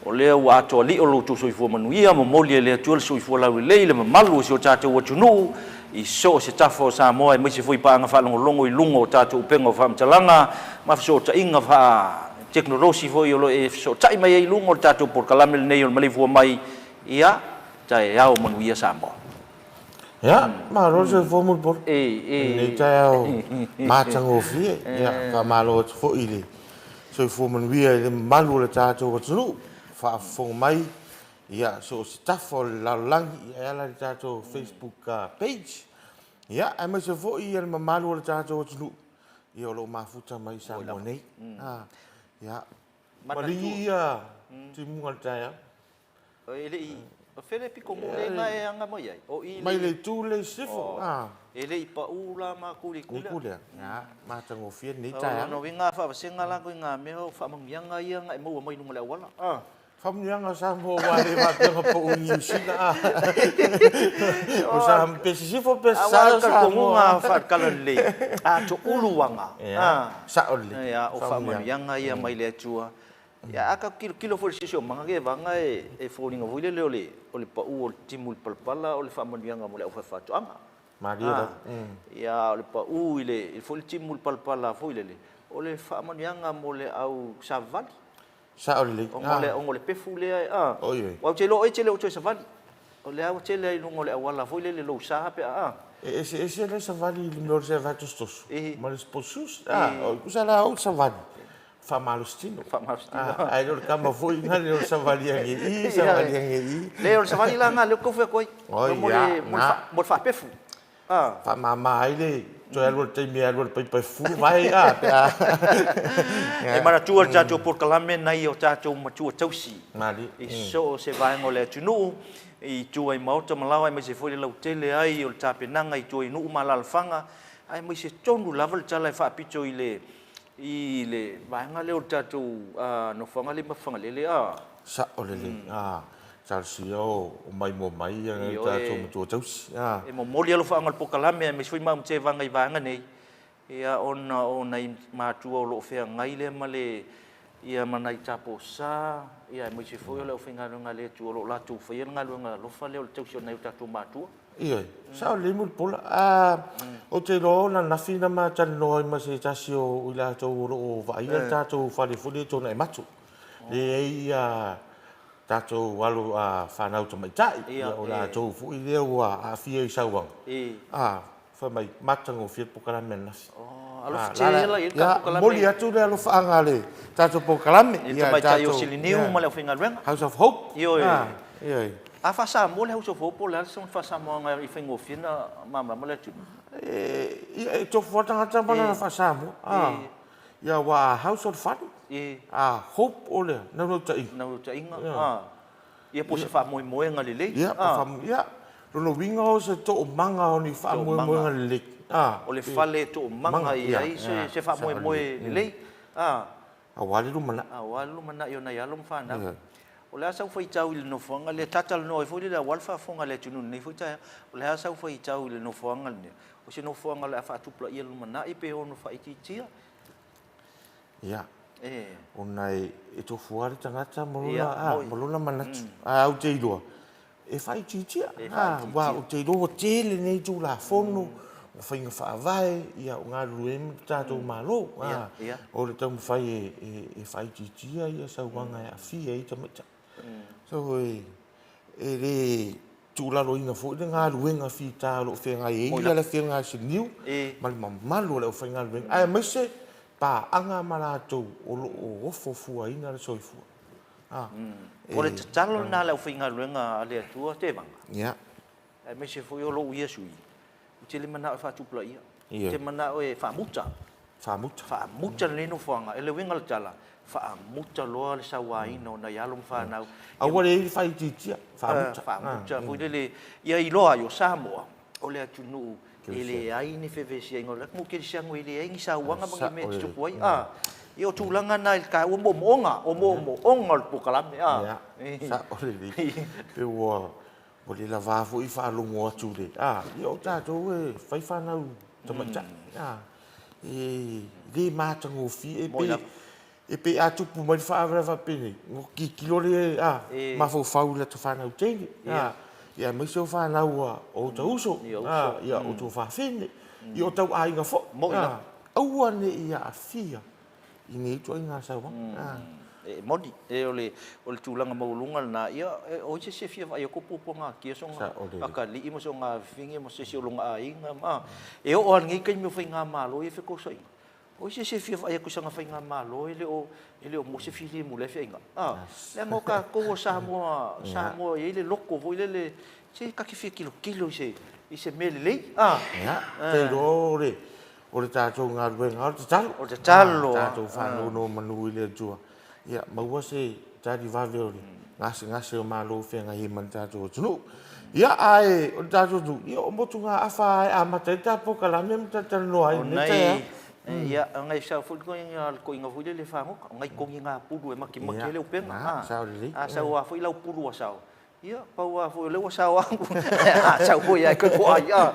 O lea ua atoa lio lo outou soifua manuia, momoli e le Atua le soifua laulelei i le mamalu o si o tatou atunuu i so o se tafa o Samoa, aemaise foi paaga faalogologo i luga o tatou upega o faamatalaga ma fesootaiga faatekonolosi foi o lo o e fesootai mai ai i luga o le tatou polokalame lenei o le Maleifua Mai. Ia taeao manuia Samoa. Ia, malo le soifua Mulipola i lenei taeao matagofie. Ia, faamalo atu foi i le soifua manuia i le mamalu o le tatou atunuu faafofoga mai ia so o se tafa o le lalolagi e ala i le tatou Facebook page. Ia, aemaise foi le mamalu o le tatou atunuu ia o lo o mafuta mai i Samoa nei. Ia, maligi ia timuga o le taeao. E le i, o fea le pito nuu lea na e aga mai ai? O i le. Mai le itu lea i sisifo. E le i pau la matou i le itu lea. Le itu lea. Ia, matagofie lenei taeao. O lona uiga a faavasega la ituaiga mea o faamanuiaga ia na e maua mai luga o le auala. Faamanuiaga o Samoa aua e le faapea na pau i Niu Sila. O Samoa, pe sisifo pe sasae o Samoa. Aua o le talitonuga faatalalelei, a toulu aga. Ia, sao lelei. Ia, o faamanuiaga ia mai le Atua. Ia, a tatou tilotilo foi i le siosiomaga Tevaga e foliga foi lele o le o le pau o le timu i le palapala o le faamanuiaga mo le aufaifaatoaga. Malie lava. Ia, a o le pau i le foi le timu i le palapala foi lele, o le faamanuiaga mo le au savavali. Sao lelei. Ona o le pefu lea, a. Oi. Aua ou te iloa o oe e te le o toe savali. O lea ua tele ai i luga o le auala foi lele lou sa pe a. E eseese le savali i le mea o le savali tosotoso ma le sport shoes. A, tusa la o le savali faamalosi tino. Faamalosi tino. Ae le o le tama foi lena le o le savali ane i i, savali ane i i. Le o le savali la lena lea ou te tau fai atu ai. Oi ia, na. Mo le faapefu. Faamama ai le toe alu o le taimi e alu ai le paipa e fufulu vae a pe a. E manatua le tatou polokalame nai o tatou matua tausi Malie. i so o se vaega o le atunuu, i tua i maota ma laoa aemaise foi le lautele ai o le tapenaga i tua i nuu ma alaalafaga, aemaise tonu lava le tala e faapito i le i le vaega lea o le tatou nofoaga lea i Mafagalele a. Sao lelei, a talosia o maimoa mai ia nai o tatou matua tausi, a. E momoli alofaaga o le polokalame aemaise foi maum tevaga i vaega nei, ia ona o nai matua o lo o feagai lea ma le ia ma nai taposa, ia aemaise foi o le aufaigaluega a le Atua o lo o latou faia le galuega alofa lea o le tausi o nai o tatou matua. Ioe, sao lelei Mulipola. A, ou te iloa o ananafi na ma talanoa ai ma se tasi o i latou o lo o vaaia le tatou fale foi lea i Tuanaimato. Lea e i ai ia tatou alo fanau tamaitai, ia o latou foi lea ua aafia i sauaga. A, fai mai, matagofie le polokalame ananafi. Alofa tele la i ai le tatou polokalame. Momoli atu le alofaaga a le tatou polokalame. I le tamaitai o Siliniu ma le aufaigaluega. House of Hope. Ioe. Ioe. A faa-Samoa le House of Hope po o le a le faa-Samoaga i faigofie ona malamalama le atunuu? Ia, e tofu lava le tagata ma lana faa-Samoa. Ia, aua a House o le fale, a Hope o le naunautaiga. Naunautaiga, ia po o se faamoemoega lelei. Ia, ia, lona uiga o se toomaga o ni faamoemoega lelei. O le fale e toomaga i ai se faamoemoe lelei. Aua le lumanai. Aua le lumanai o nai alo ma fanau. O le a sau faitau i le nofoaga lea, ta talanoa ai foi lele aua le faafofoga a le atunuu i lenei foi taeao. O le a sau faitau i le nofoaga lenei? O se nofoaga o le a faatupulaia i le lumanai pe ono faaitiitia? Ia, ona e tofu lava le tagata ma lona manatu. Ae ou te iloa, e faaitiitia, aua ou te iloa ua tele nei Tulafono, o faiga faavae, ia o galulue ai ma le tatou Malo. O le taumafai e faaitiitia ia sauaga e aafia ai tamaitai. So, e le tuulaloina foi le galuega fita o lo o feagai ai le Afioga ia Siniu ma le mamalu o le aufaigaluega, aemaise paaga ma latou o lo o ofo fuaina le soifua. O le tatalo lena a le aufaigaluega a le Atua Tevaga, Ia. aemaise foi o lou ia sui, ou te le manao e faatupulaia, ou te manao e faamuta. Faamuta. Faamuta lenei nofoaga. O le uiga o le tala, faamuta loa le sauaina o nai alo ma fanau. Aua le i ai le faaitiitia, faamuta. Faamuta foi lele, ia iloa ai o Samoa, o le atunuu e leai ni fevesiaiga o le atunuu kerisiano e leai ni sauaga ma ni mea e tutupu ai. A, ia o tulaga na i le taua moomooga, o moomooga o le polokalame. A. Ia, sao lelei. Pe ua le lava foi faalogo atu i le, a, ia o tatou e fai fanau tamaitai. A, e le matagofie pe. E pei a tupu mai le faalavelave faapenei, ona tilotilo lea, a, mafaufau i lata fanau tele, a, ia aemaise o fanau a o ota uso, a, ia o tou fafine, ia o tau aiga foi, a, aua ne i aafia i nei ituaiga sauaga, a. E moni, e o le o le tulaga maualuga lena, ia o ai se isi e fia vaai atu o puapuagatia soona atalii ma soona afafine ma se isi o lona aiga ma, e oo lava i lenei taimi o faigamalo ia fetosoaina, O ai se isi e fia vaai atu i sana faigamalo e le o e le o maua se filemu i lea feaiga? A, leaga o tatou o Samoa, Samoa e i ai le loto foi lele, se ta te fia tilotilo i se i se mea lelei, a. Ia, ou te iloa o le o le tatou galuega o le tatalo. O le tatalo. Tatou faanonomanu i le Atua, ia maua se tali vave o le gasegase o malo o feagai ai ma le tatou atunuu. Ia, ae o le tatou atunuu, ia o motugaafa lava e amata ai le ta polokalame ma talatalanoa ai i lenei taeao. Ia, o nai sao foi le toeaina foi lele fagota, o nai togiga pulu e matimati ai le upega. A sau lava foi lau pulu ua sao, Ia, pau lava foi o lea ua sao au, a sau foi lava e toe toai, a.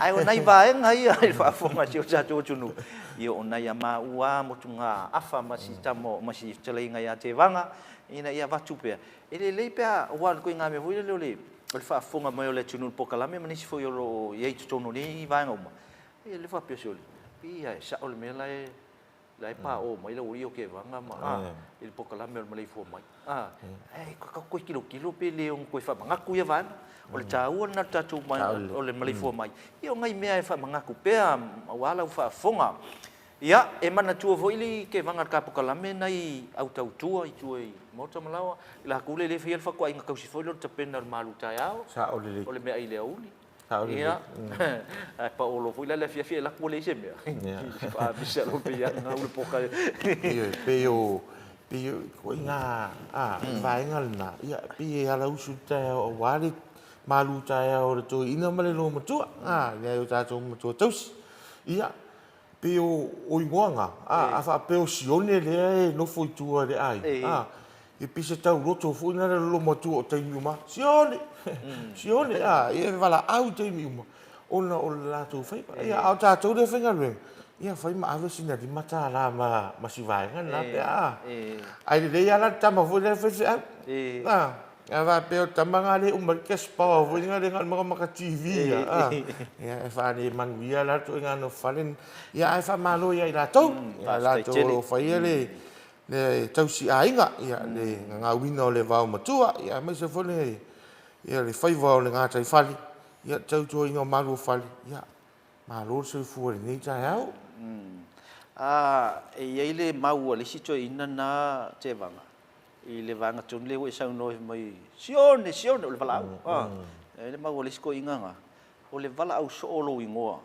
Ae o nai vaega ia i le faafofoga a si o tatou atunuu, ia o nai a maua lava motugaafa ma si tama, ma si fetalaiga ia Tevaga, ina ia avatu pea. E lelei pe a, aua o le ituaiga mea foi lele o le faafofoga mai o le atunuu i le polokalame ma nisi foi o lo o i ai i totonu o nei vaega uma, ia lea faapea sole, pei lava e sao le mea la e La e paʻo mai le aualii o Tevaga ma a i le polokalame o le maleifua mai. A, ae tatou toe tilotilo pe le ono toe faamanatu ia vaega. O le taua lena o le tatou o le maleifua mai, ia o nai mea e faamanatu pea aua lau faafofoga. Ia, e manatua foi le Tevaga i le ta polokalame nai au tautua i tua i maota ma laoa, i latou lea e le faia le fatuaiga tausi foi lea o le tapena o le malu taeao, o le meaai i le aoauli. Ia, ae paolo foi la le afiafi e alu atu ua leai se mea. Faamisa loa pei lava gau le poka. Ioe, pei o pei o ituaiga a vaega lena, ia pei e alausu i le taeao aua le malu taeao o le toeaina ma le loomatua, a, nai o tatou matua tausi. Ia, pei o igoa na, a faapea o Sione lea e nofo i tua i le aiga, a, e pei se tauloto foi lena le loomatua o taimi uma, Sione, Sione, a, e valaau i taimi uma ona o le latou faiva. Ia, a o tatou lea e faigaluega, ia fai ma ave sina $5 ma si vaega lena pe a. Ae lelei lava la le tama foi lea e faifeau, a. A faapea o le tama lena lea e uma ai le cash power foi lena lea na o le makamaka TV lava, a, ia e faale manuia la le ituaiga nofo fale. Ia ae faamalo ia i latou, ia i latou o lo o faia le tausi aiga, ia le gagauina o le vaomatua, ia aemaise foi le ia le faiva o le gataifale, ia le tautuaina o malu o fale, ia malo le soifua i lenei taeao. A, e i ai le mau a le isi toeaina lena Tevaga, i le vaega tonu lea ua e saunoa ai mai, Sione, Sione, o le valaau. A, e i ai le mau a le isi toeaina lena, o le valaau soo o lou igoa,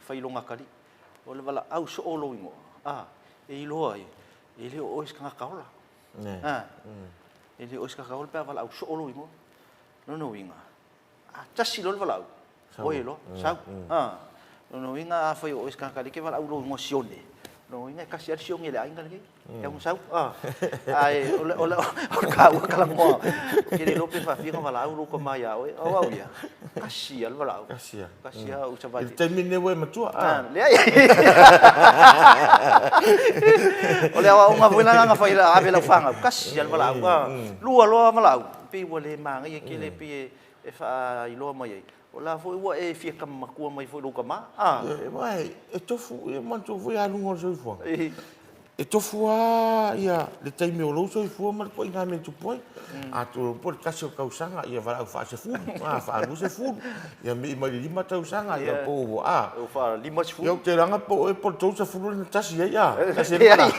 fai lona atalii, o le valaau soo o lou igoa, a, e iloa ai, e le o oe se tagata ola. A, e le o oe se tagata ola pe a valaau soo lou igoa. Lona uiga, A tasi loa le valaau, oi loa, sau. A, lona uiga afai o oe se tagata lea e te valaau i lou igoa Sione, lona uiga e tasi lava le Sione i le aiga lenei, e tatau ona sau. A, ae o le, o le, o le taua talanoa, ou te le iloa pe faafia ona valaau lou tama ia oe, o au ia, tasi lava le valaau. Tasi lava. Tasi lava ou savali. I le taimi lenei ua e matua, a? Leai. O le aoaoga foi lena na fai ave i lau fanau, tasi lava le valaau. A, lua loa valaau, pei ua le manaia tele, pei e e faailoa mai ai, o la foi ua e fia tama matua mai foi i lou tama, a? Aua e tofu, e manatua foi aluga o le soifuaga, e tofu lava ia le taimi o lou soifua ma le ituaiga mea e tupu ai. Atonu po o le tasi o tausaga, ia valaau faasefulu, a, faaluasefulu, ia mii mai le lima tausaga, ia po ua, a. Ua faa-50. Ia ou te iloaina po o oe po o le 30 lea na tasi ai, a, tasi ai le valaau.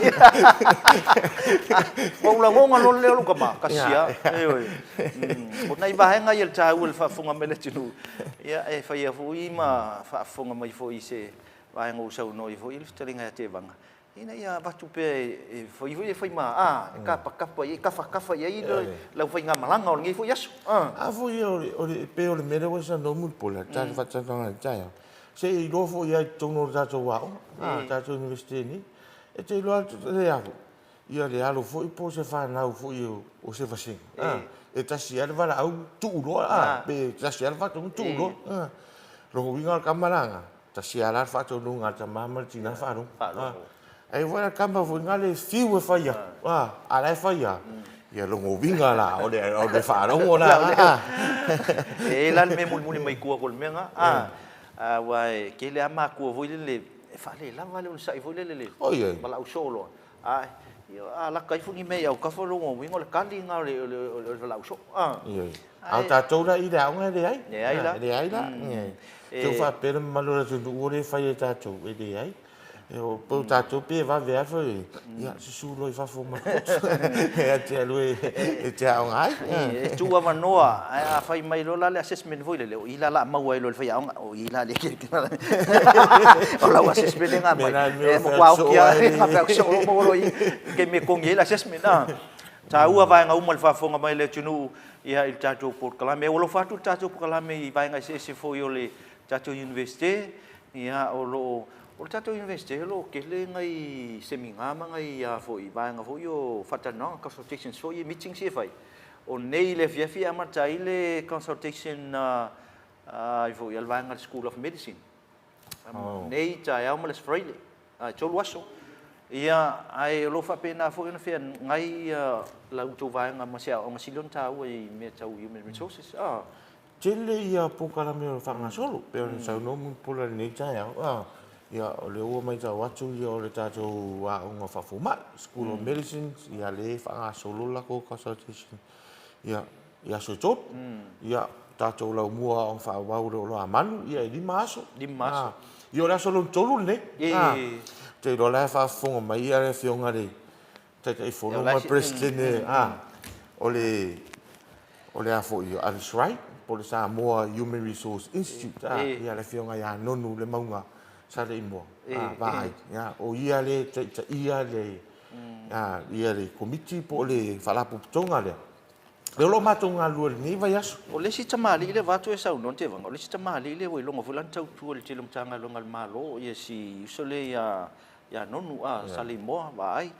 Ua ou lagona loa le leo o lou tama, tasi lava, ioe. O nai vaega ia le taua i le faafofoga mai a le atunuu, ia e faia foi ma faafofoga mai foi i se vaega ua saunoa ai foi le fetalaiga ia Tevaga, ina ia avatu pea e fai foi e fai ma, a, e tapatapa i ai, tafatafa i ai lau faigamalaga o lenei foi aso. A foi o le, pei o le mea lea ua e saunoa Mulipola, le tatou faatalanoaga i le taeao, se i iloa foi lava i totonu o le tatou aoga, a, le tatou Iunivesite nei, e te iloa lava Ia le alo foi po o se fanau foi o se vasega, a, e tasi lava le valaau tuu loa, a, pe tasi lava le faatonuga tuu loa. A, lona uiga o le tama la lena, tasi lava la le faatonuga a le tama ma le tina faalogo. A, Ai foi la tama foi na le fiu e fai atu, a, a la e fai lava. Ia lona uiga la, o le, o le faalogo la, a. E i ai la le mea e mulimuli mai tua atu o le mea lena, a, aua e tele lava matua foi lele e faalelava le onosai foi lele i le valaau soo loa. Ae, ia, a lata ifo ni mea i autafa, o lona uiga o le tali lena o le, o le, o le valaau soo, a. Ioe. A o tatou la i le aoga e leai. Leai la. Leai la. Te faapea le mamalu o le atunuu ua le fai e tatou, e leai. E o po tatou pe vave lava foi, ia susu loa i fafo ma le potu e te alu e te aoga ai. E tuu avanoa, ae a fai mai loa la le assessment foi lele, o i la o le a maua ai loa e le faiaoga, o i la le o lau assessment lea na aumai, e matua oti lava, na feau soo loa maua loa i i, i taimi e togi ai le assessment. E taua vaega uma i le faafofoga mai a le atunuu i le tatou polokalame. Ua alofa atu le tatou polokalame i vaega eseese foi o le tatou Iunivesite, ia, o lo o, o le tatou Iunivesite o lo o tele nai semina ma nai a foi vaega foi o faatalanoaga, consultations foi ia, meetings ia e fai. O nei i le afiafi e amata ai le consultation a ai foi a le vaega a le School of Medicine. Nei, taeao ma le Aso Faraile, e 3 aso. Ia, ae o lo o faapena foi ona feagai ia la outou vaega ma se aoaoga sili ona taua i mea tau human resources. Tele ia polokalame o lo o faagasolo, pei ona saunoa Mulipola i lenei taeao, ia o lea ua matau atu ia o le tatou aoga faafomai, School of Medicine, ia lea e faagasolo le latou consultation ia i aso e 3. Ia tatou laumua aoga faaauau o le Oloamanu, ia e 5 aso. 5 aso. Ia o le aso lona 3 lenei. Ou te iloa la e faafofoga mai le afioga i le Taitaifono ma le Peresetene o le o le a foi a le SRI po o le Samoa Human Resource Institute, ia le afioga ia Nonu Lemauga Saleimoa Vaai, o ia lea e taitaia le ia le Komiti po o le Faalapotopotoga lea. O lo o matou galulue i lenei vaiaso. O le isi tamalii lea vaeatu e saunoa Tevaga, o le isi tamalii lea ua iloga foi lana tautua i le tele o Matagaluega a le Malo, ia si uso lea ia Nonu Saleimoa Vaai.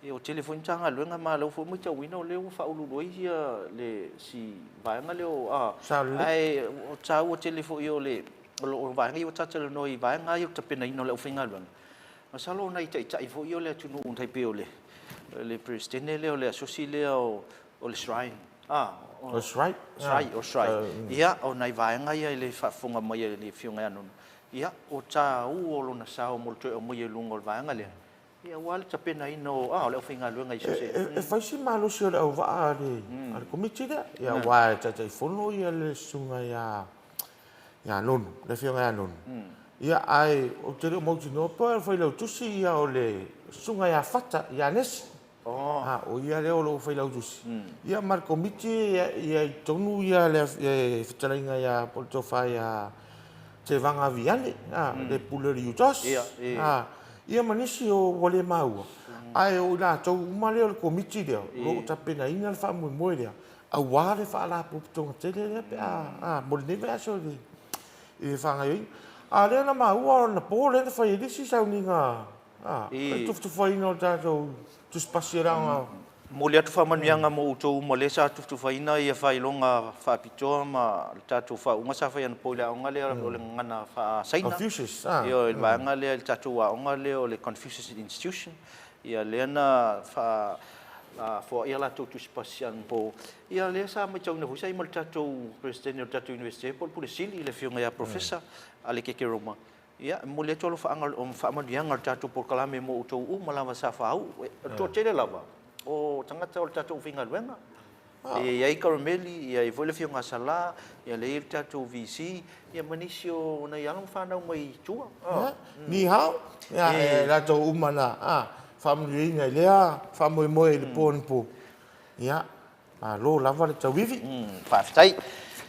Ia ua tele foi Matagaluega ma o lea foi ua matauina o lea ua faauluulu ai ia le si vaega lea o ae o taua tele foi o le o vaega ia ua ta talanoa i vaega ia o le tapenaina o le aufaigaluega. Masalo o nai taitai foi ia o le atunuu tai pei o le Peresetene lea o le asosi lea o le Shrine. O le Shrine? O le Shrine. Ia, o nai vaega ia i le faafofoga mai a le Afioga ia Nonu, ia, o taua o lona sao mo le toe aumaia i luga o le vaega lea, ia aua le tapenaina o le aufaigaluega i so o se. E fai si malosi o le auvaa a le Komiti lea, ia aua e Taitaifono le Susuga ia Nonu, le Afioga ia Nonu. Ia, ae ou te le o mautinoa po o le Failautusi ia o le Susuga ia Fata, ia Nesi. O ia lea o lo o Failautusi. Ia ma le Komiti e i ai tonu le fetalaiga ia po o le Tofa ia Tevaga Viane, le Pule o le UTOS. Ia ma nisi o ua le maua, ae o i latou uma lea o le Komiti lea o lo o tapenaina le faamoemoe lea aua le Faalapotopotoga tele lea pe a mo lenei vaiaso i le faagaoioiga. A o lea na maua o le po lea na fai ai le isi sauniga, le tufatufaina o le tatou tusipasi o le aoga. Momoli atu faamanuiaga mo outou uma lea sa tufatufaina ia faailoga faapitoa ma le tatou faauuga sa fai anapo i le aoga lea o le gagana faa-Saina. Confucius. Ioe, le vaega lea i le tatou aoga lea o le Confucius Institution. Ia lea na faa foai a latou tusipasi anapo. Ia lea sa matauina foi sa i ai ma le tatou Peresetene o le tatou Iunivesite po o le Pule Sili le Afioga ia Professor Alekeke Roma. Ia, e momoli atu alofaaga o faamanuiaga o le tatou polokalame mo outou uma lava sa faauu. O le toatele lava o tagata o le tatou aufaigaluega. E i ai Karameli, e i ai foi le Afioga ia Sala, ia lea e i ai le tatou VC, ia ma nisi o nai alo ma fanau mai tua. Ni hao, ia e latou uma na faamanuiaina i lea faamoemoe i le po anapo. Ia, Malo lava le tauivi. Faafetai.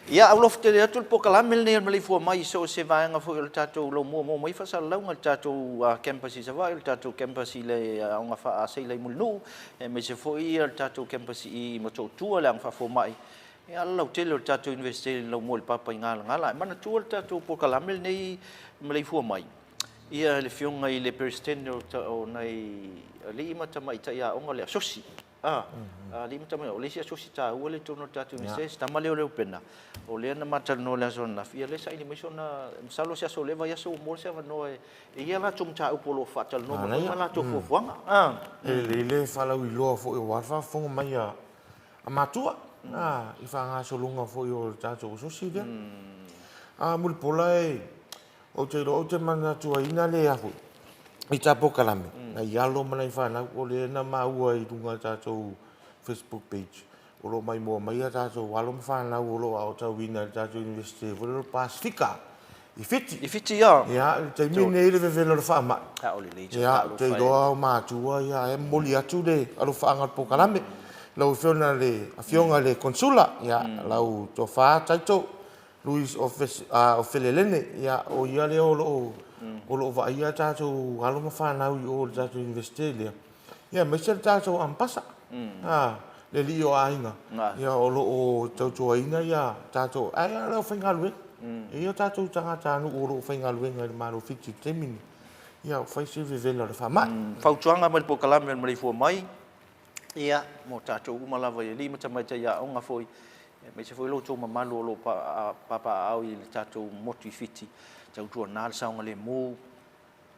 Ia, aulofa tele atu le polokalame lenei o le maleifua mai i so o se vaega foi o le tatou laumua maua mai faasalalauga i le tatou campus i Savaii, o le tatou campus i le Aoga Faa-Seila i Mulinuu, aemaise foi le tatou campus i Motootua, le Aoga Faafomai, ia le lautele o le tatou Iunivesite i Laumua i le Papaigalagala. E manatua le tatou polokalame lenei maleifua mai, ia le Afioga i le Peresetene o nai alii ma tamaitai aoga o le Asosi. A, alii ma tamaitai, o le isi asosi taua lea i totonu o le tatou Iunivesite, si tama lea o Leupena, o lea na ma talanoa i le aso ananafi, ia lea e saili mai sona, masalo o se aso o lea vaiaso ua maua se avanoa e i ai a latou mataupu o lo o faatalanoa mai foi ma latou fuafuaga. E lelei le faalauiloa foi aua le faafofoga mai a matua i faagasologa foi o le tatou asosi lea. A Mulipola e, Ou te iloa ou te manatuaina le afu i ta polokalame, nai alo ma nai fanau, o lea na maua i luga o le tatou Facebook page, o lo o maimoa mai a tatou alo ma fanau o lo o aotauina i le tatou Iunivesite foi lea o le Pasefika i Fiti. I Fiti, ia. Ia, i le taimi lenei i le vevela o le faamai, ia, ou te iloa o matua ia e momoli atu le alofaaga o le polokalame. Lau Afioga i le Afioga i le Konesula, ia, lau Tofa Taito Louis Ofelelene, ia, o ia lea o lo o, o lo o vaaia a tatou alo ma fanau i o i le tatou Iunivesite lea, ia, aemaise le tatou Ampasa, a, le alii o aiga, ia, o lo o tautuaina ia tatou, ae o le aufaigaluega. E i ai o tatou tagatanuu o lo o faigaluega i le Malo o Fiti i le taimi lenei, ia, ua fai si vevela o le faamai. Fautuaga mai le polokalame o le Maleifua Mai. Ia, mo tatou uma lava i alii ma tamaitai aoga foi, aemaise foi lo outou mamalu o lo o papaaao i le tatou motu i Fiti, tautuana le saogalemu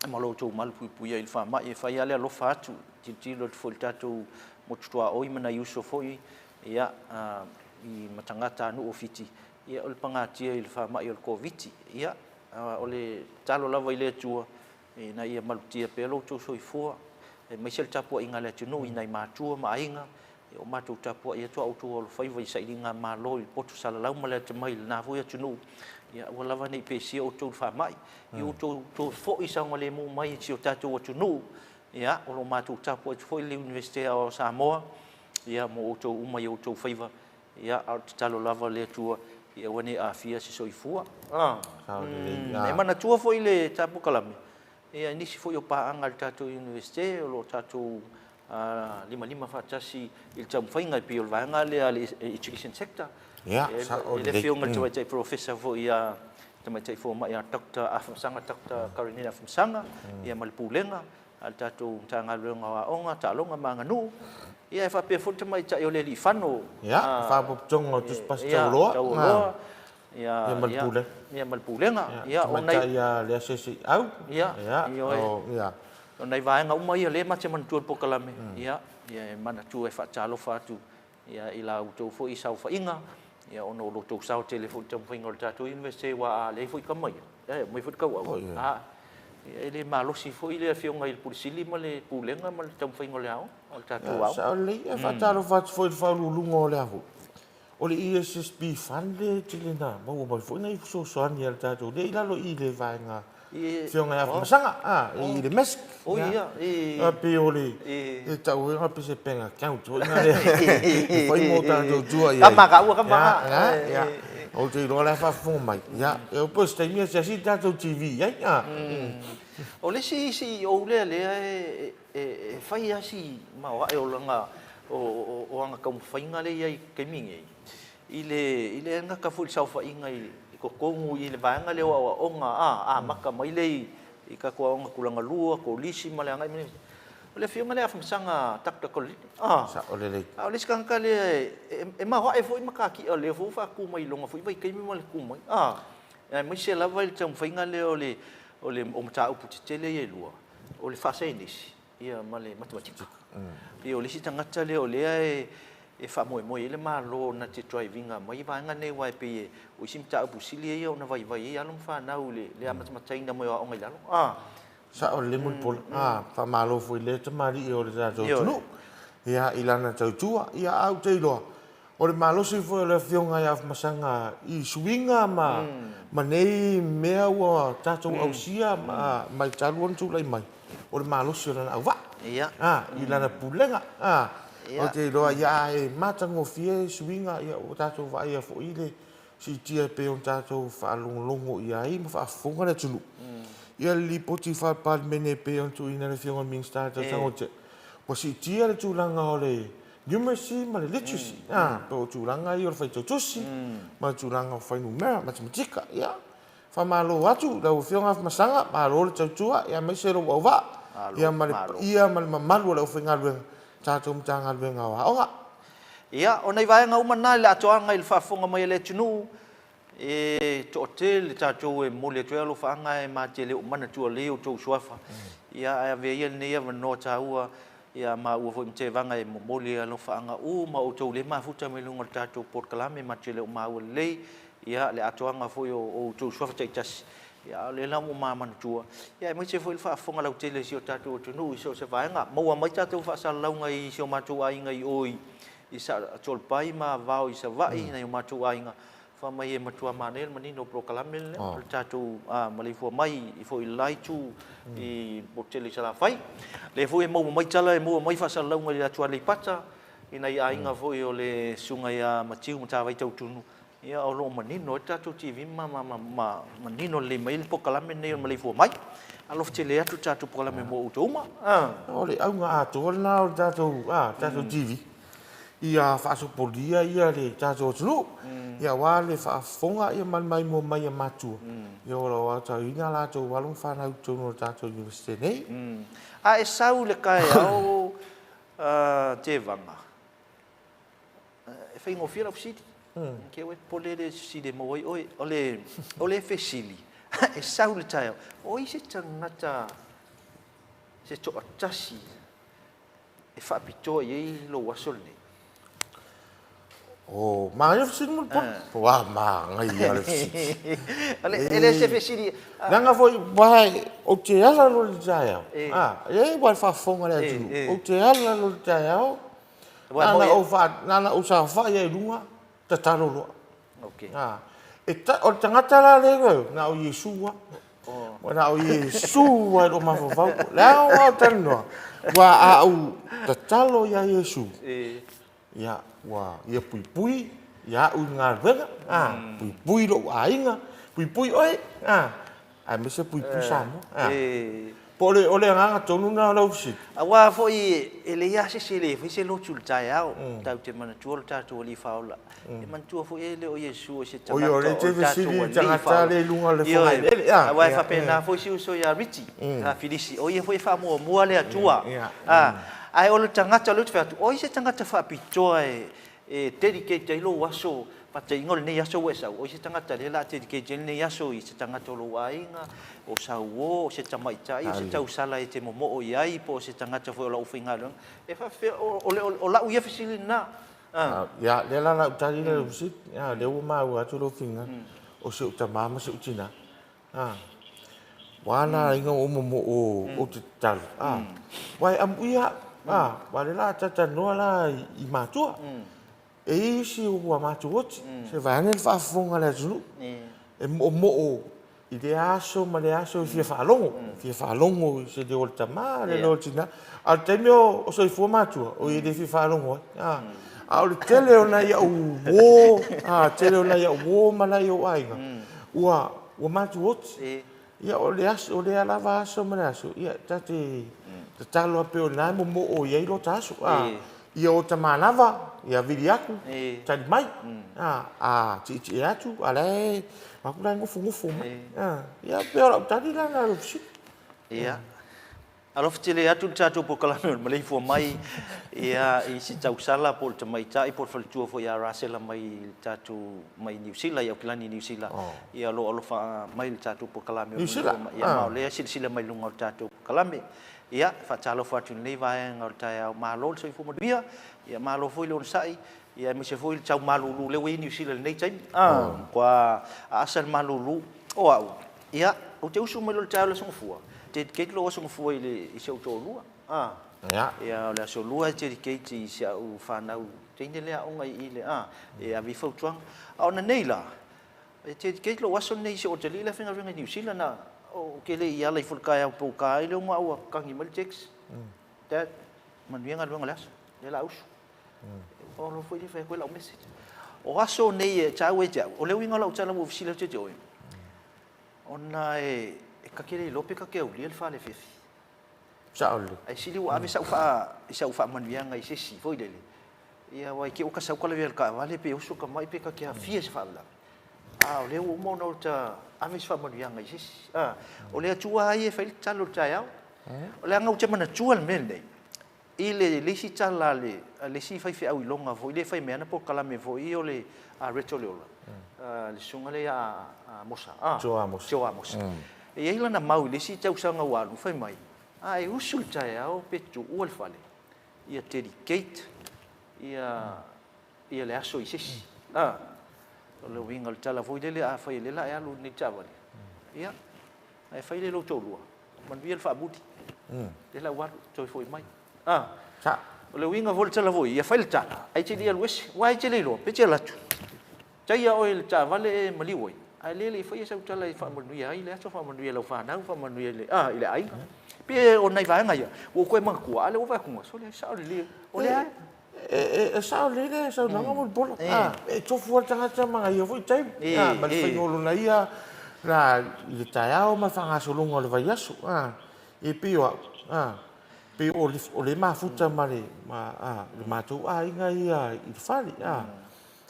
ma lo outou malupuipuia i le faamai. E fai lava le alofa atu, tilotilo atu foi i le tatou motu tuaoi ma nai uso foi, ia, i ma tagatanuu o Fiti, ia, o le pagatia i le faamai o le Koviti. Ia, o le tatalo lava i le Atua, Ina ia malutia pea lo outou soifua, aemaise le tapuaiga a le atunuu i nai matua ma aiga, ia o matou tapuai atu a outou alofaiva i sailiga malo i le poto salalau ma le atamai i lena foi atunuu, ia aua lava ne i pesia outou i le faamai, ia outou toe foi saogalemu mai i si o tatou atunuu, ia o lo o matou tapuai atu foi le Iunivesite Aoao o Samoa, ia mo outou uma i outou faiva. Ia, a o le tatalo lava a le Atua, ia aua ne i aafia se soifua. E manatua foi le ta polokalame, ia, i nisi foi o paaga a le tatou Iunivesite o lo o tatou limalima faatasi i le taumafaiga e pei o le vaega lea a le Education Sector. Ia, sao lelei. Le Afioga i le Tamaitai Polofesa foi ia Tamaitai Fomai ia Doctor Afamasaga, Doctor Karenina Afamasaga, ia ma le Pulega a le tatou Matagaluega o Aoga, Taaloga ma Aganuu, ia e faapea foi le tamaitai o le Alii-fano. Ia, Faalapotopotoga o Tusi Pasi Taualoa. Taualoa. Ia, ma le Pulega. Ia, ma le Pulega. Ia, o nai. Tamaitai ia Leasese-Au. Ia, ioe. O nai vaega uma ia lea ma te manatua i le polokalame, ia, e manatua e faatalofa atu Ia, i la outou foi saofaiga, ia, ona o lo outou sao tele foi i le taumafaiga o le tatou Iunivesite, aua a leai foi tama ia, e omai foi le tauau, a, ia, e le malosi foi le Afioga i le Pule Sili ma le Pulega ma le taumafaiga o le aoga, o le tatou aoga. Sao lelei. E faatalofa atu foi i le Faauluuluga o le aho, o le ESSB Fund lea e tele ina maua mai foi nai fesoasoani a le tatou, lea e i lalo i i le vaega Afioga ia Afamasaga, a, i le MESC. Ia, pei o le, e tau ai pe se bank account foi lea e fai mo tatou tua i ai. Kama ka ua kama. Ia, ou te iloa la e faafofoga mai. Ia, e oo po o se taimi asiasi le tatou TV i ai. O le isi CEO lea lea e fai lava si maoae o lana o ana taumafaiga lea e i ai i le taimi nei. I le, i le gata foi i le saofaiga i totonu i le vaega lea o aoaoga a, amata mai lea i, i tatou aoga tulaga lua, kolisi ma le agai mai. O le afioga lea Afamasaga Doctor Kolini, a, Sao lelei. A o le isi tagata lea e, e, e maoae foi matatia lea foi ua faatu mai i lona foi vaitaimi ma le tu mai, a, aemaise lava i le taumafaiga lea o le, o le, o mataupu tetele ia e lua, o le faasaienisi, ia ma le matematika. Pei o le isi tagata lea o lea e, e faamoemoe i ai le Malo na te drive ina mai vaega nei aua e pei e, o isi mataupu sili ia ona vaivai ai alo ma fanau i le, le amatamataina mai o aoga i lalo. Ah. Sao lelei Mulipola. Ah, faamalo foi i lea tamalii o le tatou atunuu. Ia, i lana tautua. Ia, a ou te iloa, O le malosi foi o le Afioga ia Afamasaga i suiga ma ma nei mea ua tatou ausia mai talu ona tulai mai, o le malosi o lana auvaa, i lana pulega. Ou te iloa, ia, e matagofie suiga, ia, ua tatou vaaia foi le siitia e pei ona tatou faalogologo i ai ma faafofoga le atunuu. Ia, le Lipoti Faa-Palemene e pei ona tuuina e le Afioga i le Minisita i le tausaga ua tea, ua siitia le tulaga o le Numeracy ma le literacy, a, po o tulaga ia o le faitau tusi ma le tulaga o fuainumera, matematika. Ia, faamalo atu i lau Afioga Afamasaga, malo le tautua, aemaise lou auvaa, ia ma le paia ma le mamalu o le aufaigaluega. tatou Matagaluega o Aoga. Ia, o nai vaega uma na i le atoaga i le faafofoga mai a le atunuu, e toatele tatou e momoli atu ai alofaaga ae ma te le o manatua lelei outou suafa. Ia, ae avea ia lenei avanoa taua ia maua foi ma Tevaga e momoli alofaaga uma outou lea e mafuta mai luga o le tatou polokalame ma te le o maua lelei ia le atoaga foi o outou suafa taitasi. Ia, a o lea la ua ma manatua, ia aemaise foi le faafofoga lautele a si o tatou atunuu i so o se vaega. Maua mai tatou faasalalauga i si o matou aiga i o i Satoalepai ma Avao i Savaii, nai o matou aiga, fai mai e matua manaia le manino o polokalame lenei, o le tatou maleifua mai foi i le la itu i motu tele i Salafai. Lea foi e maua mai tala, e maua mai faasalalauga i le atu Aleipata, i nai aiga foi o le susuga ia Matiu Matavai Tautunu, Ia, o lo o manino ai le tatou TV ma manino lelei mai le polokalame lenei o le maleifua mai. Alofa tele atu le tatou polokalame mo outou uma. O le auga atoa lena o le tatou, tatou TV, ia faasopolia ia le tatou atunuu, ia aua le faafofoga ia ma le maimoa mai a matua, ia o lo o aotauina latou alo ma fanau i totonu o le tatou Iunivesite nei. A e sau i le taeao Tevaga, E faigofie lau fesili. Ke ua e popole le fesili e maua ai oe. O le, o le fesili, e sau le taeao, o ai se tagata se toatasi e faapitoa i ai lou aso lenei? Oh, manaia le fesili Mulipola. Ua manaia le fesili. E le se fesili. Leaga foi, aua ou te ala loa i le taeao. Ah, e ua faafofoga le atunuu. Ou te ala loa i le taeao, Na ona ou faa, na ona ou saofai lava i luga, tatalo loa. Okay. A, e ta, o le tagata la lea e na o Iesu lava. Oh. Na o Iesu lava i lou mafaufau. Leaga ua ou talanoa, ua a ou tatalo ia Iesu, e. ia, ua ia puipui ia au i le galuega, a, puipui lou aiga, puipui oe, a, Aemaise puipui Samoa. E. Po o le, o le agaga tonu lena o lau fesili? Aua foi e leai lava se isi e le fai se lotu i le taeao. Tatou te manatua lo tatou Alii Faaola. E manatua foi e le o Iesu o se tagata o le tatou Alii Faaola. Ioe. Aua e faapena foi si uso ia Riti, ia Filisi, o ia foi e faamuamua le Atua. Ae o le tagata, o lea ou te fai atu, o ai se tagata faapitoa e e dedicate ai lou aso, faataitaiga o lenei aso ua e sau, o ai se tagata lea o le a dedicate ai lenei aso i se tagata o lou aiga, o sau uo, o se tamaitai, o se tausala e te momoo i ai, po o se tagata foi o lau aufaigaluega. E faapefea, o lau ia fesili lena. Ia, lea la o le a ou tali lau fesili, o lea ua maua atu lou finagalo, o si ou tama ma si ou tina. Ua ala ai ona ou momoo ou te tatalo, aua e amuia au, aua o lea o le a talatalanoa la i matua. E i ai isi ua matuoti, se vaeane le faafofoga a le atunuu, e moomoo i lea aso ma lea aso e fia faalogo, fia faalogo i se leo o le tama, le leo o le tina. A o le taimi o soifua matua, oi e le fia faalogo ai. A o le tele o nai au uo, tele o nai au uo ma nai ou aiga, Ua, ua matuoti. Ia, o le aso, o lea lava aso ma le aso, ia, ta te tatalo lava pei o lena e momoo i ai lota aso. A, ia ota manava, ia vili atu, tali mai. A, a tietie atu, a la e, vaai atu la e nofonofo mai. A, ia, pei o lau tali la lena i lau fesili. Ia. Alofa tele atu le tatou polokalame o le maleifua mai ia i se tausala po o le tamaitai po o le faletua foi ia Rasela mai le tatou mai Niu Sila i Aukilani Niu Sila ia o lo o alofa mai le tatou polokalame o le maleifua mai ia ma o lea e silasila mai luga o le tatou polokalame. Ia faatalofa atu i lenei vaega o le taeao malo le soifua manuia ia malo foi le onosai ia aemaise foi le tau malulu lea ua i ai Niu Sila i lenei taimi a matua aasa le malulu o au Ia, ou te usu mai loa i le taeao i le Aso Gafua, dedicate lou Aso Gafua i le i si ou toalua, a. Ia. Ia, o le Aso Lua e dedicate i si au fanau teine lea aoga i i le, a, e ave i fautuaga. A o nanei la, e dedicate lou aso lenei i si ou atalii la e faigaluega i Niu Sila, na, ou te le i ala ifo i le taeao po o uka ai le 6 a ua tagi mai le text, Dad, manuia galuega o le aso, lea o le a usu. O loa foi lea fai atu ai lau message. O aso nei e taua ia te au, o le uiga o lau tala ua ou fesili atu ia te oe, ona e ta te le iloa pe ta te aulia le fale fefi. Sao lelei. Ae sili ua ave sau faa, sau faamanuiaga i se isi foi lele, ia aua i te i ua ta sau ta lavea i le taavale pe oso ta mai pe ta te aafia i se faalavelave. A o lea ua uma ona ota ave se faamanuiaga i se isi. A, o le Atua lava ia e fai le tatalo i le taeao. Leaga ou te manatua le mea lenei. I le le isi tala a le a le isi faifeau iloga foi lea e fai mai ana polokalame foi o le a Rachel Leola, le susuga lea ia Amosa, a? Joe Amosa. Joe Amosa. E i ai lana mau i le isi tausaga ua alu, fai mai, a e usu i le taeao pe tuua le fale, ia dedicate ia ia le aso i se isi. A? O le uiga o le tala foi lele, afai o lea o le a e alu i lenei taavale, ia, ona e fai lea i lou toalua, manuia le faamuli, lea la ua alu, toe foi mai. A, o le uiga foi o le tala foi, ia fai le tala, ae te le i alu ese, aua e te le iloa, pe te alu atu, taia oe e le taavale e maliu ai, ae lea e le i faia sau tala e faamanuia ai le aso, faamanuia i lau fanau, faamanuia i le, a, i le aiga. E pei o nai vaega ia, ua ou toe manatua, a o lea ua ou vaai atu, sole, e sao lelei, o lea lava. E sao lelei le saunoaga Mulipola. E tofu lava le tagata ma ia foi taimi, ma le faiga o lona ia la i le taeao ma le faagasologa o le vaiaso. E pei o au, pei o lea e mafuta ma le matou aiga ia i le fale,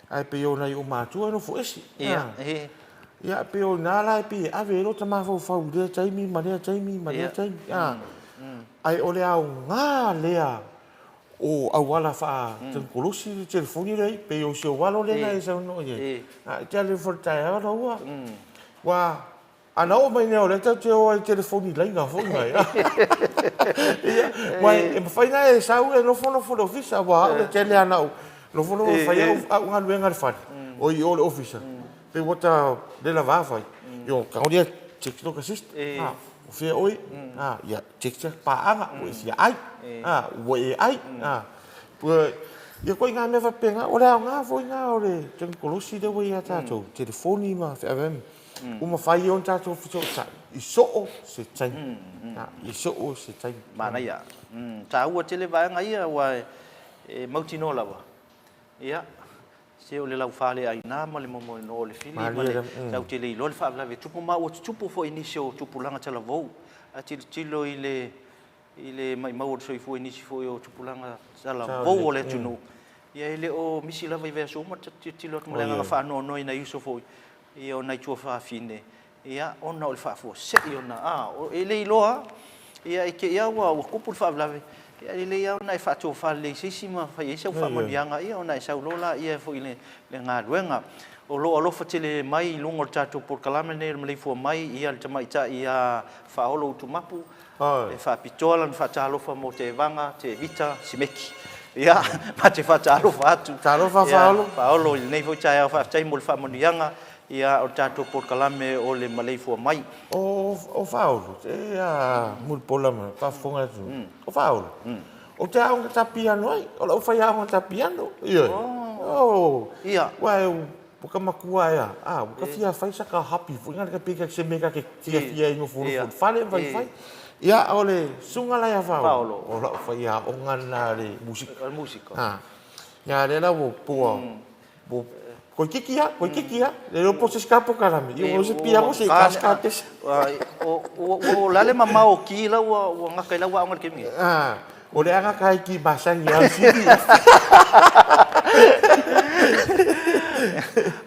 ae pei o nai ou matua e nofo ese. Ia, pei o i ina la e pei e ave ai lota mafaufau i lea taimi ma lea taimi ma lea taimi. Ae o le aoga lea o auala faatekonolosi le telefoni lea e i ai, pei o si ou alo lea na e saunoa i ai, e te alu ifo i le taeao lau ua, ua, a na oo mai nei o lea tatou te o ai i telefoni laina foi nai, ia, aua e mafai ona e sau e nofonofo i le ofisa, aua o au e tele lava ina ou nofonofo e fai au galuega i le fale, oi i o i le ofisa, pei ua ta le lava fai, io, tago lia text loka sister, o fea oe, ia, text atu paaga, ua e fia ai, ua e ai, ia ituaiga mea faapena, o le aoga foi lena o le tekonolosi lea ua ia tatou, telefoni ma feaveai, ua mafai ai ona tatou fesootai i so o se taimi, i so o se taimi. Manaia. E taua tele vaega ia aua e mautinoa lava, ia, Se o le laufaleaina ma le momoenoa o le fili ma le tatou te le iloa le faalavelave e tupu ma ua tutupu foi i nisi o tupulaga talavou. A tilotilo i le i le maimau o le soifua i nisi foi o tupulaga talavou o le atunuu, ia e le o misi lava i vaiaso uma le tilotilo atu ma le agaga faanoanoa i nai uso foi ia o nai tuafafine Ia, ona o le faafuasei ona, a, e le iloa, ia, i te i lava ua tupu le faalavelave, ia, e lelei lava ona e faatofa lelei i se isi ma fai ai sau faamanuiaga, ia, ona e sau loa lea foi i le galuega. O lo o alofa tele mai i luga o le tatou polokalame lenei o le maleifua mai, ia, le tamaitai ia Faaolo Utumapu, e faapitoa lana faatalofa mo Tevaga Tevita Simeki. Ia, ma te faatalofa atu. Talofa Faaolo. Faaolo i lenei foi taeao, faafetai mo le faamanuiaga. Ia, o le tatou polokalame o le maleifua mai. O Faaolo, e a Mulipola ma faafofoga le atunuu. O Faaolo, ou te aoga ta piano ai, o lau faiaoga ta piano. Ioe. Oh. Ia. Ua ua ka matua ai a, ua ka fia fai sa ka happy foi ngana ka pika se me ka ke fia fia i nofo nofo fale ma fai fai. Ia, o le susuga la ia Faaolo, o lau faiaoga lena le musika. O le musika. Ah. Ia, lea la ua pua Toeitiiti lava, toeitiiti lava. Le iloa po o se isi polokalame, ia o se piano se i ka se kapesa. O le a le mamao o ki la ua gata i lau aoga i le taimi nei? O le a gata ai i ki masani lava o le sili.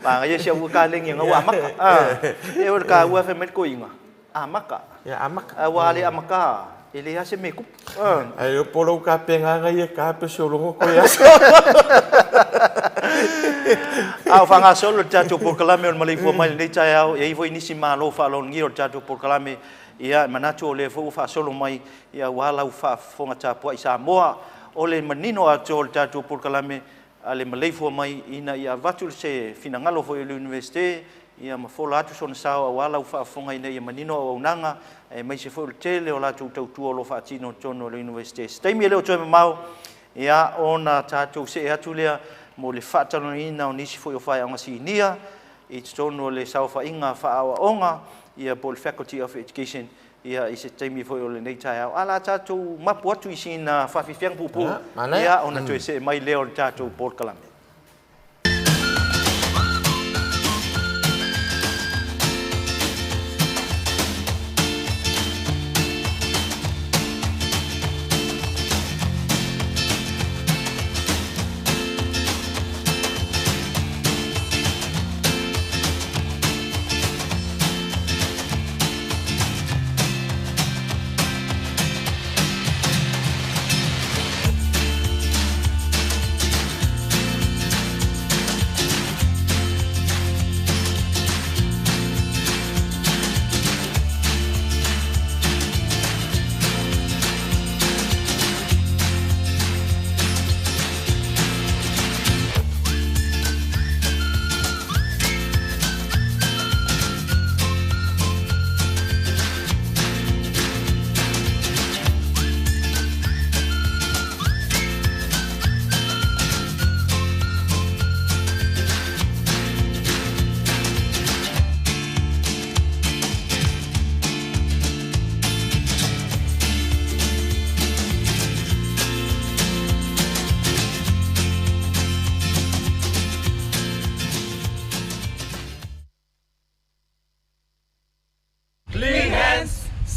Manaia si au kalegi ua amata. E o le taua fai mai le toeaina, amata. Ia amata. Aua a le amata, e leai lava se mea e tupu. Ae le po lau tapenaga ia tape se logo koe aso. A o faagasolo le tatou polokalame o le maleifua mai lenei taeao, e i ai foi nisi malo faaloalogia o le tatou polokalame, ia e manatu o lea foi ua faasolo mai ia aua lau faafofoga tapuai Samoa. O le manino atoa o le tatou polokalame a le maleifua mai ina ia avatu se finagalo foi o le Iunivesite ia ma fola atu sona sao aua lau faafofoga ina ia manino auaunaga aemaise foi o le tele o latou tautua o lo o faatino i totonu o le Iunivesite. Se taimi e le o toe mamao ia ona tatou see atu lea mo le faatalanoaina o nisi foi o faeaoga sinia i totonu o le saofaiga faaaoaoga ia po o le Faculty of Education ia i se taimi foi o lenei taeao. A o le a tatou mapu atu i sina faafiafiaga puupuu ia ona toe see mai lea o le tatou polokalame.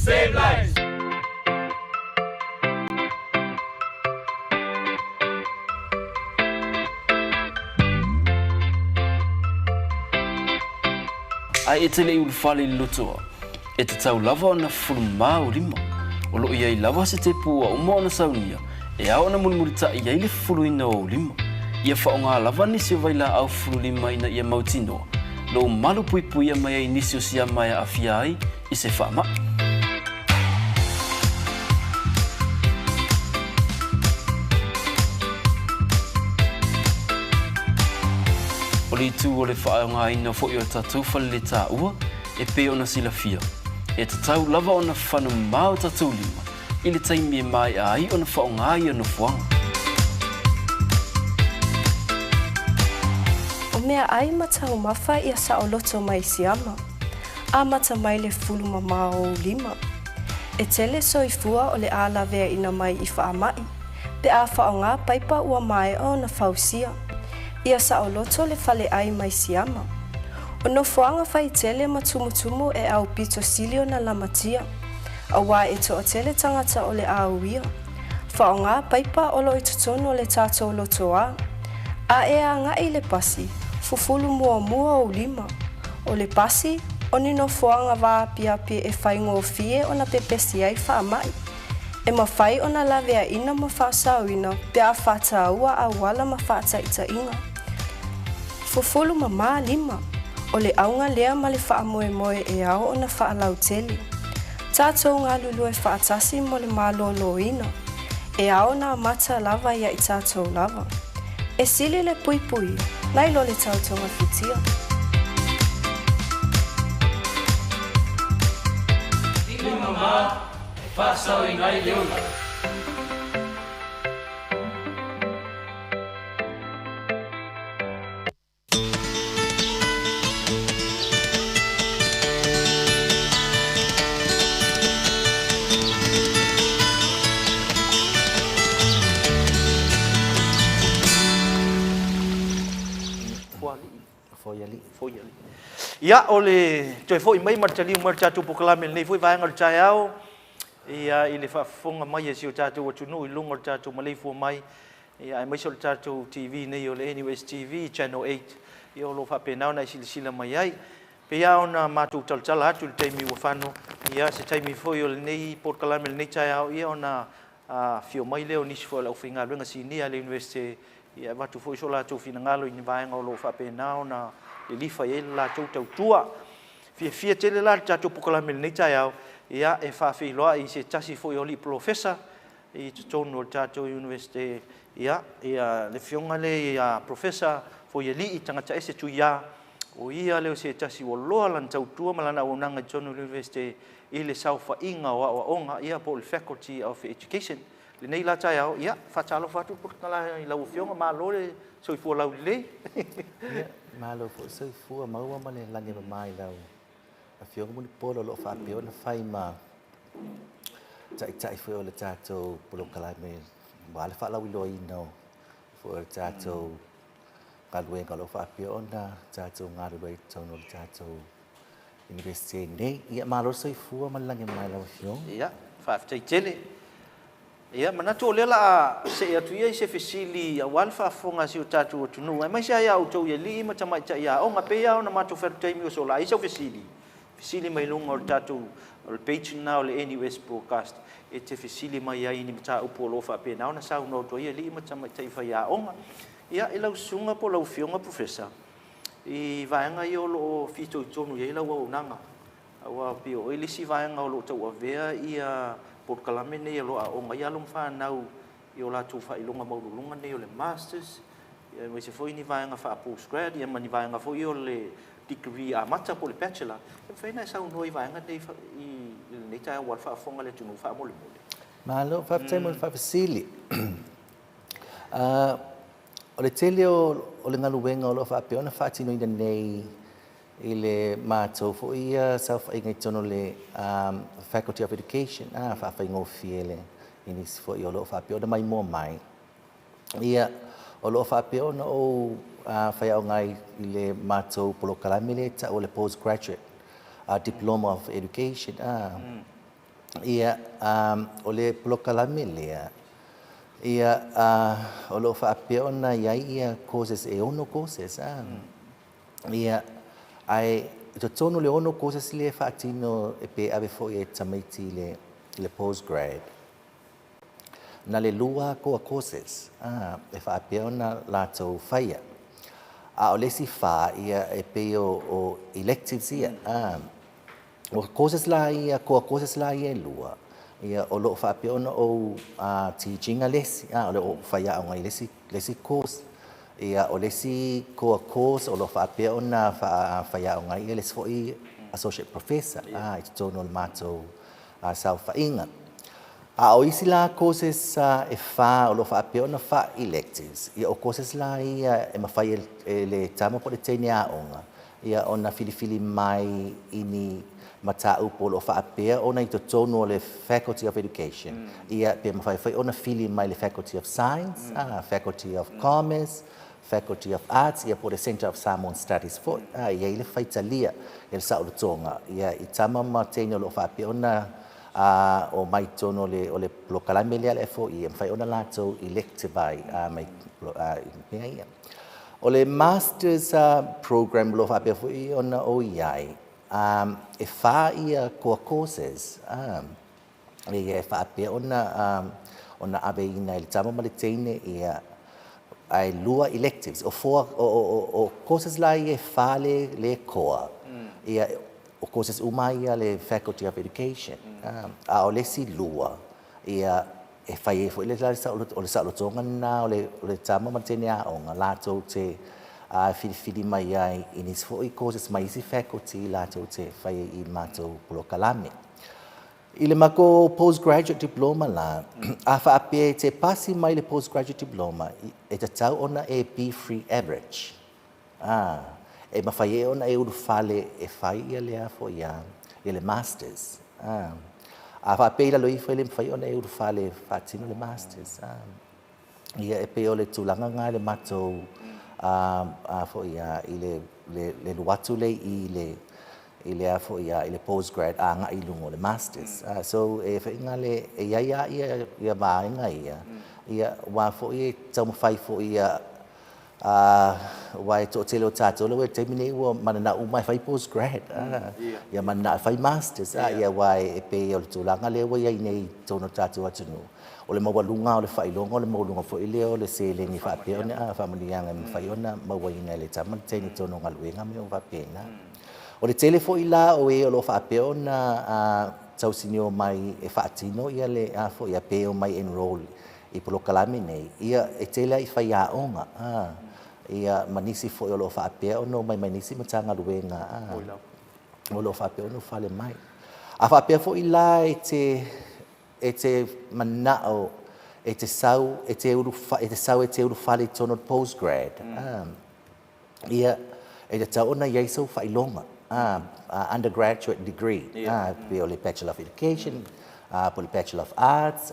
Save lives! Ae e te le i ulufale i le lotoa, e tatau lava ona fufulu mā ou lima. O lo o i ai lava se tepu ua uma ona saunia e ao ona mulimulitaʻi ai le fufuluina o ou lima. Ia faaaoga lava nisi o vailaau fufulu lima ina ia mautinoa lou malu puipuia mai ai nisi o siama e aafia ai i se faamaʻi. O le itu o le faaaogaina foi o tatou faleletaua e pei ona silafia, e tatau lava ona fano mā o tatou lima i le taimi e maea ai ona faaaoga ia nofoaga. O meaʻai ma taumafa ia saoloto mai siama. Amata mai le fulu mamao o ou lima. E tele soifua o le a laveaina mai i faamaʻi, pe a faaaoga paipa ua maea ona fausia. Ia saoloto le faleʻai mai siama. O nofoaga faitele ma tumutumu e aupito sili ona lamatia, auā e toatele tagata o le a uia. Faaaoga paipa o lo o i totonu o le tatou lotoa. A e agaʻi i le pasi, fufulu muamua ou lima. O le pasi, o ni nofoaga vaapiapi e faigofie ona pepesi ai faamaʻi. E mafai ona laveaina ma faasaoina pe a faataua auala ma faataitaiga. Fufulu mamā lima, o le auga lea ma le faamoemoe e ao ona faalautele. Tatou galulue faatasi mo le malōlōina, e ao ona amata lava ia i tatou lava. E sili le puipuia, nai lo le tau togafitia. Lima mamā e faasaoina ai le ola. Ia, o le toe foi mai ma le taliu mai o le tatou polokalame i lenei foi vaega o le taeao, ia, i le faafofoga mai a si o tatou atunuu i luga o le tatou maleifua mai, Ia, aemaise o le tatou TV nei o le NUS TV Channel 8, ia o lo o faapena ona e silasila mai ai. Pei lava ona matou talatala atu i le taimi ua fano, ia se taimi foi o lenei polokalame i lenei taeao, ia ona afio mai lea o nisi foi o le aufaigaluega sinia a le Iunivesite, ia e avatu foi so latou finagalo i ni vaega o lo o faapena ona lilifa i ai le latou tautua. Fiafia tele la le tatou polokalame i lenei taeao, ia e faafeiloai i se tasi foi o alii polofesa, i totonu o le tatou Iunivesite, ia, ia le Afioga lea ia Professor Foialii Tagataese Tuia, o ia lea o se tasi ua loa lana tautua ma lana auaunaga i totonu o le Iunivesite i le saofaiga o aoaoga, ia, po o le Faculty of Education. Lenei la taeao, ia, faatalofa atu le i lau Afioga, malo le soifua laulelei. Ia, malo foi le soifua maua ma le lagi e mama i lau Afioga Mulipola o lo o faapea ona fai ma taitai foi o le tatou polokalame aua le faalauiloaina o foi o le tatou galuega o lo o faapea ona tatou galulue ai i totonu o le tatou Iunivesite nei. Ia, malo le soifua ma le lagi e mama i lau Afioga. Ia, faafetai tele. Ia, manatu o lea la a see atu ia i se fesili aua le faafofoga a si o tatou atunuu, aemaise lava ia outou i alii ma tamaitai aoga. Pei lava ona matou fai atu i taimi ua sola, a i ai sau fesili, fesili mai luga o le tatou, o le page lena o le NUS Broadcast, e te fesili mai ai i ni mataupu o lo o faapena ona saunoa atu ai alii ma tamaitai faiaoga. Ia, i lau susuga po o lau Afioga Professor, i vaega ia o lo o fitoitonu i ai lau auaunaga, Aua pei o oe le isi vaega o lo o tauavea ia polokalame nei o lo o aooga ai alo ma fanau i o latou faailoga maualuluga nei o le Masters, aemaise foi ni vaega faa-postgrad ia ma ni vaega foi o le degree amata po o le Bachelor. E mafai ona e saunoa i vaega nei i lenei taeao aua le faafofoga a le atunuu faamolemole. Malo, faafetai mo le faafesili. O le tele o le galuega o lo o faapea ona faatinoina nei I le matou foi ia saofaiga i totonu o le Faculty of Education, a, faafaigofie le, i nisi foi o lo o faapea ona maimoa mai, ia, o lo o faapea ona ou faiaoga ai i le matou polokalame lea e tau o le Postgraduate Diploma of Education, a. Ia, o le polokalame lea, ia, o lo o faapea ona i ai ia courses e ono courses. Ia, ae i totonu o le ono courses lea e faatino e pe ave foi e tamaiti i le postgrad, na le lua core courses e faapea ona latou faia. A o le isi fa, ia, e pei o electives ia. O courses la ia, core courses la ia e lua, ia, o lo o faapea ona ou teach ina le isi, o lo o faiaoga i le isi, le isi course. Ia, o le isi core course o lo o faapea ona faiaoga ai le isi foi associate professor i totonu o le matou saofaiga. A o isi la courses e fa o lo o faapea ona faa-electives, ia o courses la ia e mafai e le tama po o le teine aoga ia ona filifili mai i ni mataupu o lo o faapea ona i totonu o le Faculty of Education, ia pe mafai foi ona fili mai le Faculty of Science, Faculty of Commerce, Faculty of Arts, ia po o le Centre of Samoan Studies foi. E i ai le faitalia i le saolotoga ia i tama ma teine o lo o faapea ona omai i totonu o le polokalame lea a le FOE, e mafai ona latou elective ai mai i mea ia. O le Masters Program o lo o faapea foi ona ou i ai, e fa ia core courses ia e faapea ona ona aveina e le tama ma le teine ia, ae lua electives. O four, o courses la ia e fa le core, ia o courses uma ia le Faculty of Education. A o le isi lua, ia e fai ai foi le o le saolotoga lena o le tama ma le teine aoga latou te filifili mai ai i nisi foi courses mai isi faculty latou te fai ai i matou polokalame. I le matou postgraduate diploma la, a faapea e te pasi mai le postgraduate diploma, e tatau ona e B3 average. A, e mafai ai ona e ulufale e fai ia lea foi ia le Masters. A, a faapea i lalo ifo e le mafai ona e ulufale e faatino le Masters. A, ia e pei o le tulaga lena i le matou a foi ia i le alu atu lea i le i le a foi ia i le postgrad agai i luga o le Masters. So e faiga le e i ai lava ia vaega ia, ia aua foi e taumafai foi ia aua e toatele o tatou lea ua i le taimi nei ua mananao uma e fai postgrad, ia mananao e fai masters, ia aua e pei o le tulaga lea ua i ai nei i totonu o le tatou atunuu, o le maualuga o le faailoga, o le maualuga foi lea o le seleni faapea ona faamanuiaga e mafai ona mauaina e le tama le teine i totonu o galuega ma mea uma faapena. O le tele foi la o e o lo o faapea ona tausinio mai e faatino ia le a foi ia pe omai enroll i polokalame nei, ia, e tele lava i faiaoga, a, ia, ma nisi foi o lo o faapea ona omai mai nisi Matagaluega, a, o lo o faapea ona ulufale mai. A faapea foi la e te, e te manao e te sau e te ulu, e te sau e te ulufale i totonu o le postgrad, a, Ia, e tatau ona i ai sou faailoga, undergraduate degree, pei o le Bachelor of Education, po o le Bachelor of Arts,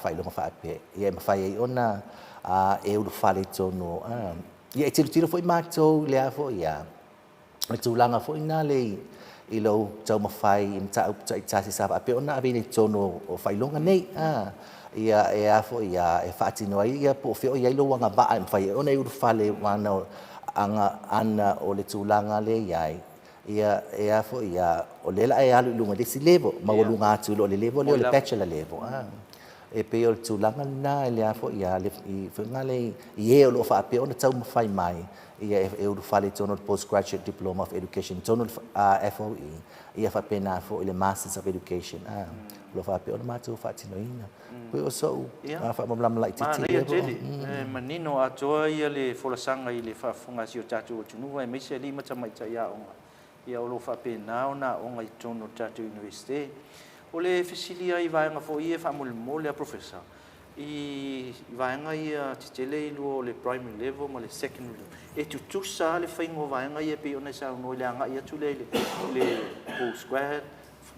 faailoga faapea, ia e mafai ai ona e ulufale i totonu. Ia, e tilotilo foi matou i le a foi a, le tulaga foi lena le i lou taumafai i mataupu taitasi sa faapea ona aveina i totonu o faailoga nei, a, ia e a foi a, e faatino ai ia po o fea o i ai lou agavaa e mafai ai ona e ulufale ana aga ana o le tulaga lea e i ai, ia e a foi a, o lea o le a e alu i luga i le isi level, maualuga atu i lo le level lea o le Bachelor level, a. E pei o le tulaga lena i le a foi a, i foi lena le i e o lo o faapea ona taumafai mai ia e ulufale i totonu o le Postgraduate Diploma of Education i totonu o le FOE, ia faapena foi le Masters of Education, a, o lo o faapea ona matou faatinoina. Pei o so'u faamalamalama laitiiti lea. Manaia tele, e manino atoa ia le folasaga i le faafofoga a si o tatou atunuu aemaise alii ma tamaitai aoga Ia o lo o faapena ona aoga i totonu o le tatou Iunivesite. O le fesili lava i vaega foi ia faamolemole a Professor, i vaega ia tetele i lua o le primary level ma le secondary level, e tutusa lava le faiga o vaega ia pei ona e saunoa i le agai atu lea i le post grad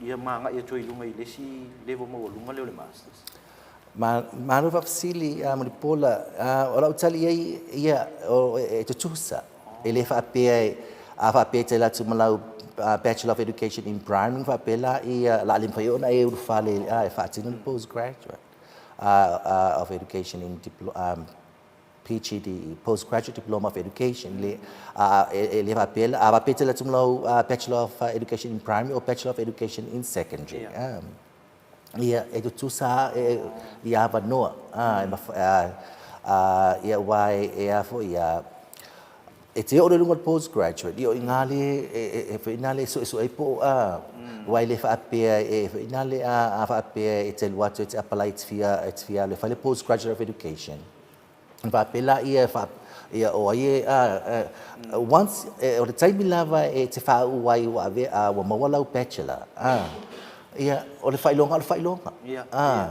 ia ma agai atu ai i luga i le isi level maualuga lea o le masters? Malo faafesili Mulipola. O lau tali i ai, ia, e tutusa. E le faapea, a faapea e te alu atu ma lau Bachelor of Education in Primary ma faapea laia, o le a le mafai ona e ulufale e faatino le Postgraduate of Education in PGDE, Postgraduate Diploma of Education, le, e le faapea la, a faapea e te alu atu ma lau Bachelor of Education in Primary or Bachelor of Education in Secondary. Ia, e tutusa ia avanoa, ia aua e a foi ia, e te oo loa i luga o le postgraduate, ia o i ina le, e foi ina le suesue ai po o, aua e le faapea e foi ina le a faapea e te alu atu e te apalai e te fia, e te fia alu e fai le postgraduate of education, Ona faapea lea e faa, ia o ai e, a, once, o le taimi lava e te faauu ai ua ave, ua maua lau Bachelor, a, ia, o le faailoga o le faailoga. A,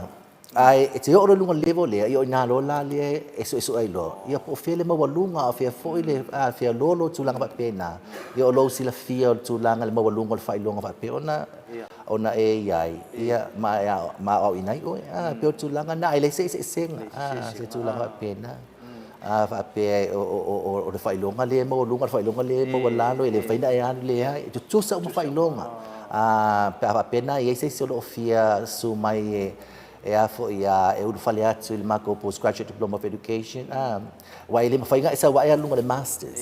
ae e te oo loa i luga o le level lea, ia o i ina loa la lea e suesue ai loa, ia po o fea le maualuga, a o fea foi le, a, fea loa lou tulaga faapena, ia o lou silafia o le tulaga i le maualuga o le faailoga faapea ona, ona e i ai, ia, ma e aoaoina ai oe. A, e pei o le tulaga lena, ae leai se eseesega, a, se tulaga faapena. A faapea o le faailoga lea e maualuga, o le faailoga lea e maualalo, e le mafai ona e alu, leai, e tutusa uma faailoga. A, pe a faapea la e i ai se isi o lo o fia susu mai e a foi e ulufale atu i le matou Postgraduate Diploma of Education, a, Aua e le mafai ona e sau ae alu i luga i le Masters.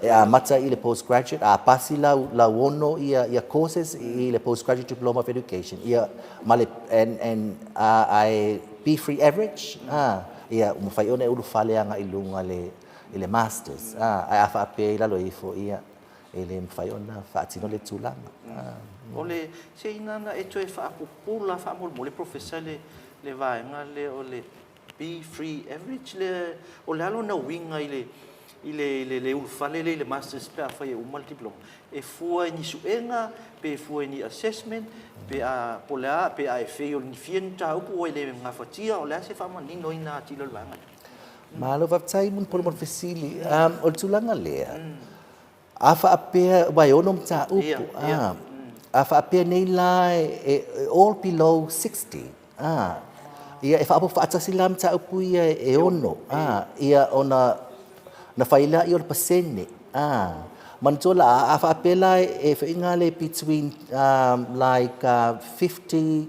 E amata i le Postgraduate, a pasi lau lau ono ia ia courses i le Postgraduate Diploma of Education, ia ma le and and ae be free average, ia ua mafai ona e ulufale agai i luga i le i le Masters. Ae a faapea i lalo ifo, ia e le mafai ona faatino le tulaga. O le, se ina na e toe faapupula faamolemole Professor le le vaega lea o le Be free average le, o le a lona uiga i le, i le, i le, le ulufale lea i le Masters pe afai e uma le Diploma? E fua i ni suega, pe fua i ni assessment, pe a, po o le a, pe a e fail ni fia ni mataupu ua e le gafatia, o le a se faamaninoina atili o le vaega lea? Malo faafetai Mulipola mo le fesili. O le tulaga lea, A faapea, aua e ono mataupu, a, a faapea nei la e all below 60, a, ia e faaopoopo faatasi la mataupu ia e ono, a, ia ona na fai lea o le pasene, a, manatua la, a faapea la e foi na le between like 50,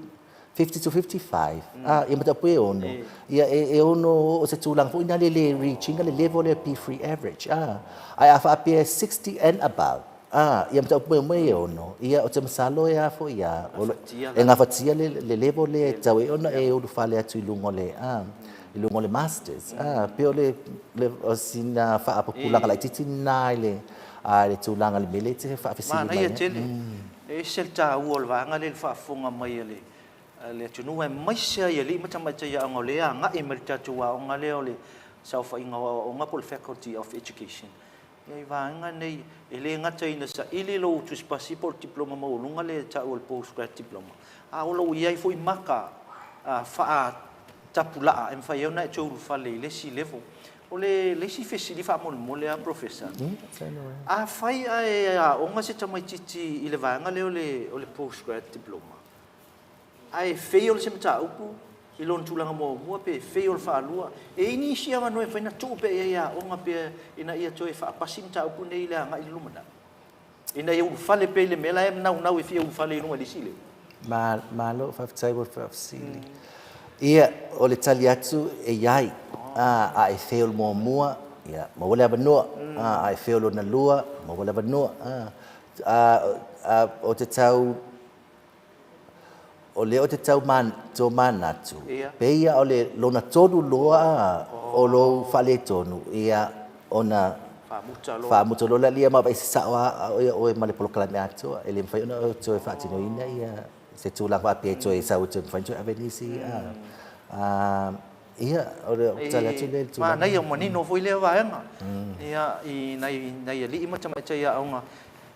50 to 55, a, ia mataupu e ono, ia e ono oo se tulaga foi lea le reach ina le level lea be free average, a. Ae a faapea e 60 and above, a, ia mataupu uma e ono, ia ou te masalo e a foi a, e gafatia le level lea e tatau ai ona e ulufale atu i luga o le, a, i luga o le Masters. A, pei o le, o sina faapupulaga laitiiti lena i le, a, i le tulaga i le mea lea e te faafesili mai ai. Manaia tele. E ese le taua o le vaega lea i le faafofoga mai a le le atunuu aemaise lava i alii ma tamaitai aoga o lea e agai mai i le tatou aoga lea o le saofaiga o aoaoga po o le Faculty of Education. Ia i vaega nei, e le gata ina saili lou tusipasi po o le diploma maualuga lea e tau o le Post-Grad Diploma, a o lo o i ai foi maka faatapulaa e mafai ai ona e toe ulufale i le isi level. O le isi fesili faamolemole lava Professor, afai ae aoga se tamaitiiti i le vaega lea o le Post-Grad Diploma, ae fail se mataupu i lona tulaga muamua pe fail faalua, e i ai nisi avanoa e mafai ona tuu pea i ai e aoga pea ina ia toe faapasi mataupu nei i le agai i le lumanai? Ina ia ulufale pea i le mea la e naunau e fia ulufale i luga i le isi level. Malo, faafetai mo le faafesili. Ia, o le tali atu, e i ai. A e fail muamua, ia, maua le avanoa. A e fail lona lua, maua le avanoa. Ou te tau O lea ou te tau tomanatu, pei o le lona tolu loa o lou faaletonu, ia, ona faamuta loa lea ma vaai sasao lava oe ma le polokalame atoa. E le mafai ona e toe faatinoina se tulaga faapea e toe sau e toe mafai ona toe ave nisi. Ia, o le tali atu lea i le tulaga. Manaia, ua manino foi lea vaega i nai alii ma tamaitai aoga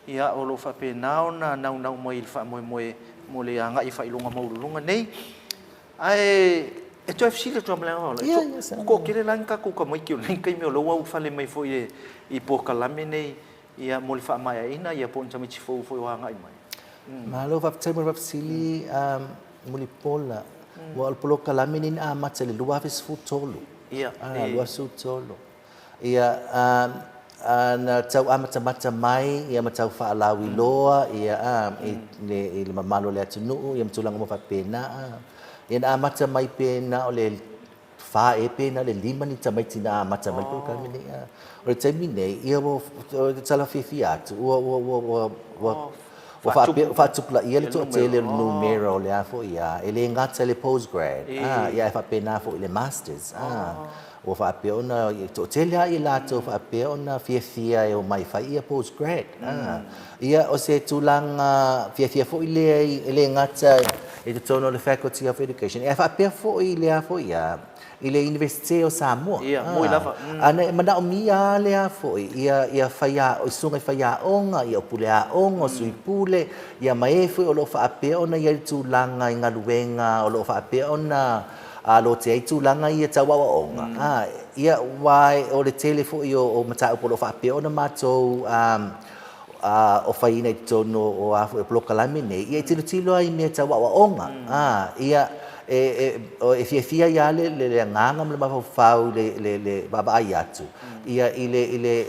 Ia, o lo o faapena ona naunau mai i le faamoemoe mo le agai i faailoga maualuluga nei. Ae e toe fesili atu lava ma le agaga faaaloalo, ua toatele la ni tatou tamaiti o lenei taimi o lea ua ulufale mai foi i polokalame nei ia mo le faamaeaina ia po o ni tamaiti fou foi o agai mai? Malo faafetai mo le faafesili Mulipola. Aua o le polokalame lenei na amata i le 2013. Ia, 2013. Ia, na tau amatamata mai ia ma tau faalauiloa ia a i le i le mamalu o le atunuu ia ma tulaga uma faapena a. Ia na amata mai pe na o le fa ea pe na o le lima ni tamaiti na amata mai le polokalame nei a. O le taimi nei ia ua tala fiafia atu ua ua ua ua ua ua faapea faatupulaia le toatele o le numera o le a foi a e le gata i le postgrad a ia ae faapena foi i le masters a. Ua faapea ona toatele lava i latou faapea ona fiafia e omai e fai ia postgrad. Ia o se tulaga fiafia foi lea e le gata i totonu o le Faculty of Education, ae faapea foi i le a foi a, i le Iunivesite o Samoa. Ia, moi lava. Ana e manaomia lava le a foi, ia faia, i susuga i faiaoga, ia o pule aoga, o sui pule, ia ma e foi o lo o faapea ona i ai le tulaga i galuega o lo o faapea ona a lotea ai tulaga ia tau aoaoga, a, ia, aua o le tele foi o mataupu o lo o faapea ona matou ofaina i totonu o a foi o polokalame nei, ia e tilotilo lava i mea tau aoaoga, a, ia, e fiafia ai lava le agaga ma le mafaufau i le vaavaai atu, ia, i le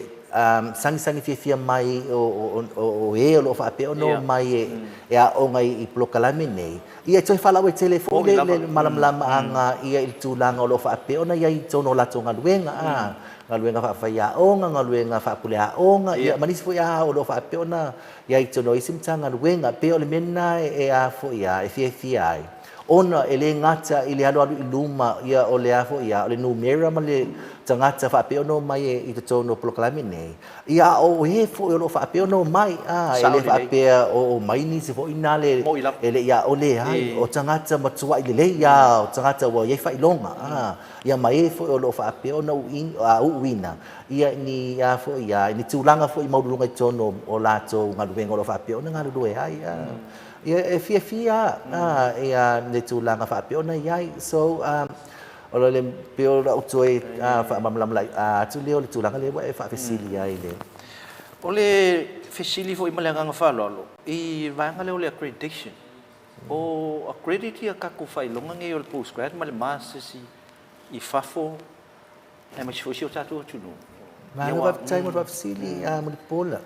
sagisagi fiafia mai o e o lo o faapea ona omai e aooga i polokalame nei. Ia e toe faalauaitele foi le malamalamaaga ia i le tulaga o lo o faapea ona i ai i totonu o latou galuega, a, galuega faafaiaoga, galuega faapuleaoga, ia ma nisi foi a o lo o faapea ona i ai i totonu o isi Matagaluega. E pei o le mea lena e a foi a, e fiafia ai, ona e le gata i le alualu i luma ia o le a foi a, o le numera ma le tagata faapea ona omai i totonu o polokalame nei, Ia, a o e foi o lo o faapea ona omai, a, e le faapea o omai nisi foi na le, e le i a, o leai, o tagata matuai lelei a, o tagata ua i ai faailoga, a, ia ma e foi o lo o faapea ona uuina, ia, ni a foi a, ni tulaga foi maualuluga i totonu o latou galuega o lo o faapea ona galulue ai, a. Ia, e fiafia a, ia, le tulaga faapea ona i ai. So, O le pei o lau toe faamalamalama atu lea o le tulaga lea ua e faafesili ai i le. O le fesili foi ma le agaga faaaloalo i le vaega lea o le accreditation. O accredit ia tatou faailoga nei o le postgrad ma le masters i fafo aemaise foi si o tatou atunuu? Malo faafetai mo le faafesili Mulipola.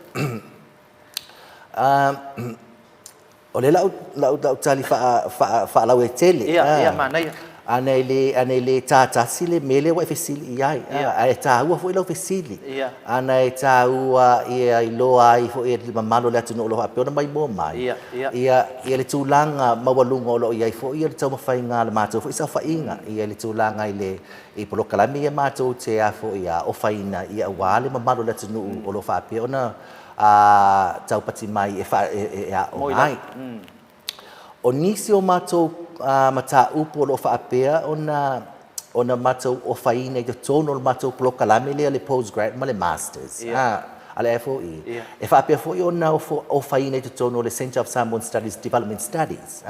O lea la ou tali faalauaitele. Ia, ia, manaia. Ana e le, ana e le tā tasi le mea lea ua e fesili i ai. Ia. Ae taua foi lau fesili. Ia. Ana e taua ia iloa ai foi e le mamalu o le atunuu o lo o faapea ona maimoa mai. Ia, ia. Ia, ia le tulaga maualuga o lo o i ai foi le taumafaiga a le matou foi saofaiga, ia le tulaga i le i polokalame ia matou te a foi a ofaina ia aua le mamalu o le atunuu o lo o faapea ona a taupati mai e aoga ai. O nisi o matou mataupu o lo o faapea ona matou ofaina i totonu o le matou polokalame lea le postgrad ma le masters a le FOE, e faapea foi ona ofaina i totonu o le Centre of Samoan Studies Development Studies.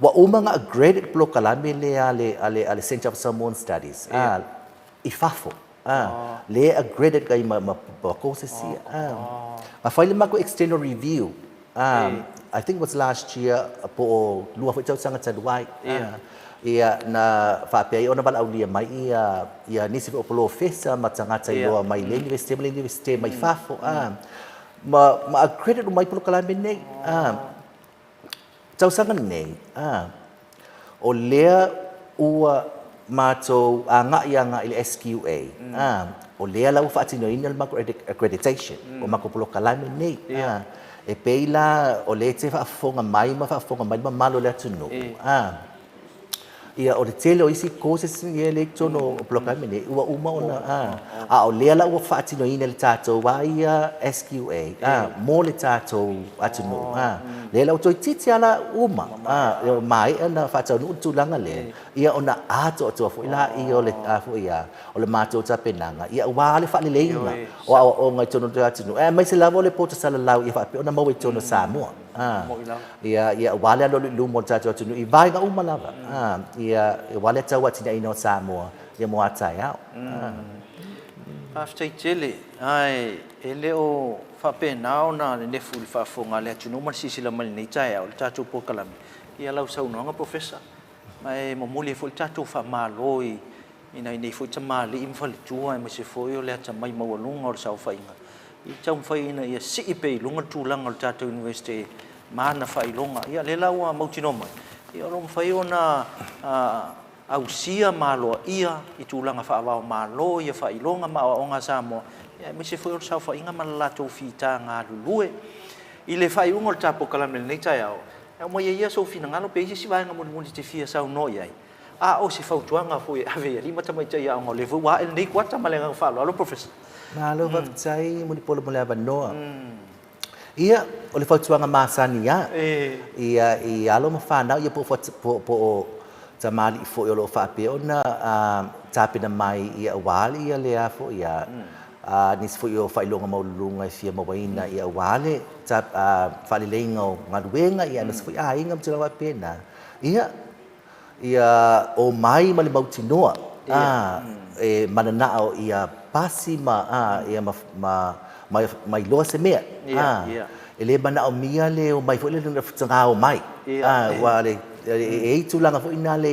Ua uma ona accredit polokalame lea a le Centre of Samoan Studies i fafo. Lea e accredit ai ma courses ia. Na fai le matou external review, I think it was last year po o lua foi tausaga talu ai. Ia, na faapea ai ona valaaulia mai ia nisi foi o polofesa ma tagata iloa mai le Iunivesite ma le Iunivesite mai fafo, ma accredit uma ai polokalame nei. Tausaga nei, a, o lea ua matou agai agai i le SQA, a, o lea la ua faatinoina le matou accreditation o matou polokalame nei, a, e pei la o lea e te faafofoga mai ma faafofoga mai le mamalu o le atunuu, a. Ia, o le tele o isi courses ia lea i totonu o polokalame nei, ua uma ona, a, a o lea la ua faatinoina e le tatou a ia SQA, a, mo le tatou atunuu, a. Lea la ua toeitiiti lava la uma, a, ua maea ona faataunuu le tulaga lea, ia ona atoatoa foi lea o le, a foi a, o le matou tapenaga, ia aua le faaleleiga o aoaoga i totonu o le atunuu, aemaise lava o le poto salalau ia faapea ona maua i totonu o Samoa. Ia, ia, aua le alualu i luma o le tatou atunuu i vaega uma lava, ia, aua le tauatiaeina o Samoa, ia mo a taeao. Faafetai tele, ae e le o faapena ona nenefu i le faafofoga a le atunuu ma le silasila mai i lenei taeao i le tatou polokalame. Ia lau saunoaga Professor, ma e momoli ai foi le tatou faamalo i i nai nei foi tamalii ma faletua aemaise foi o le atamai maualuga o le saofaiga i taumafai ina ia sii pea i luga le tulaga o le tatou Iunivesite ma ana faailoga. Ia lea la ua mautinoa mai, ia o lo o mafai ona ausia ma aloaia i tulaga faava-o-Malo ia faailoga ma aoaoga a Samoa, ia aemaise foi o le saofaiga ma le latou fita galulue. I le faaiuga o le ta polokalame i lenei taeao, e aumaia ia sou finagalo pe i ai se isi vaega mulimuli e te fia saunoa i ai, a o se fautuaga foi e ave i alii ma tamaitai aoga, o lea foi ua ae lenei kuata ma le agaga faaaloalo Professor. Malo faafetai Mulipola mo le avanoa. Ia, o le fautuaga masani lava, ia i alo ma fanau ia po o po o tamalii foi o lo o faapea ona tapena mai ia aua ia le a foi a nisi foi o faailoga maualuluga e fia mauaina ia aua le faaleleiga o galuega ia aemaise foi aiga ma tulaga faapena. Ia, ia omai ma le mautinoa a e mananao ia pasi ma a ia ma ma ma iloa se mea a e le manaomia le omai foi lele na taga omai a aua le e i ai tulaga foi nale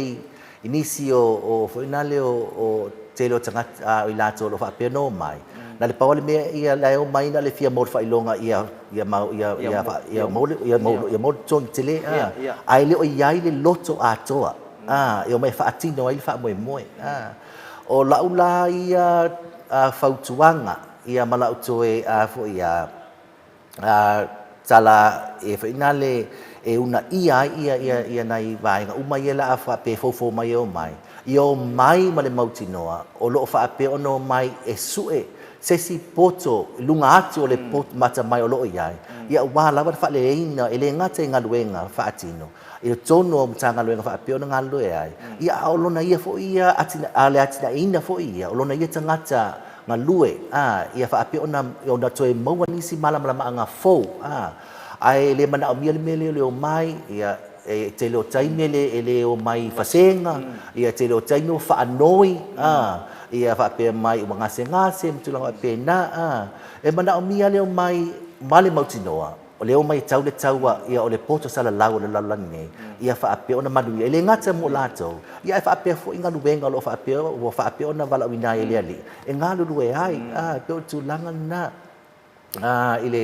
i nisi o o foi nale o o tele o tagata a o i latou o lo o faapea ona omai na le pau lava le mea ia la e omai na o le fia maua le faailoga ia ia mau ia ia ia maua le ia maua ia maua le totogi tele a ae le o i ai le loto atoa a e omai e faatino ai le faamoemoe a. O lau la ia fautuaga ia ma lau toe a foi a a tala e foi na le e uunaia ai ia ia ia nai vaega uma ia la a faapea e foufou mai e omai, ia omai ma le mautinoa o lo o faapea ona omai e sue se isi poto i luga atu o le poto atamai o lo o i ai, ia aua lava le faaleleiina e le gata i galuega faatino i totonu o Matagaluega faapea ona galulue ai, ia a o lona ia foi ia a o le atinaeina foi ia o lona ia tagata galue, a, ia faapea ona ona toe maua nisi malamalamaaga fou, a, ae le manaomia le mea lea o le omai, ia, e tele o taimi e le e le omai i vasega, ia tele o taimi ua faanoi, a, ia faapea mai ua gasegase ma tulaga faapena, a, e manaomia le omai ma le mautinoa, O le omai e tau le taua, ia o le poto salalau o le lalolagi nei, ia faapea ona manuia. E le gata mo latou, ia ae faapea foi galuega o lo o faapea, ua faapea ona valaauina ai e le Alii, e galulue ai. A, e pei o le tulaga lena, a, i le,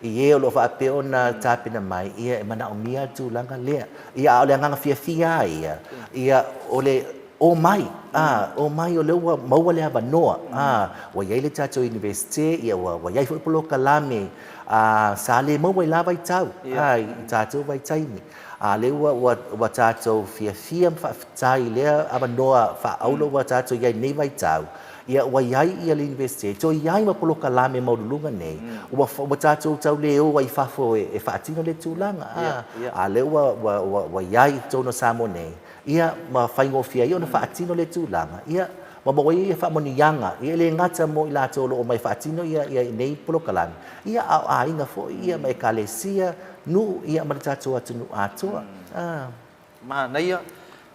i e o lo o faapea ona tapena mai, ia e manaomia le tulaga lea. Ia, a o le agaga fiafia lava ia, ia o le omai, a, omai o lea ua maua le avanoa, a, ua i ai le tatou Iunivesite, ia ua, ua i ai foi polokalame, A, sa le maua i la vaitau, a, i tatou vaitaimi. A lea ua, ua, ua tatou fiafia ma faafetai i lea avanoa faaauro ua tatou i ai i lenei vaitau, ia ua i ai ia le Iunivesite, toe i ai ma polokalame maualuluga nei, ua, ua tatou tau le o ai i fafo e, e faatino lea tulaga, a, a lea ua, ua, ua, ua i ai i totonu o Samoa nei, ia ma faigofie ai ona faatino lea tulaga, ia, ma maua ai ia faamanuiaga, ia e le gata mo i latou o lo o omai e faatino ia ia nei polokalame, ia a o aiga foi ia ma ekalesia, nuu ia ma le tatou atunuu atoa. Ah. Manaia,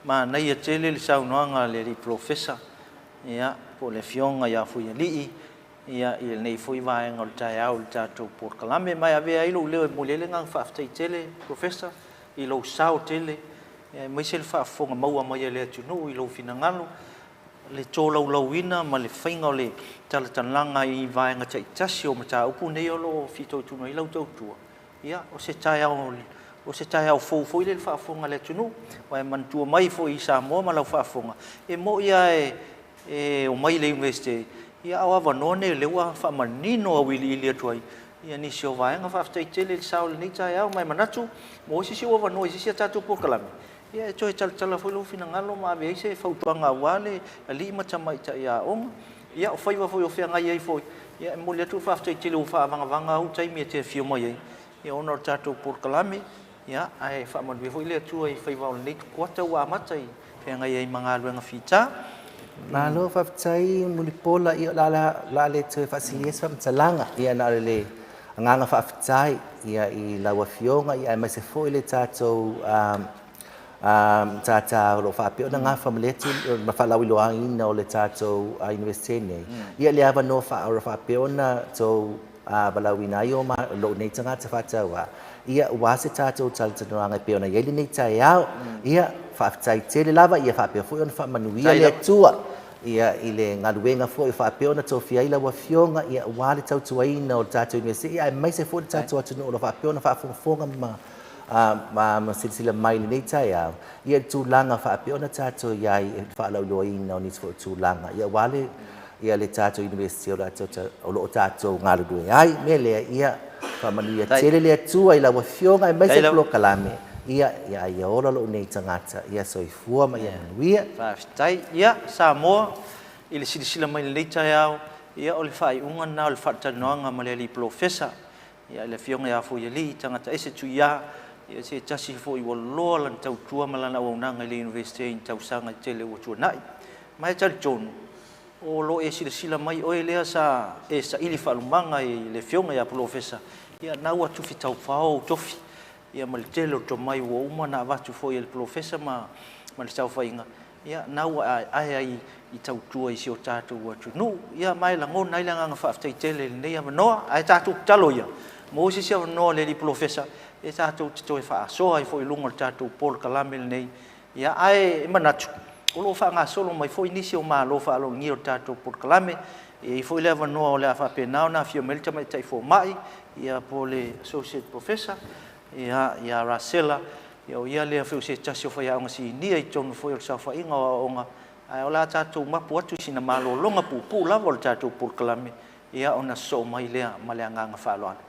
manaia tele le saunoaga a le Alii Polofesa, ia, po o le Afioga ia Fuialii, ia, i lenei foi vaega o le taeao i le tatou polokalame. Ma e avea ai lou leo e momoli ai le agaga faafetai tele, Polofesa, i lou sao tele, aemaise le faafofoga maua mai a le atunuu i lou finagalo, le tolaulauina ma le faiga o le talatalaga i vaega taitasi o mataupu nei o lo o fitoitonu ai lau tautua. Ia, o se taeao, o se taeao fou foi lea i le faafofoga a le atunuu. Aua e manatua mai foi i Samoa ma lau faafofoga, e moni lava e, e omai i le Iunivesite, ia a o avanoa nei o lea ua faamanino auiliili atu ai ia nisi o vaega. Faafetai tele i le sao i lenei taeao, ma e manatu maua se isi ou avanoa i se isi a tatou polokalame, ia e toe talatala foi lou finagalo ma ave ai se fautuaga aua le alii ma tamaitai aoga. Ia o faiva foi o feagai ai foi, ia e momoli atu le faafetai tele ua faavagavaga au taimi e te afio mai ai, ia ona o le tatou polokalame. Ia, ae faamanuia foi le Atua i faiva o lenei kuata ua amata i feagai ai ma galuega fita. Malo faafetai Mulipola, ia o le a le a le toe faasilia se faamatalaga, ia na o le agaga faafetai ia i lau Afioga ia aemaise foi le tatou matata o lo o faapea ona gafa ma lea ma faalauiloaina o le tatou Iunivesite nei, ia le avanoa faaauuro faapea ona tou a valaauina ai o lou nei tagata faataua, ia ua se tatou talatalanoaga e pei ona i ai lenei taeao. Ia, faafetai tele lava, ia faapea foi ona faamanuia le Atua. Ia, i le galuega foi o faapea ona tofia ai lau Afioga, ia, aua le tautuaina o le tatou Iunivesite, ia, aemaise foi le tatou atunuu o lo o faapea ona faafogafoga ma, ma, ma silasila mai i lenei taeao, ia, i le tulaga faapea ona tatou i ai i le faalauiloaina o nisi foi o tulaga, ia, aua le, ia, le tatou Iunivesite o lo o lo o tatou galulue ai. O le mea lea, ia, faamanuia tele le Atua i lau Afioga aemaise le polokalame, ia, ia, ia ola lou nei tagata, ia soifua ma ia manuia. Faafetai. Ia, Samoa, i le silasila mai i lenei taeao, ia, o le faaiuga lena o le faatalanoaga ma le Alii Polofesa, ia, le Afioga ia Foialii Tagataese Tuia, ia, se tasi foi ua loa lana tautua ma lana auaunaga i le Iunivesite i ni tausaga e tele ua tuanai. Ma e talitonu, O lo o e silasila mai oe lea sa e saili faalumaga i le Afioga ia Polofesa, ia na ua tufi taufao ou tofi, ia ma le tele o tomai ua uma ona avatu foi e le Polofesa ma ma le saofaiga, ia na ua aeae ai i tautua i si o tatou atunuu. Ia ma e lagona ai le agaga faafetai tele i lenei avanoa, ae tatou tatalo ia, maua se isi avanoa o le Alii Polofesa e tatou te toe faasoa ai foi i luga o le tatou polokalame lenei. Ia, ae e manatu, o lo o faagasolo mai foi nisi o malo faaaloalogia o le tatou polokalame. E i ai foi le avanoa o le a faapena ona afio mai ai le Tamaitai Fomai, ia po o le Associate Professor, ia, ia Rasela, ia o ia lea foi o se tasi o faiaoga sinia i totonu foi o le saofaiga o aoaoga, ae o le a tatou mapu atu i sina malologa puupuu lava o le tatou polokalame, ia ona sosoo mai lea ma le agaga faaaloalo.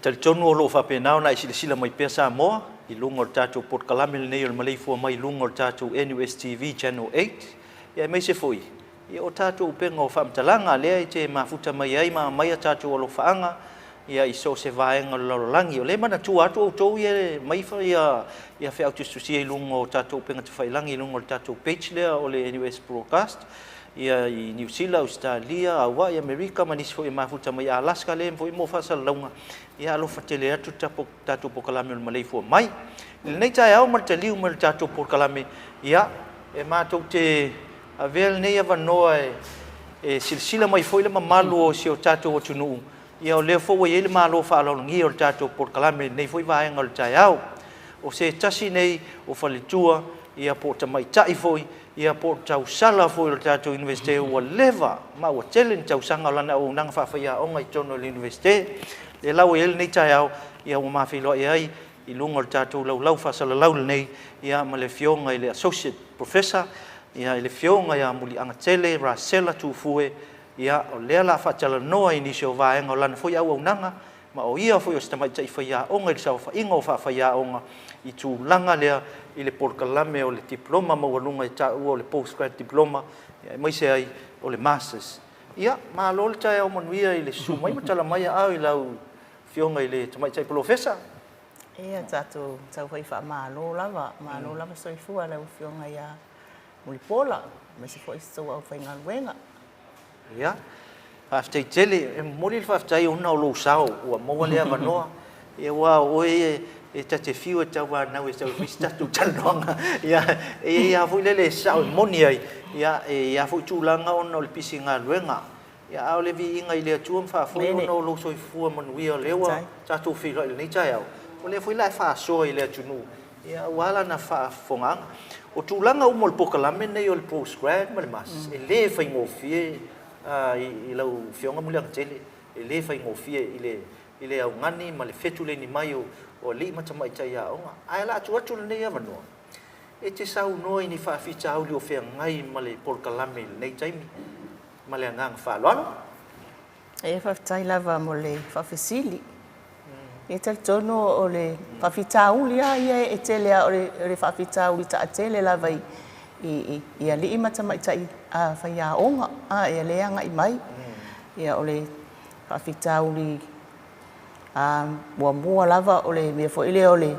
talitonu o lo o faapena ona e silasila mai pea Samoa i luga o le tatou polokalame lenei o le maleifua mai i luga o le tatou NUSTV Channel 8, ia aemaise foi ia o tatou upega o faamatalaga lea e te mafuta mai ai ma aumai a tatou alofaaga ia i so o se vaega o le lalolagi. O lea e manatua atu outou ia mai ia ia feau tusitusia i luga o tatou upega tafailagi i luga o le tatou page lea o le NUS Broadcast ia i Niu Sila, Ausetalia, Hawaii, Amerika ma nisi foi e mafuta mai Alaska lea foi mo faasalalauga. Ia alofa tele atu le tatou polokalame o le maleifua mai. I lenei taeao ma le taliu mai o le tatou polokalame, ia e matou te avea lenei avanoa e silasila mai foi le mamalu o si o tatou atunuu, ia o lea foi ua i ai le malo faaaloalogia o le tatou polokalame i lenei foi vaega o le taeao. O se tasi nei o faletua, ia po o tamaitai foi, ia po o tausala foi o le tatou Iunivesite ua leva ma ua tele ni tausaga o lana auaunaga faafaiaoga i totonu o le Iunivesite. Lea la ua i ai lenei taeao, ia ua ma feiloai ai i luga o le tatou laulau faasalalau lenei, ia ma le Afioga i le Associate Professor, ia i le Afioga ia Muliagatele Rasela Tufue, ia o lea o le a faatalanoa i nisi o vaega o lana foi auaunaga, ma o ia foi o se tamaitai faiaoga i le saofaiga o faafaiaoga i tulaga lea i le polokalame o le Diploma maualuga e taua o le Post Grad Diploma, ia aemaise ai o le Masters. Ia, malo le taeao manuia i le susu mai ma tala mai aao i lau Afioga i le Tamaitai Polofesa. Ia, tatou tau fai faamalo lava, malo lava soifua lau Afioga ia Mulipola, aemaise foi si tou aufaigaluega. Ia, faafetai tele. E momoli le faafetai ona o lou sao ua maua lea avanoa. Ia, aua o oe e ta te fiu e tauanau e tau fai se tatou talanoaga. Ia, e i ai lava foi lele e sao e moni ai, ia, e i ai lava foi tulaga ona o le pisi galuega. Ia, a o le viiga i le Atua ma faafoi ona o lou soifua manuia o lea ua tatou feiloai i lenei taeao, o lea foi la e faasoa i le atunuu, ia, aua lana faafofogaaga. O tulaga uma o le polokalame lenei o le Post Grad ma le Masters, e le faigofie i lau Afioga Muliagatele, e le faigofie i le augani ma le fetuleni mai o alii ma tamaitai aoga. Ae o le a tuu atu lenei avanoa e te saunoa i ni faafitauli o feagai ma le polokalame i lenei taimi. Ma le agaga faaaloalo. Ia faafetai lava mo le faafesili. Ia talitonu o le faafitauli lava ia e tele lava o le faafitauli taatele lava i alii ma tamaitai faiaoga ia lea e agai mai. Ia o le faafitauli A muamua lava o le mea foi lea o le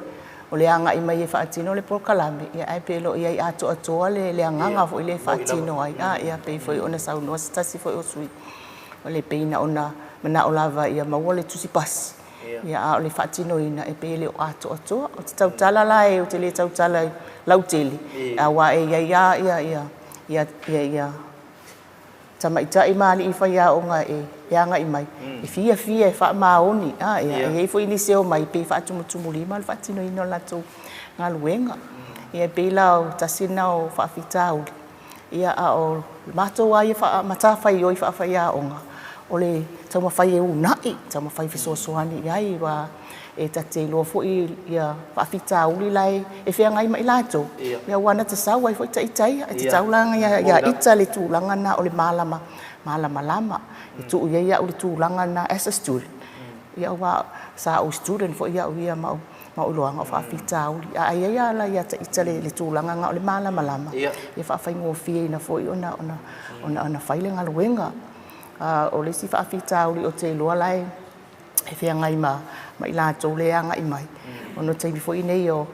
o le agai mai e faatino le polokalame, ia ae pe le o i ai atoatoa le le agaga foi lea e faatino ai. A, ia pei foi ona saunoa se tasi foi o sui usufono, o le pei na ona manao lava ia maua le tusi pasi, ia a o le faatinoina e pei e le o atoatoa. Ou te tautala la ou te le tautala lautele, aua e i ai lava ia ia ia ia tamaitai ma alii faiaoga e agai mai, e fiafia e faamaoni. A, ia, e i ai foi nisi e omai pei e faatumutumulima le faatinoina o le latou galuega. Ia e pei la o tasi lena o faafitauli, ia a o le matou lava ia matafaioi faafaiaoga, o le taumafai e uunai, taumafai e fesoasoani i ai, aua e ta te iloa foi ia faafitauli la e feagai ma i latou, ia aua na te sau ai foi ta ita ia. E tatau la ia ita le tulaga lena o le malama, malamalama. E tuu i ai au i le tulaga lena as a student, ia aua sa ou student foi au ia ma ou iloaga o faafitauli. A i ai lava la ia te ita le tulaga lena o le malamalama, e faafaigofieina foi ona fai le galuega. O le isi faafitauli ou te iloa la e e feagai ma ma i latou lea e agai mai, ona o taimi foi nei o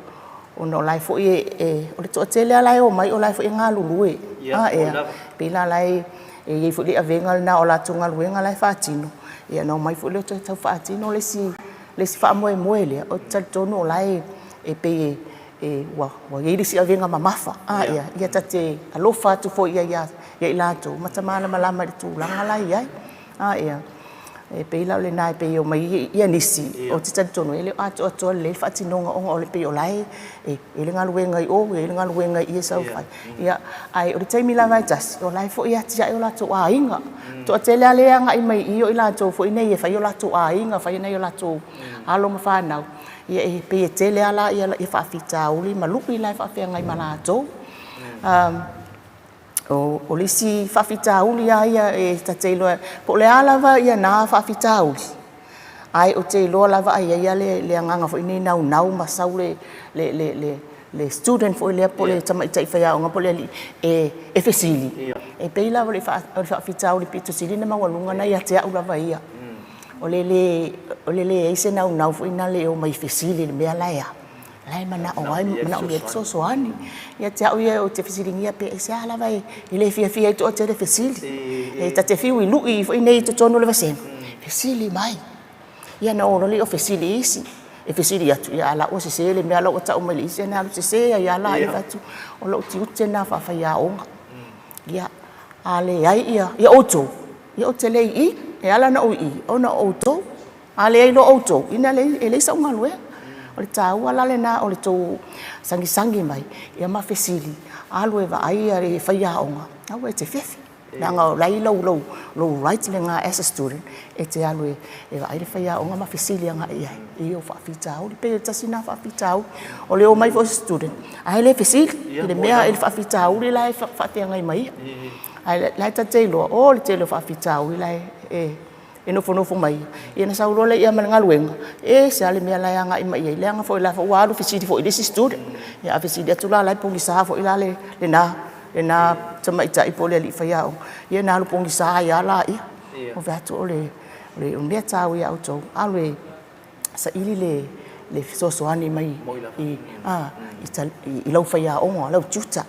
ona o la e foi e o le toatele lava la e omai o la e foi e galulue. A ea, pei la la e e i ai foi le avega lena o latou galuega la e faatino, ia ona omai foi lea toe tau faatino le isi le isi faamoemoe lea, ou te talitonu o la e e pei e ua ua i ai le isi avega mamafa. A ea, ia ta te alofa atu foi i ai ia i latou ma ta malamalama i le tulaga la e i ai. A ea, e pei la o lena e pei e omai ia nisi, ou te talitonu e le o atoatoa lelei le faatinoga ona o le pei o la e i ai le galuega i o, i ai le galuega i i e sau fai. Ia, ae o le taimi lava e tasi, o la e foi e atiae o latou aiga. Toatele lava lea e agai mai i i o i latou foi nei e fai o latou aiga, fai nai o latou alo ma fanau, ia e pei e tele lava la ia faafitauli ma lu'i la e faafeagai ma latou. O le isi faafitauli lava ia e ta te iloa, po o le a lava na faafitauli, Ae ou te iloa lava a i ai lava le agaga foi lenei naunau ma sau le le le le le student foi lea po o le tamaitai faiaoga po o le alii e e fesili. E pei lava o le faafitauli pito sili ona maualuga lena ia te au lava ia. O le le o le leai se naunau foi lena e omai e fesili i le mea la e a, la e manao ai, manaomia ai le fesoasoani. Ia te au ia ou te fesiligia pe aisea lava e le fiafia ai le toatele e fesili. E ta te fiu i lui foi nei i totonu o le vasega, fesili mai. Ia ona o loa lea o fesili isi, e fesili atu, ia a o la ua sese le mea la ua tau mai e le isi ona alu sese ai lava lea. Fai atu, o lou tiute lena faa-faiaoga. Ia, a leai ia outou, ia ou te le i i. E ala ona ou i i, ona o outou. A leai loa outou, ina e leai sau galuega. O le taua la lena o le tou sagisagi mai ia ma fesili, alu e vaai le faiaoga, aua e te fefe. Leaga o la e i lou, lou, lou right lena as a student e te alu e vaai le faiaoga ma fesili agai i ai i ou faafitauli. E pei o le tasi lena faafitauli, o le omai foi o se student ae le fesili i le mea, i le faafitauli la e faafeagai ma ia. Ae la e ta te iloa, o le tele o faafitauli la e e nofonofo mai ia, ona sau loa lea ma le galuega, e ese lava le mea la e agai mai i ai, leaga foi o la foi ua alu fesili foi i le isi student. Ia a fesili atu la, o la e pogisa foi la lena, lena tamaitai po o le alii faiaoga, ia ona alu pogisa ai lava laia. Ou fai atu, o le mea taua ia outou, alu e saili le fesoasoani mai i lau faiaoga, lau tutor.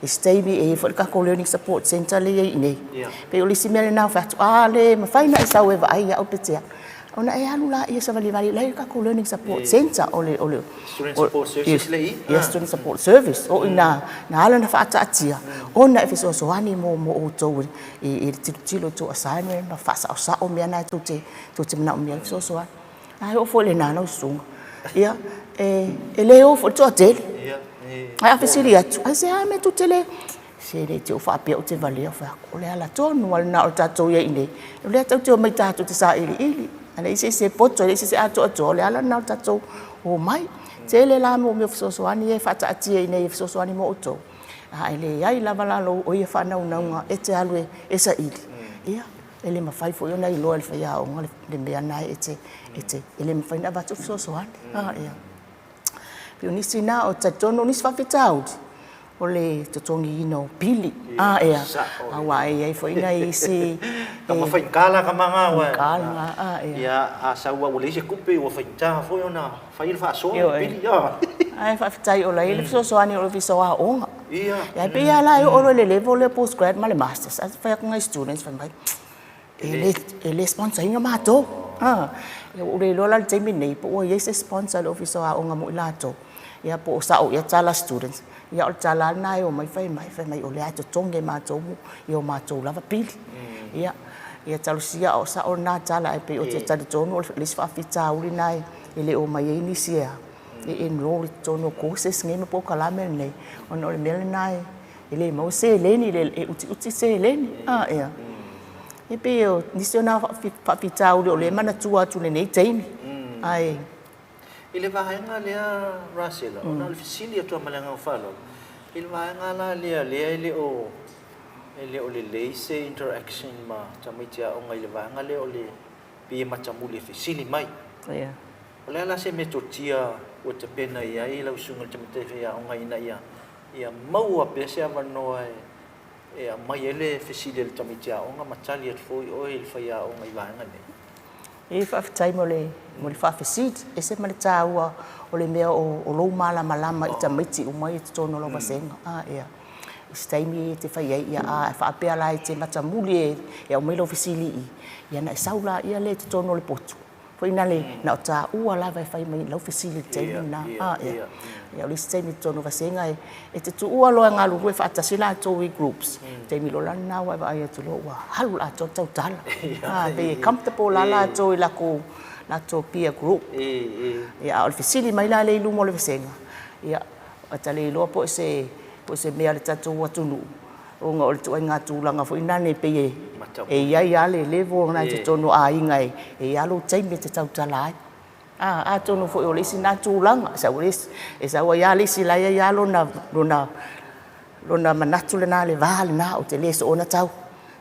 I se taimi e i ai foi le tatou learning support centre lea e i ai i inei. Pei o le isi mea lena ou fai atu, a le mafai ona e sau e vaai ia au pe te a, ona e alu lea e savalivali, o la e i ai le tatou learning support centre. O le Student support services lea e i i? Yes, student support service. O i ina na ala ona faataatia ona e fesoasoani mo outou i le tilotilo i tou assignment ma faasaosao mea na tou te tou te manaomia le fesoasoani. A e oo foi i lena lau susuga, ia, e le o foi le toatele. Ae a fesili atu, aisea le mea tou te le... Se ne i te i ua faapea ou te valea, ou fai atu, o le ala tonu lava lena o le tatou i ai i inei, o lea tatou te omai tatou te sailiili, a leai se isi e poto, e leai se isi e atoatoa, o le ala lena o le tatou omai. Tele la mea o fesoasoani ia e faataatia i inei e fesoasoani mo outou, a e leai lava la lou o ia faanaunauga e te alu e saili, ia, E le mafai foi ona iloa e le faiaoga le mea lena e te, e te, e le mafai ona avatu fesoasoani. Ah, ia. Pei o nisi na, o talitonu o nisi faafitauli, o le totogiina o pili. Ah, ia. Aua e i ai foi nai isi... Tama faigata la tama na. Faigata lena, ah, ia. Ia, a sau lava ua leai se tupe, ua faigata foi ona fai le faasoa i pili. Ae faafetai o la e i ai le fesoasoani o le Ofisa o Aoga. Ia. Ae pei lava la e oo loa i le level lea post grad ma le masters, ae fai atu nai students fai mai, e le, e le sponsor ina matou. Ua ou le iloa la i le taimi lenei po ua i ai se sponsor a le Ofisa o Aoga mo i latou, ia po o sao ea tala a students, ia o le tala lava lena e omai fai mai, fai mai o lea e totogi e matou i o matou lava pili. Ia, ia talosia o sao lena tala, ae pei ou te talitonu o le isi faafitauli lena e le omai ai nisi e a, e enroll i totonu o courses nei ma polokalame nei, ona o le mea lena e le maua seleni, e utiuti seleni. Ia. E pei o nisi o na faafitauli o lea e manatua atu i lenei taimi. Ae. I le vaega lea Rasela, ona o le fesili atu lava ma le agaga faaaloalo, i le vaega la lea lea e le o e le o lelei se interaction ma tamaiti aoga i le vaega lea o le pei e matamuli e fesili mai. Ia. O le a la se metotia ua tapena i ai lau susuga i le tamaitai faiaoga ina ia ia maua pea se avanoa e e aumai ai le fesili a le tamaiti aoga ma tali atu foi oe i le faiaoga i vaega nei? E faafetai mo le mo le faafesili. E ese ma le taua o le mea o o lou malamalama i tamaiti uma ia i totonu o lau vasega. A ia. I se taimi e te fai ai, ia a faapea la e te matamuli e aumai lau fesili i i, ia ona e sau laia lea i totonu o le potu. Foi na le, na o taua lava e fai mai lau fesili i le taimi lena. A, ia. Ia o le isi taimi i totonu o vasega e, e te tuua loa e galulue faatasi latou i groups, taimi loa la lena ua e vaai atu loa ua alu le atoa le tautala. A, pei e comfortable la latou i lakou, latou peer group. Ia, a o le fesili mai la lea i luma o le vasega, ia, ua ta le iloa po o se, po o se mea a le tatou atunuu, Ona o le ituaiga tulaga foi lena e pei e i ai lava le level lena i totonu o aiga e i ai lava lou taimi e te tautala ai. Atonu foi o le isi lena tulaga, e sau ai lava le isi la e i ai lava lona manatu lena, le va lena, ou te le soona tau.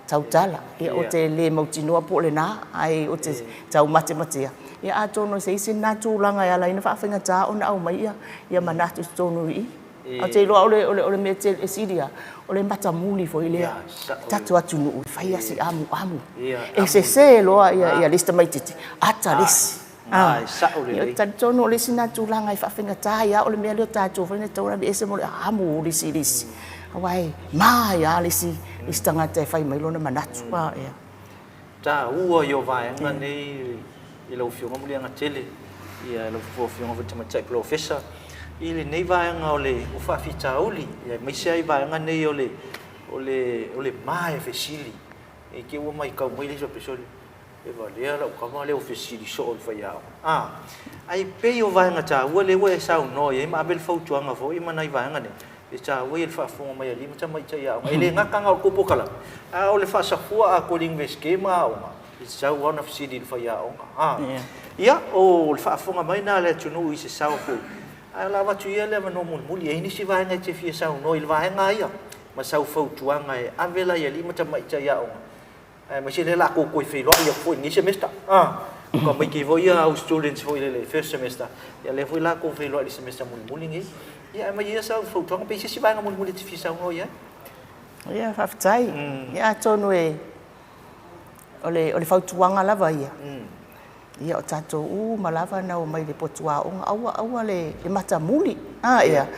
tautala. Ia, ou te le mautinoa po o lena, ae ou te tau matematea. Ia, atonu o se isi lena tulaga e ala ai ona faafaigata ona aumai ia manatu i totonu i i. Ae ou te iloa o le, o le mea tele e sili lava, o le matamuli foi lea. Tatou atunuu e fai lava si amuamu. E sese loa ia le isi tamaitiiti, ata le isi. Ah, e sao lelei. Ia, ou te talitonu o le isi lena tulaga e faafaigata ai lava, o le mea lea o tatou foi na tatau ona aveese mo le amu o le isi i le isi. Aua e ma ai lava le isi, isi tagata e fai mai lona manatu. Ah, ia. Taua ia o vaega nei i lau Afioga Muliagatele, ia lau Afioga foi i le Tamaitai Polofesa, i lenei vaega o le o faafitauli, aemaise lava i vaega nei o le, o le, o le ma e fesili. I te i ua matau mai le isi faapea, sole, e valea lau tama lea ua fesili soo i le faiaoga. A, ae pei o vaega taua lea ua e saunoa i ai ma ave le fautuaga foi ma nai vaega nei, e taua ia le faafofoga mai a alii ma tamaitai aoga. E le gata na o le tou polokalame, a o le faasafua atoa i le Iunivesite ma aoga, e tatau lava ona fesili i le faiaoga. A, ia, o le faafofoga mai lena a le atunuu i se sao foi, ae o le a avatu ia le avanoa mulimuli. E i ai nisi vaega e te fia saunoa i le vaega lava ia, ma sau fautuaga e ave la i alii ma tamaitai aoga, aemaise lea o le a tou toe feiloai atu foi i lenei semester. A, o tamaiti foi ia au students foi i le first semester, ia lea foi o le a tou feiloai i le semester mulimuli lenei. Ia aumai ia sau fautuaga pe i ai se isi vaega mulimuli e te fia saunoa i ai. Ia, faafetai. Ia atonu e, o le, o le fautuaga lava ia, Ia, o tatou uma lava na omai i le potu aoga, aua, aua le matamuli. A, ia.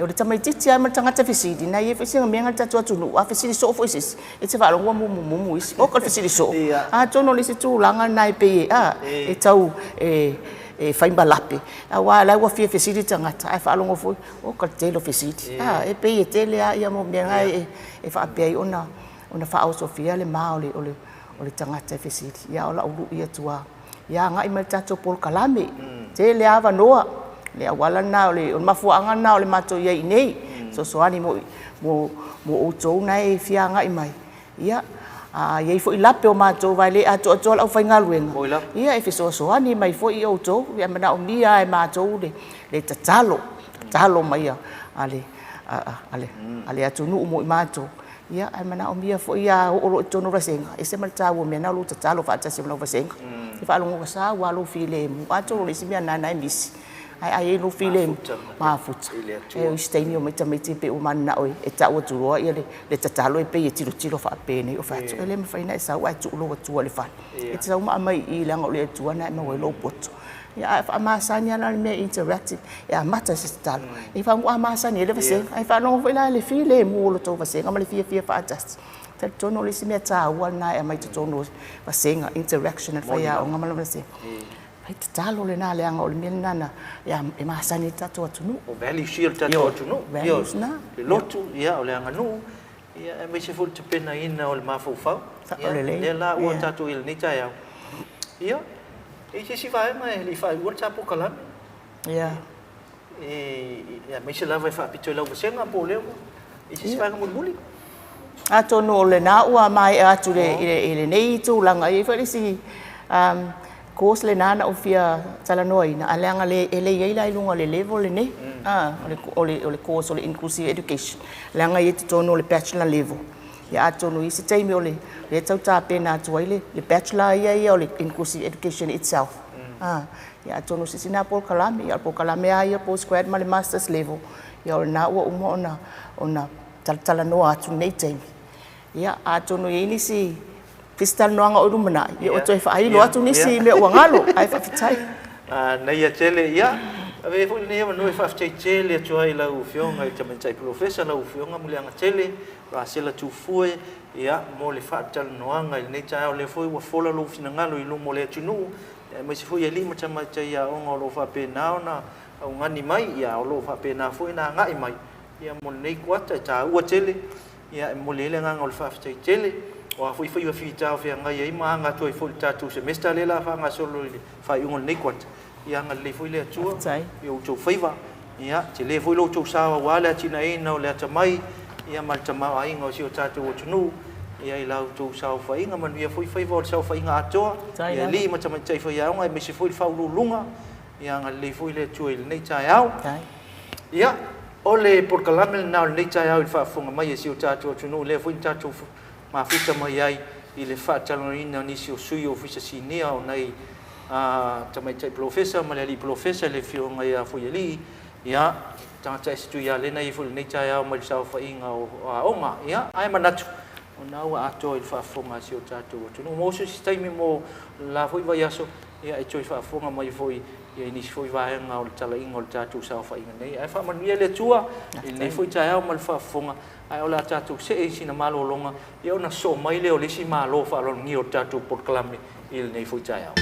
O le tamaitiiti lava ma le tagata fesili, na i ai foi sina mea na i le tatou atunuu, a fesili soo foi se isi, e te faalogo ua mumumumu isi. Oka le fesili soo. Atonu o le isi tulaga lena e pei e, a, e tau e, e fai ma lape, aua o la ua fia fesili le tagata, ae faalogo foi, oka le tele o fesili. A, e pei e tele lava ia mau mea na e, e faapea ai ona, ona faaosofia le ma o le, o le, o le tagata e fesili, ia o lau lui atu lava, ia agai mai i le tatou polokalame, tele lava avanoa. O le auala lena, o le mafuaaga lena o le matou i ai i inei, fesoasoani mo, mo, mo outou na e fia agai mai. Ia, a i ai foi lape o matou aua e le atoatoa le aufaigaluega, ia e fesoasoani mai foi outou. Ia e manaomia lava e matou le, le tatalo, tatalo mai a le, a le, a le atunuu mo i matou. Ia, ae manaomia foi ia oo loa i totonu o le vasega, e ese ma le taua o mea na o lou tatalo faatasi ma lau vasega. E faalogo ua sau lava lou filemu, atonu o le isi mea lena na e misi, ae a i ai lou filemu, mafuta. E o isi taimi omai tamaiti pei ua mananao e tau atu loa le tatalo e pei e tilotilo faapenei, ou fai atu, e le mafai ona e sau ae tuu lou Atua i le fale. E te sau ma aumai i i leaga o le Atua lena e maua ai lou poto. Ia, a faamasani lava la le mea e interactive, e amata i se tatalo, e faatoa masani ai le vasega. Ae faalogo foi la i le filemu o le tou vasega ma le fiafia faatasi. E talitonu o le isi mea taua lena e aumai i totonu o vasega, interaction a le faiaoga ma le vasega. Fai tatalo lena leaga o le mea lena e masani ai le tatou atunuu. O values ia o le tatou atunuu. Values na. Le lotu, o le aganuu, aemaise foi o le tapenaina o le mafaufau. Sao lelei. Lea la ua tatou i ai i lenei taeao. Ia, e i ai se isi vaega e le i faaiua le ta polokalame? Ia. Aemaise lava e faapito i lau vasega po o lea ua i ai se isi vaega mulimuli. Atonu o lena ua maea atu i lenei tulaga, e i ai foi le isi course lena na ou fia talanoaina, ae leaga e le i ai la i luga o le level lenei, o le course o le Inclusive Education, leaga e i ai i totonu o le Bachelor level. Ia atonu i se taimi o lea e tau tapena atu ai le Bachelor ia ia o le Inclusive Education itself. Ia atonu o se isi lena polokalame, ia o le polokalame lava ia postgrad ma le masters level, ia o lena ua uma ona ona talatalanoa atu i lenei taimi. Ia atonu e i ai nisi nisi talanoaga o i lumanai, ia ua toe faailo atu nisi mea ua galo, ae faafetai. Manaia tele. Ia, avea foi lenei avanoa e faafetai tele atu ai i lau Afioga i le Tamaitai Polofesa, lau Afioga Muliagatele Rasela Tufue, ia, mo le faatalanoaga i lenei taeao. O lea foi ua fola lou finagalo i luma o le atunuu, aemaise foi alii ma tamaitai aoga o lo o faapena ona augani mai, ia, o lo o faapena foi ona agai mai, ia, mo lenei kuata e taua tele. Ia, e momoli ai le agaga o le faafetai tele. O a foi faiva fita o feagai ai ma aga atu ai foi i le tatou semester lea o le a faagasolo i le faaiuga o lenei kuata, Ia agalelei foi le Atua i outou faiva. Ia, tele foi lo outou sao aua le atinaeina o le atamai, ia ma le tamaoaiga o si o tatou atunuu, ia i la outou saofaiga. Manuia foi faiva o le saofaiga atoa, i alii ma tamaitai faiaoga aemaise foi le faauluuluga. Ia agalelei foi le Atua i lenei taeao. Ia, o le polokalame lena o lenei taeao i le faafofoga mai a si o tatou atunuu, lea foi na tatou. mafuta mai ai i le faatalanoaina o nisi o sui o Ofisa Sinia o nai Tamaitai Polofesa ma le Alii Polofesa le Afioga ia Fuialii, ia, tagata ese Tuialena ia foi i lenei taeao mai le saofaiga o aoga. Ia, ae manatu, o na ua atoa i le faafofoga a si o tatou atunuu. Mo se isi taimi mo le la foi vaiaso, ia, e toe faafofoga mai foi ia i nisi foi vaega o le talaiga o le tatou saofaiga nei. Ae faamanuia le Atua i lenei foi taeao ma le faafofoga, ae o le a tatou see i sina malologa, ia ona sosoo mai lea o le isi malo faaaloalogia o le tatou polokalame i lenei foi taeao.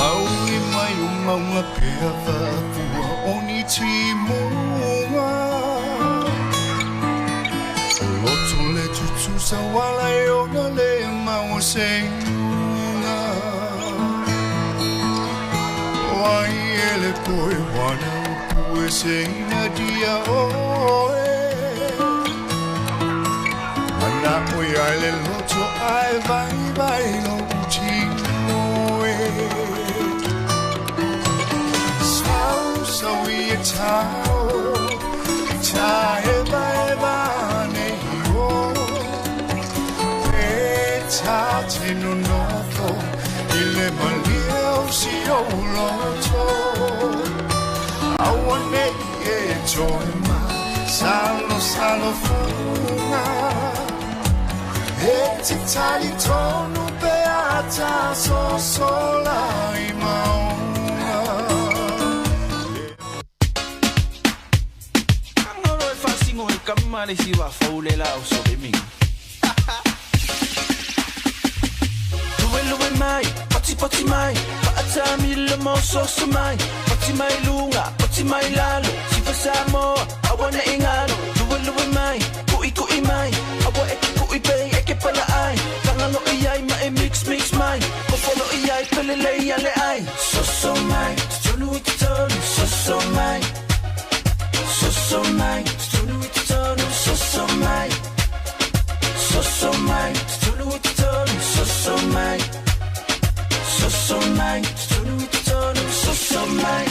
Whaongi mai o maunga pea whapua o ni timunga O loto le tutusa wala e ona le mau se iunga Wai ele koe wana o pue se ina dia oe Mana o ia le loto ai vai vai lo tino e Sau sau i e tau taevaeva nei o E ta te nonofo i le malie o si ou loto Aua nei e toe masalosalofuga E te talitonu pe a ta sosola i maunga. Kangolo e faasino i kama le isi vaa le la o swimming. Luelue mai, patipati mai, faatamilo ma ososo mai, pati mai luga, pati mai lalo, sifa Samoa, aua neʻi galo. Luelue mai, kuʻikuʻi mai, aua e ke kuʻi pei e ke palaʻai, taga loʻi ai ma e mix mix mai, kofo loʻi ai pelelei ale ai. Soso mai, totonu i totonu, soso mai. Soso mai, totonu i totonu, soso mai. Soso mai, totonu i totonu, soso mai. Soso mai, totonu i totonu, soso mai.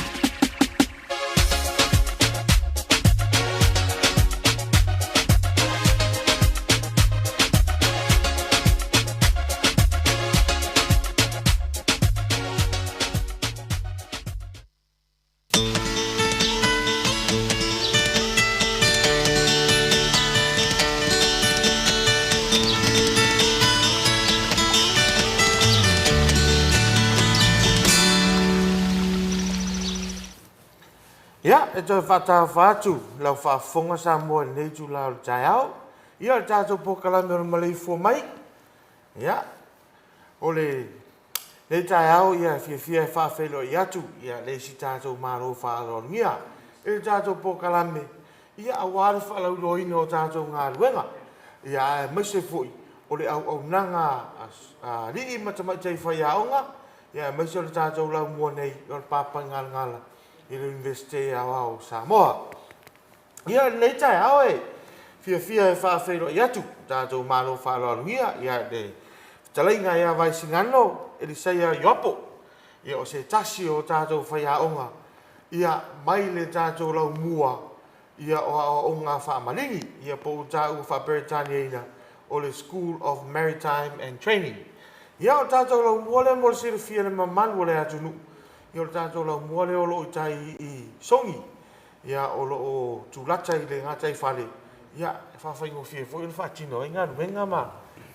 Ia, e toe faatalofa atu lau faafofoga Samoa i lenei itula o le taeao. Ia, o le tatou polokalame o le maleifua mai. Ia, o lenei taeao ia e fiafia e faafeiloai atu ia le isi tatou Malo faaaloalogia i le tatou polokalame ia aua le faalauiloaina o tatou galuega ia aemaise foi o le auaunaga a alii ma tamaitai faiaoga ia aemaise o le tatou laumua nei o le Papaigalagala i le Iunivesite Aoao o Samoa. Ia, i lenei taeao e fiafia e faafeiloai atu tatou Malo faaaloalogia ia le fetalaiga ia Vaisigano Elisaia Ioapo, ia o se tasi o tatou faiaoga ia mai le tatou laumua ia o aoaoga faamaligi ia po ua taua faa-Peretaniaina o le School of Maritime and Training. Ia o le tatou laumua lea mo le silafia e le mamalu o le atunuu, ia o le tatou laumua lea o lo o i tai i Sogi, ia o lo o tulata i le gataifale, ia e faafaigofie foi ona faatino ai galuega ma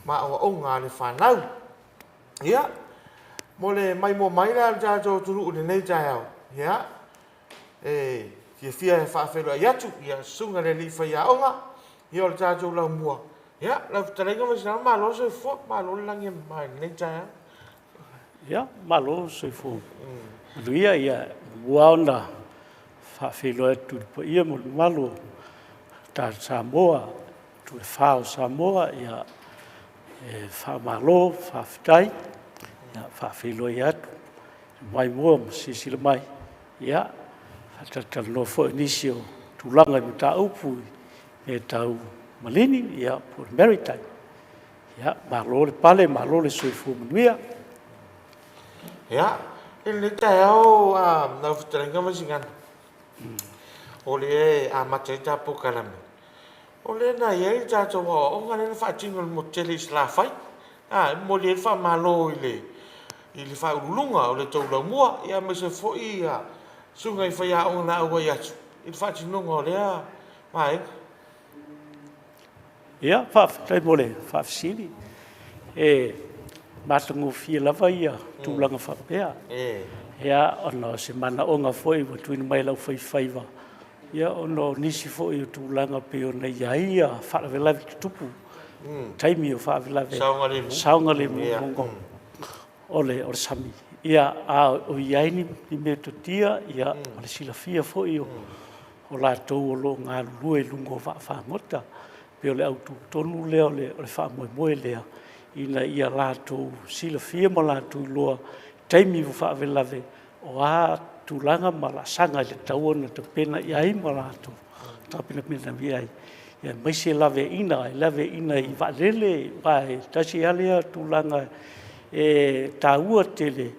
ma aoaoga a le fanau. Ia, mo le maimoa mai la a le tatou atunuu i lenei taeao, ia, e fiafia e faafeiloai atu ia susuga i le alii faiaoga, ia o le tatou laumua. Ia, lau fetalaiga Vaisigano, malo le soifua, malo le lagi e mama i lenei taeao. Ia, malo le soifua manuia. Ia, muamua ona faafeiloai atu i le paia ma le mamalu o tatou Samoa, itu e fa o Samoa, ia, e faamalo, faafetai, ia, faafeiloai atu i maimoa ma silasila mai, ia, faatalatalanoa foi i nisi o tulaga i mataupu i mea tau maligi, ia, po o le maritime. Ia, malo le pale, malo le soifua manuia. Ia, i lenei taeao lau fetalaiga Vaisigano, o lea e amata ai ta polokalame, o lea na i ai le tatou aoaoga lea na faatino i le motu tele i Salafai. A, e momoli ai le faamalo i le i le Faauluuluga o le tou laumua, ia aemaise foi ia susuga i faiaoga na auai atu i le faatinoga o lea vaega. Ia, faafetai mo le faafesili. E matagofie lava ia tulaga faapea. Ia, ona o se manaoga foi ua tuuina mai e le aufaifaiva, ia ona o nisi foi o tulaga pei ona i ai ia faalavelave tutupu, taimi o faalavelave, saogalemu i luga o le sami. Ia, a o i ai ni metotia, ia, o le silafia foi o latou o lo o galulue i luga o vaafagota, pei o le autu tonu lea o le faamoemoe lea, ina ia latou silafia ma latou iloa taimi o faalavelave, o a tulaga ma laasaga e tatau ona tapena i ai ma latou tapenapena i ai, aemaise laveaiina, e laveaiina i vaalele, aua e tasi lava lea tulaga e taua tele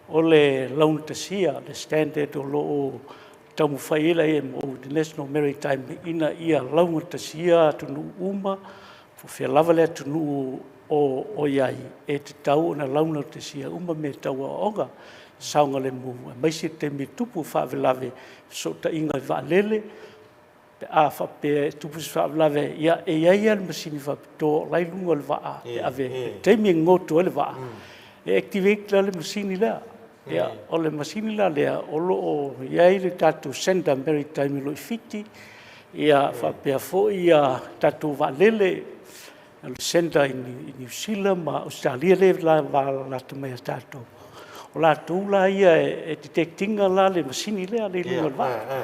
o le laugatasia, le standard o lo o taumafai ai le IMO, International Maritime, ina ia laugatasia atunuu uma, po o fea lava le atunuu o i ai, e tatau ona laugatasia uma mea tau aoaoga saogalemu, aemaise le taimi e tupu faalavelave, fesootaiga i vaalele, Pe a faapea e tupu se faalavelave, ia e i ai lava le masini faapitoa o la e i luga o le vaa e ave i le taimi e goto ai le vaa, e activate la le masini lea. Ia, o le masini la lea o lo o i ai le tatou Centre Maritime o lo o i Fiti, ia faapea foi tatou vaalele, O le centre i Niu Sila ma Ausetalia lea e vaalalata mai ia tatou. O latou la ia e detect ina la le masini lea i luga o le vaa.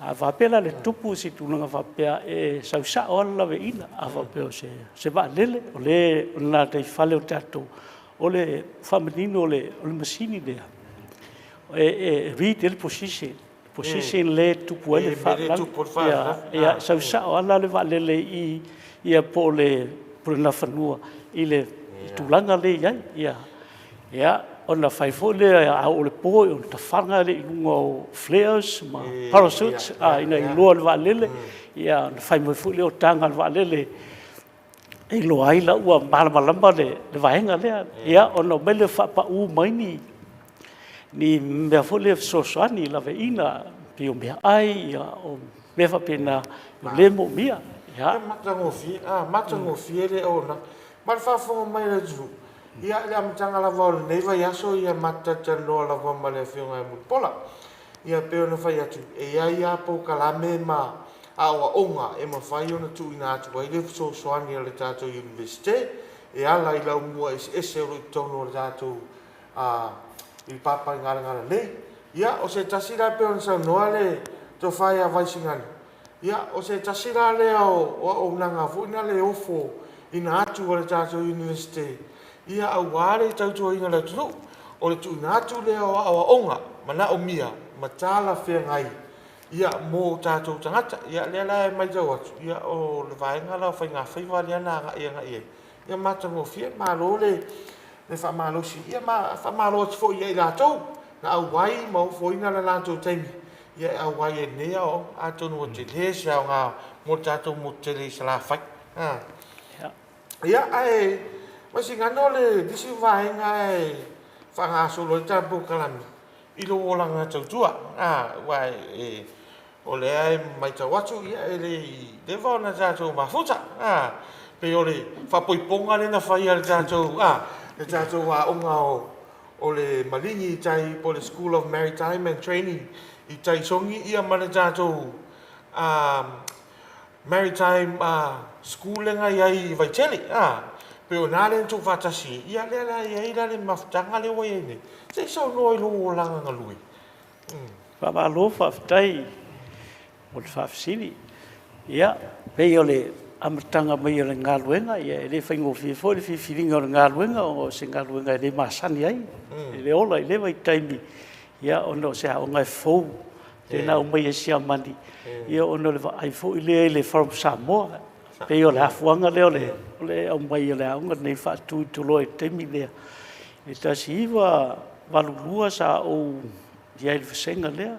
A faapea la e tupu se tulaga faapea, e sau sao lava le laveaiina. A faapea o se vaalele, o lea e gataifale o tatou, o le faamanino o le masini lea, e read ai le position. position lea e tupu ai le faalavelave. Ia, e sau sao lava la le vaalele i i, po o le Nafanua i le tulaga lea e i ai. Ia, ia, ona fai foi lea, a oo i le po ona tafaga lea i luga o flares ma parachutes ina ia iloa e le vaalele, ia ona fai mai foi lea o taga a le vaalele e iloa ai la ua malamalama le vaega lea. Ia, ona omai lea faapau mai ni ni mea foi lea fesoasoani i laveaiina, pei o meaai, o mea faapena o lea e moomia. Ia. E matagofie, a matagofie le auaunaga. Ma le faafofoga mai a le atunuu, ia i le amataga lava o lenei vaiaso ia matou talatalanoa lava ma le Afioga ia Mulipola. Ia pei ona fai atu, e i ai lava polokalame ma aoaoga e mafai ona tuuina atu ai le fesoasoani a le tatou Iunivesite e ala i laumua eseese o lo o i totonu o le tatou i le Papaigalagala nei. Ia, o se tasi la e pei ona saunoa le Tofa ia Vaisigano, ia, o se tasi la lea o auaunaga foi na le ofoina atu a le tatou Iunivesite, ia aua le tautuaina o le atunuu, o le tuuina atu lea o aoaoga manaomia ma talafeagai ia mo o tatou tagata. Ia lea la e matau atu, ia o le vaega la o faigafaiva lea na agai agai i ai, ia matagofie, malo le faamalosi, ia ma faamalo atu foi ia i latou na auai ma ofoina le latou taimi ia e auai ai i lenei aoaoga. Atonu ua tele se aoga mo le tatou motu tele i Salafai. Ia, ae Vaisigano o le isi vaega e faagasolo ai le tatou polokalame i lou olaga tautua, aua e O lea e matau atu e le i leva ona tatou mafuta, a, pei o le faapoipoga lea na fai e le tatou, a, le tatou aoga o le Maligi i tai po o le School of Maritime and Training i tai i Sogi ia ma le tatou Maritime School lea na i ai i Vaitele, a, pei o i ina lea na tuufaatasi ai, ia lea la e i ai la le mafutaga lea ua i ai nei, se i saunoa i lou olaga galue. Faamalo faafetai mo le faafesili. Ia, pei o le amataga mai o le galuega, ia e le faigofie foi le filifiliga o le galuega ona o se galuega e le masani ai i le ola i lea vaitaimi, ia ona o se aoga e fou lea na aumai e Siamani, ia ona o le vaai foi lea i le Forum Samoa. Pei o le afuaga lea o le aumai o le aoga lenei faatu i Toloa i le taimi lea. I le 1982 sa ou i ai i le vasega lea,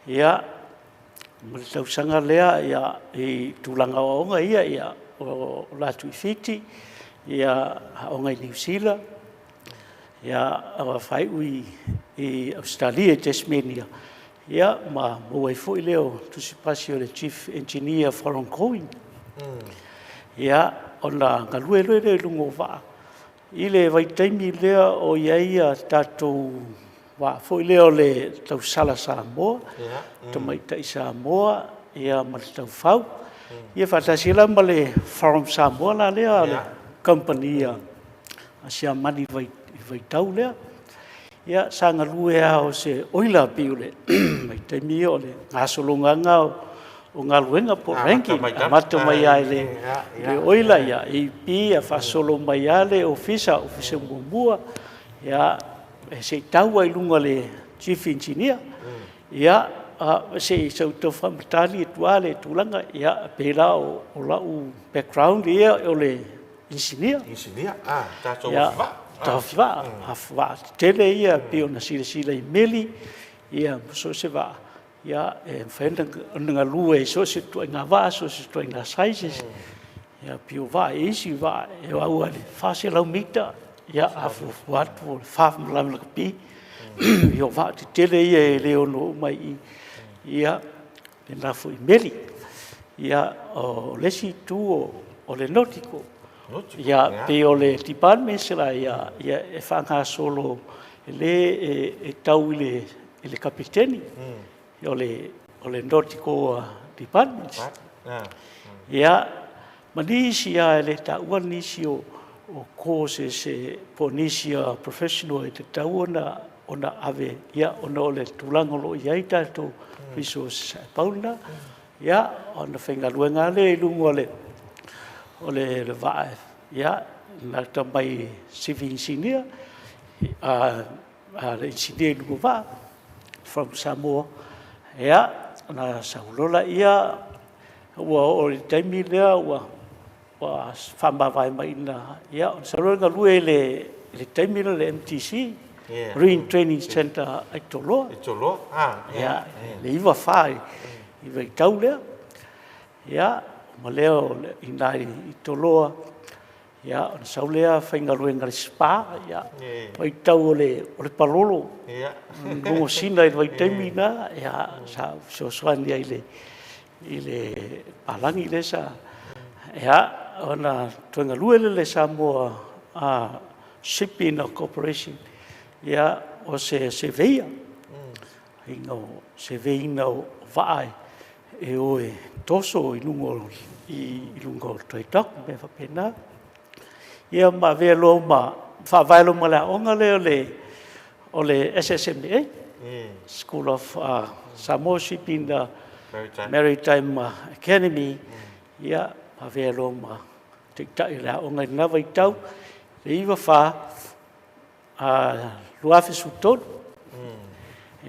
ia, ma le tausaga lea ia, i tulaga aoaoga ia, ia, o la atu i Fiti, ia, aoga i Niu Sila, ia, faaiu i Ausetalia i Tasmania, ia, ma maua ai foi lea o tusi pasi o le Chief Engineer Foreign Going. Ia, ona galue loa lea i luga o vaa, I le vaitaimi lea o i ai a tatou vaa foi lea o le tausala Samoa, tamaitai Samoa ia ma le taufau. Ia faatasi ai la ma le Forum Samoa la lea, le kamupani a Siamani i le vaitau lea. Ia sa galue lava o se oila pei o le vaitaimi ia o le gasologa lena o galuega po o ranking, amata mai lava i le oila, ia AP, ia faasolo mai lava le ofisa, ofisa muamua, ia se i tau lava i luga o le chief engineer. Ia se i tau faamatali atu lava le tulaga, ia pei la o lau background ia o le inisinia. Inisinia, ah, tatou afi vaa. Taofi vaa, afi vaa tetele ia pei ona silasila i meli, ia ma so o se vaa. Ia, e mafai ona galue i so o se ituaiga vaa, so o se ituaiga sizes. Ia, pei o vaa e isi vaa e au i le 400 mita, ia, a fuafua atu o le 4 malama lakapi. Ia, o vaa tetele ia e le ono oo mai i i. Ia, pēlā foi i meli. Ia, o le isi itu o le nautical. Ia, pei o le department la, ia, ia e faagasolo e le e tau i le i le kapiteni, o le, o le nautical department. Ia, ma nisi lava e le taua nisi o, o courses e, po o nisi o professional e tatau ona, ona ave, ia, ona o le tulaga o lo o i ai tatou resources. Ae pau lena, ia, ona faigaluega lava lea i luga o le, o le, le vaa, ia, lata mai civil engineer, a, a le inisinia i luga o vaa from Samoa. Ia, ona sau loa lea, ua oo i le taimi lea ua ua faamavae mai i ina, ia, ona sau loa galue i le, i le taimi lea o le MTC, Marine Training Centre i Toloa. I Toloa, ah, ia, le 94 i vaitau lea. Ia, ma lea o i ina i Toloa, Ia, ona sau lea faigaluega i le SPA, ia, vaitau o le, o le palolo, logosina i le vaitaimi lena, ia, sa fesoasoani ai i le, i le palagi lea sa, ia, ona toe galue lea i le Samoa Shipping Corporation, ia, o se surveyor, ina o survey ina o vaa e o e toso i luga o, i, i luga o dry dock, mea faapena. Ia ma avea loa ma faavae loa ma le aoga lea o le, o le SSMA, School of Samoa Shipping Maritime, Maritime Academy, ia, avea loa ma taitai o le aoga i lena vaitau, le 94, 2013.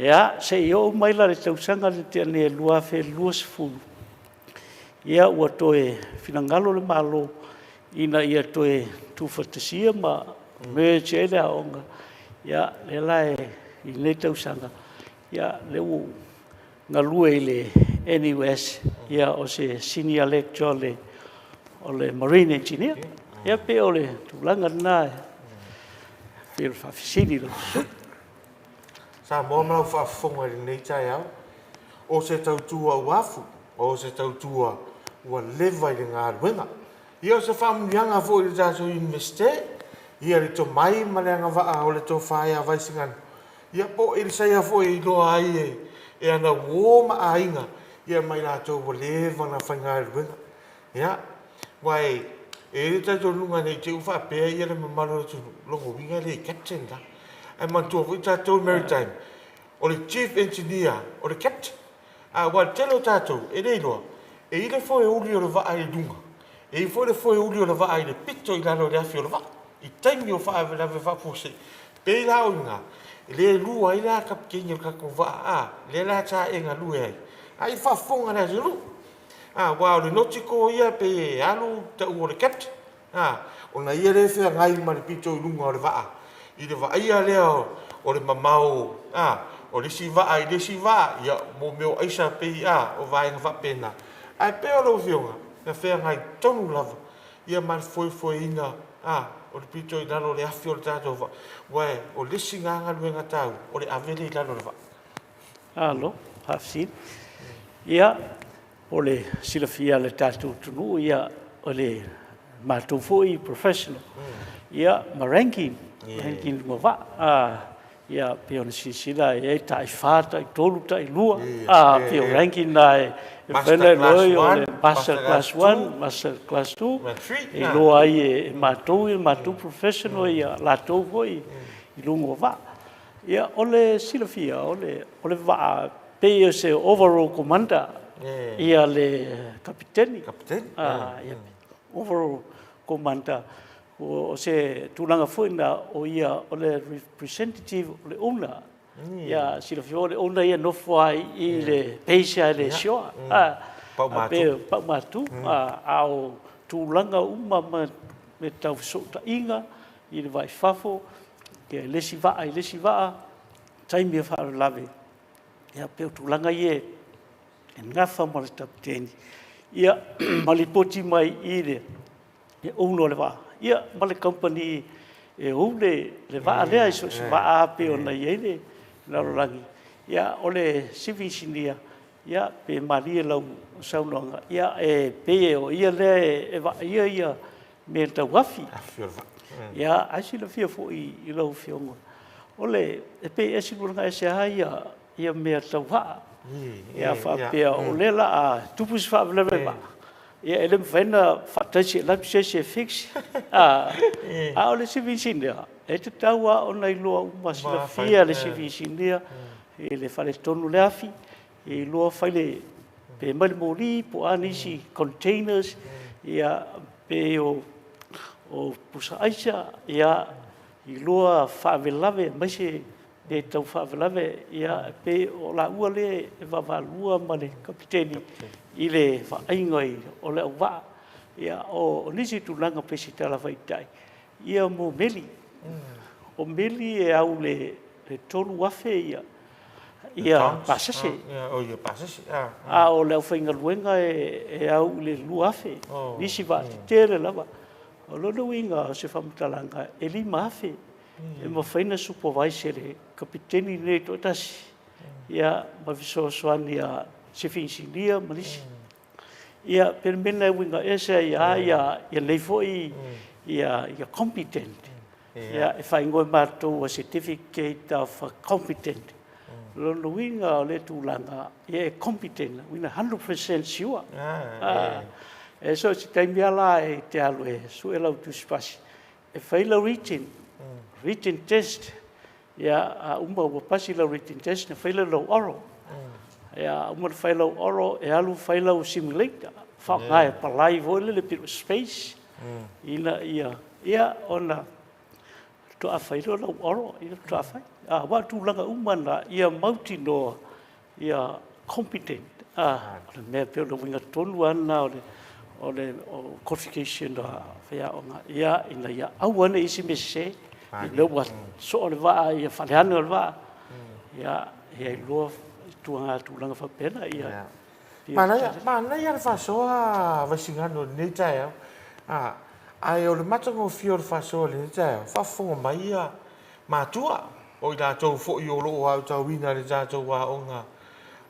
Ia, se i oo mai la le tausaga na tea nei 2020, ia ua toe finagalo le Malo ina ia toe tuufaatasia ma merge ai le aoga. Ia, lea la e i lenei tausaga, ia lea ua galue i le NUS, ia o se senior lecturer o le Marine Engineer. Ia pei o le tulaga lena e pei o le faafesili i lau susuga. Samoa ma lau faafofoga i lenei taeao, o se tautua ua afu, o se tautua ua leva i le galuega. Ia o se faamanuiaga foi i le tatou Iunivesite, ia le tomai ma le agavaa o le tofa ia Vaisigano Ia po o Elisaia foi e iloa ai e ana uo ma aiga, ia ma i latou ua leva ona faigaluega. Ia, aua e i ai le talitonuga ne i te i ua faapea ia le mamalu o le atunuu, lona uiga e le captain la. Ae manatua foi tatou le Maritime, o le Chief Engineer, o le Captain. Aua o le tele o tatou e le iloa, e i ai le foeuli o le vaa i luga, e i ai foi le foeuli o le vaa i le pito i lalo i le afi o le vaa, i taimi o faalavelave faafuasei. Pei la o i ina, e le lua ai la kapiteine o le tatou vaa, a, lea la sa e galue ai, a i faafofoga le atunuu. A, aua o le nautical ia pei e alu tau o le captain. Ā, ona ia lea e feagai ma le pito i luga o le vaa, i le vaaia lea o le mamao, ā, o le isi vaa i le isi vaa, ia, mo mea o aisa pei, ā, o vaega faapena. Ae pei o lau Afioga, na feagai tonu lava, ia ma le foefoeina, ā, o le pito i lalo o le afi o le tatou vaa, aua o le isi lena galuega taua, o le ave lea i lalo o le vaa. Malo, faafesili. Ia, O le silafia e le tatou atunuu, ia, o le matou foi professional, ia, ma ranking, ranking luga vaa, ia, pei ona silasila e i ai tai fa, tai tolu, tai lua, a, pei o ranking na e mafai ona iloa ai o le master class 1, master class 2, e iloa ai e matou ia matou professional, ia latou foi i luga o vaa. Ia, o le silafia, o le, o le vaa, pei o se overall commander ia le kapiteni. Kapiteni. Ah, ia, overall commander. O se tulaga foi na o ia o le representative o le owner. Ia, silafia o le owner ia nofo ai i le base ai le shore. Ah, Paumatu. Paumatu. A o tulaga uma ma me tau fesootaiga i le vai fafo, ia i le isi vaa i le isi vaa, taimi o faalavelave. Ia, pei o tulaga ia e nafa ma le kapiteni, ia, ma lipoti mai i le owner o le vaa, ia, ma le kamupani e ou le vaa lea, i so o se vaa lava pei ona i ai le lalolagi. Ia, o le civil engineer, ia, pe malie lau saunoaga, ia, e pei o ia lea e vaaia mea tau afi. Afi o le vaa. Ia, ae silafia foi i lau Afioga, o le, e pei e tulaga ese lava ia mea tau vaa. Ia faapea o lea o le a tupu se faalavelave i le vaa, ia e le mafai ona faataisi e alu atu se isi e fix. A o le civil engineer, e tatau lava ona iloa uma, silafia e le civil engineer i le faaletonu o le afi, e iloa fai le, pe aumai le moli po o a nisi containers, ia, pe o pusa aisa, ia, iloa faalavelave aemaise pe tau faalavelave, ia, pei o laua lea e vaavaalua ma le kapiteni i le vaaiga o le auvaa. Ia, o nisi tulaga pei se tala faaitai, ia mo meli. O meli e au i le 3,000 ia pasese. A o le aufaigaluega e au i le 2,000, nisi vaa tetele lava. O lona uiga o se faamatalaga, e 5,000 e mafai ona supervise e le kapiteni lenei e toatasi, ia ma fesoasoani a sifi inisinia ma nisi. Ia, pei o le mea lena e uiga ese ai lava nei foi competent. Ia, e faaigoa e matou o certificate of competent. O lona uiga o lea tulaga, ia e competent, uiga 100% sure. E so o se taimi lava la e te alu e sue lau tusipasi, e fai lau written, written test. Ia, a uma ua pasi lau written test, ona fai lea o lau oral. Ia, a uma ona fai lau oral, e alu fai lau simulator, faaaoga e apply foi lele pei o space, ina ia, ia, ona faatoa fai lea o lau oral, ia faatoa fai. Aua o tulaga uma na, ia mautinoa ia competent, o le mea pei o le uiga tonu lava lena o le qualification a faiaoga, ia, ina ia aua ne i i ai se mea sese, i mea ua soo le vaa, ia faaleaga le vaa, ia, ia iloa ituaiga tulaga faapena. Ia, Manaia, manaia le faasoa a Vaisigano i lenei taeao. Ae o le matagofie o le faasoa i lenei taeao, faafofoga mai ia matua, o i latou foi o lo o aotauina i le tatou aoga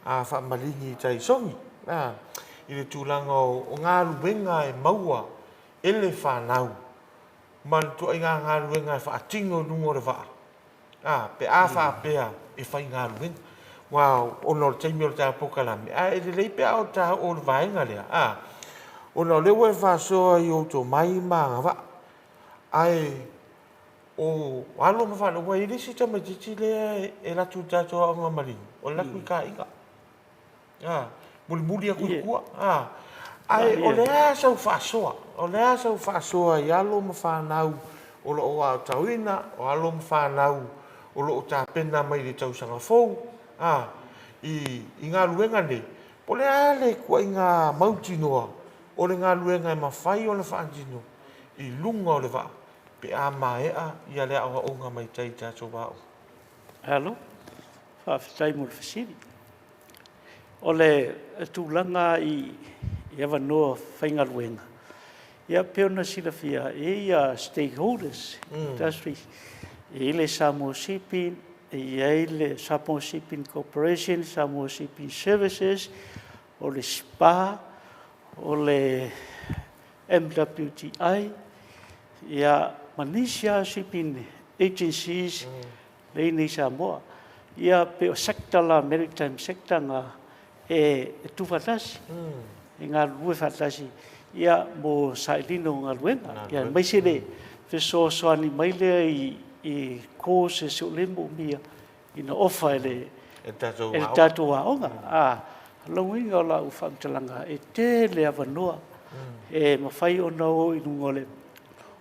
a Faamaligi i tai Sogi, i le tulaga o galuega e maua e le fanau ma le ituaiga galuega e faatino i luga o le vaa, a, pe a faapea e faigaluega. Aua ona o le taimi o le tatou polokalame, ae lelei pe a ta oo i le vaega lea, a, ona o lea ua e faasoa i ou tomai ma agavaa, ae o alo ma fanau, aua e i ai le isi tamaitiiti lea e alu atu i le tatou aoga maliu, o le alu atu i taaiga, a, mulimuli atu i tua, a. Ae o le a sau faasoa? O le a sau faasoa i alo ma fanau o lo o aotauina, o alo ma fanau o lo o tapena mai i le tausaga fou, a, i, i galuega nei, po o le a le ituaiga mautinoa o le galuega e mafai ona faatino i luga o le vaa pe a maea ia le aoaoga mai tai i tatou aoga? Alo, faafetai mo le fesili. O le tulaga i avanoa faigaluega, ia pei ona silafia, e i ai stakeholders, industries, e i ai le Samoa Shipping, e i ai le Samoa Shipping Corporation, Samoa Shipping Services, o le SPA, o le MWTI, ia, ma nisi lava shipping agencies lea e i inei i Samoa. Ia, pei o sector la, maritime sector na e tuufaatasi, e galulue faatasi ia mo sailiga o galuega, ia aemaise le fesoasoani mai lea i courses o lea e moomia ina ofa e le tatou aoga. O lona uiga o lau faamatalaga, e tele avanoa e mafai ona o i luga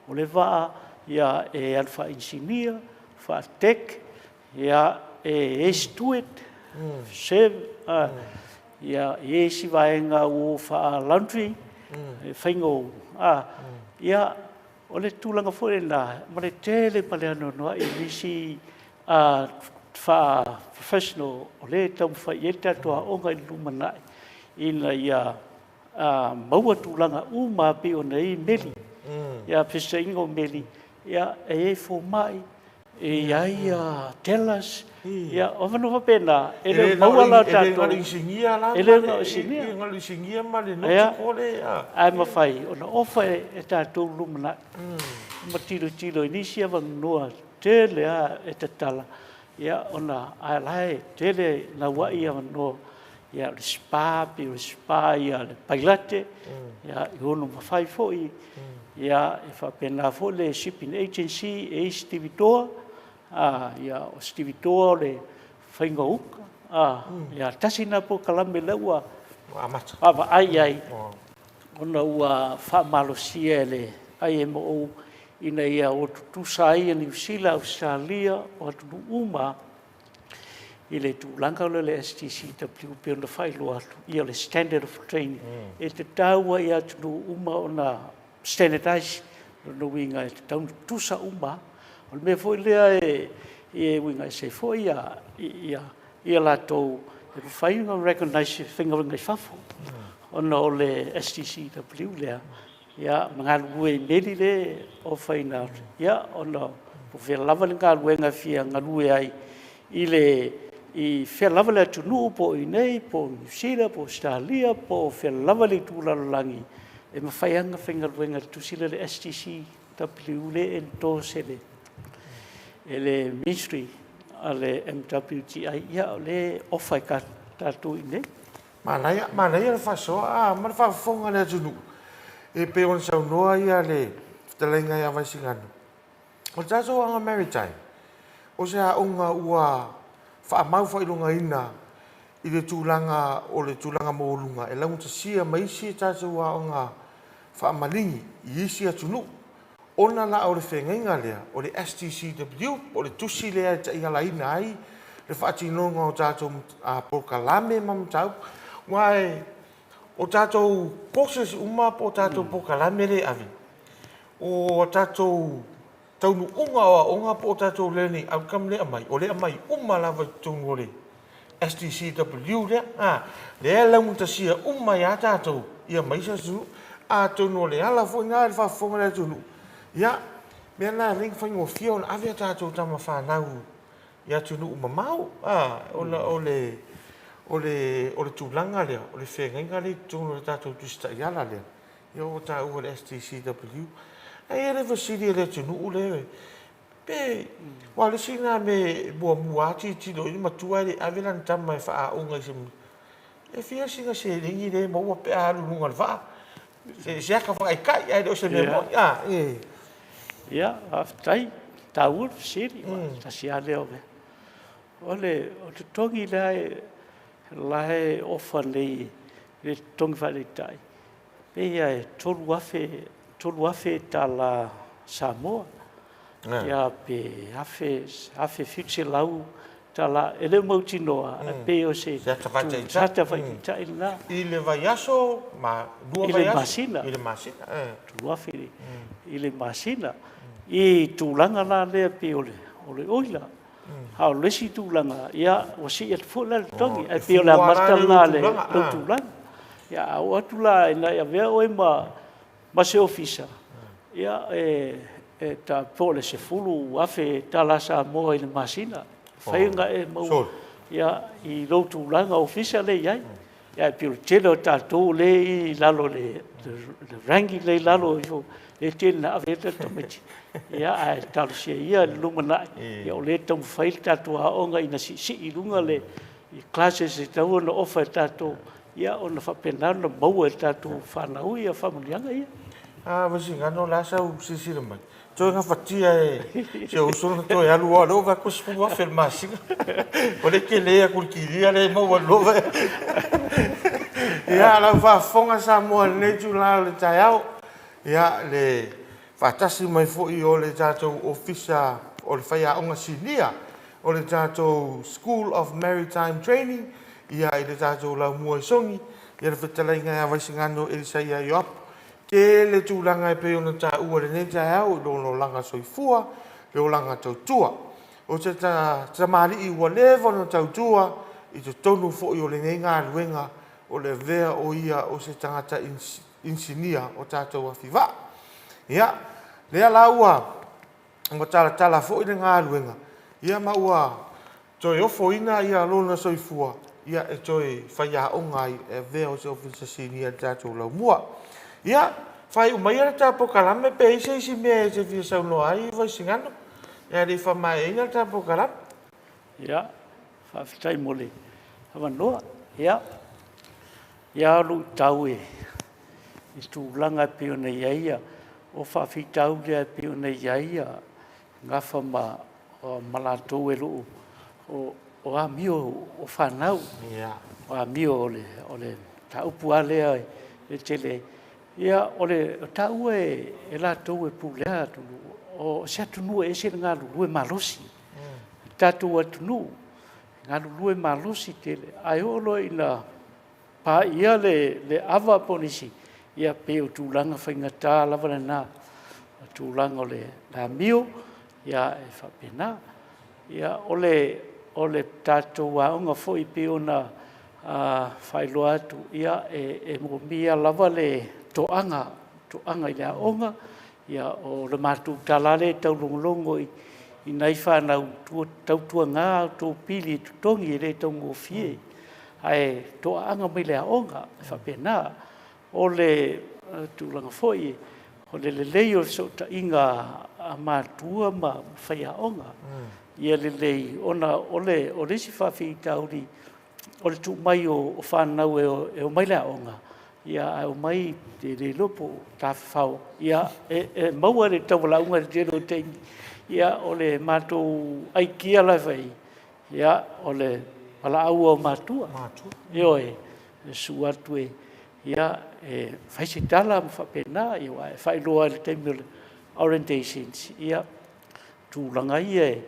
o le vaa, ia, e alu faa-inisinia, faa-tech, ia, e i ai steward, serve, ia, e i ai isi vaega ua o faa-laundry, e faiga o, ia, o le tulaga foi lena, ma le tele ma le anoanoai o nisi. faa-professional o lea e taumafai i ai le tatou aoga i le lumanai ina ia maua tulaga uma e pei ona i ai meli. Ia, fesootaiga o meli, ia, e i ai fomai, e i ai tellers, ia, o avanoa faapena, e le o maua la tatou... E le na o le isinia la, e le na o isinia. E le na o le isinia ma le nautical le... Ae mafai ona ofa e tatou lumanai ma tilotilo i nisi avanoa tele lava e tatala, ia, ona ae la e tele nauai avanoa, ia, o le spa, pei o le spa ia le pailate, ia, e ono mafai foi, ia, e faapena foi le shipping agency, e i ai stevedore, ia, o stevedore o le faiga o uta, ia, tasi lena polokalame lea ua vaavaai i ai, ona ua faamalosia e le IMO ina ia o tutusa ai Niu Sila, Ausetalia, o atunuu uma i le tulaga lea o le STCW pei ona faailoa atu, ia o le standard of training. E tatau lava i atunuu uma ona standardize, o lona uiga e tatau ona tutusa uma. O le mea foi lea e uiga ese ai foi ia latou e mafai ona recognize e faigaluega i fafo ona o le STCW lea, ia, ma galulue i meli lea e ofaina atu, ia, ona po o fea lava le galuega e fia galue ai i le i fea lava le atunuu, po o i inei, po o Niu Sila, po o Ausetalia, po o fea lava le itu o le lalolagi, e mafai lava ona faigaluega i le tusi lea o le STCW lea e endorse e le Ministry a le MWTI, ia o lea e ofa e tatou i inei. Manaia, manaia le faasoa a ma le faafofoga a le atunuu e pei ona saunoa ia le fetalaiga ia Vaisigano. O le tatou aoga Maritime, o se aoga ua faamau faailogaina i le tulaga o le tulaga maualuga e laugatasia ma isi tatou aoga faamaligi i isi atunuu. Ona la o le feagaiga lea o le STCW, po o le tusi lea e taialaina ai le faatinoga o tatou polokalame ma mataupu, aua o tatou courses uma po o tatou polokalame lea e ave, o tatou taunuuga o aoga po o tatou learning outcome lea e aumai, o lea e aumai uma lava i totonu o le STCW lea, a, lea e laugatasia uma ai lava tatou ia ma isi atunuu. Atonu o le ala foi lena i le faafofoga a le atunuu, ia, mea lena e ala ai ona faigofie ona ave a tatou tama fanau i atunuu mamao, a, ona o le, o le, o le tulaga lea, o le feagaiga lea i totonu o le tatou Tusi Taiala lea, ia ua taua e le STCW. Ae i ai le fesili a le atunuu lea, Pe, aua o le isi lena mea e muamua lava tilotilo i ai le matua ae le i ave lana tama e faaaoga i se E fia sina seleni lea e maua pe a alu i luga o le vaa? Se ata faataitai ae le o se mea moni a? Ia, faafetai. E taua le fesili, tasi lava lea o mea. O le totogi la e ofa nei, le totogi faataitai, pei lava e $3,000, $3,000 Samoa, ia pe $1,700. E le o mautinoa, ae pei o se ata faataitai lena. I le vaiaso ma lua vaiaso? I le masina. I le masina. $3,000 i le masina. I tulaga la lea pei o le oila. A o le isi tulaga, ia, ua sii atu foi la le totogi, ae pei o le amata lena o lou tulaga. Ia, a oo atu la ina e avea oe ma ma se ofisa, ia, e e ta po o le $10,000 Samoa i le masina, e mafai ona e maua, ia, i lou tulaga ofisa lea e i ai. Ia, ae pei o le tele o tatou lea e i lalo o le ranking lea e i lalo ifo, lea e tele ina ave ai tatou tamaiti. Ia, ae talosia ia i le lumanai, ia o lea e taumafai le tatou aoga ina siisii i luga le classes e tatau ona ofa e tatou, ia ona faapena ona maua e tatou fanau ia faamanuiaga ia. A, Vaisigano, o le a sau silasila mai? Toe gafatia e si ou uso ona toe alu aua o lea ua vaai atu e $10,000 i le masina. O lea e tele atu i le kilia lea e maua i le lua Ia, lau faafofoga Samoa i lenei itula o le taeao, ia, le faatasi mai foi o le tatou Ofisa o le Faiaoga Sinia o le tatou School of Maritime Training, ia, i le tatou laumua i Sogi, ia, le fetalaiga ia Vaisigano Elisaia Ioapo. Tele tulaga e pei ona taua i lenei taeao i lona olaga soifua, le olaga tautua. O se tamalii ua leva ona tautua i totonu foi o lenei galuega o le avea o ia o se tagata inisinia o tatou afi vaa. Ia, lea la ua talatala foi le galuega, ia ma ua toe ofoina ia lona soifua ia e toe faiaoga ai e avea o se Ofisa Sinia i le tatou laumua. Ia, faaiu maia le ta polokalame pe i ai se isi mea e te fia saunoa ai Vaisigano ae le i faamaeaina le ta polokalame. Ia, faafetai mo le avanoa. Ia, ia luitau e i tulaga e pei ona i ai ia, o faafitauli e pei ona i ai ia gafa ma ma latou e loo o amio o fanau o amio o le o le mataupu a lea e tele ia o le taua e latou e pulea atunuu o se atunuu e ese le galulue malosi tatou atunuu galulue malosi tele ae oo loa ina paia le, le ava po o nisi, ia pei o tulaga faigata lava lena, o tulaga o le amio, ia e faapena. Ia o le, o le tatou aoga foi pei ona faailoa atu, ia e, e moomia lava le toaga, toaga i le aoga, ia o le matou tala lea e taulogologo i, i nai fanau tautuana a outou pili e totogi e le taugofie. Ae toaaga mai le aoga, e faapena. O le tulaga foi, o le lelei o le fesootaiga a matua ma faiaoga, ia lelei, ona o le, o le isi faafitauli, o le tuu mai o fanau e omai le aoga, ia ae omai e le iloa po o tafafao, ia e maua le tauvalaauga i le tele o taimi. Ia o le matou aikia la e fai, Ia, o le valaau o matua. Ioe, e susu atu e, ia, e fai se tala ma faapena, ia, aua e faailoa i le taimi o le orientations, ia, tulaga ia e...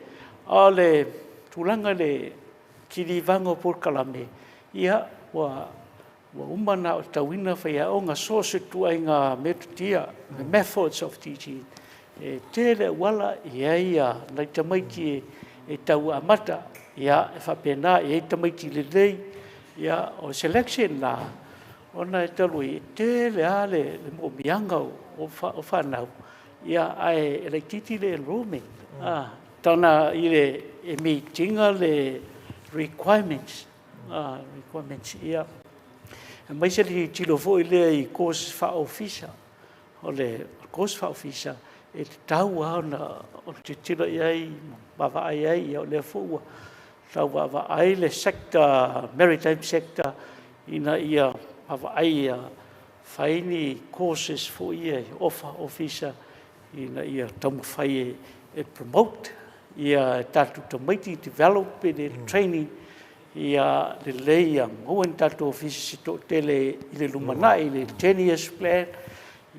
A o le tulaga i le kilivaga o polokalame, ia, ua Ua uma ona aotauina faiaoga so o se ituaiga metotia, the methods of teaching. E tele auala, e i ai nai tamaiti e tau amata, ia, e faapena, e i ai tamaiti lelei, ia, o le selection la, ona e talu ai, e tele lava le moomiaga o fanau, ia, ae laitiiti le enrollment. Tana i le e meet ina le requirements requirements, ia, aemaise le tilotilo foi lea i course faa-ofisa. O le course faa-ofisa, e tatau lava ona tilotilo i ai ma vaavaai i ai, ia o lea foi ua tau vaavaai le sector, maritime sector, ina ia vaavaai ia fai ni courses foi ia e offer ofisa ina ia taumafai e promote ia tatou tamaiti develop i le training ia lelei ia maua ni tatou ofisa se toatele i le lumanai i le 10 years plan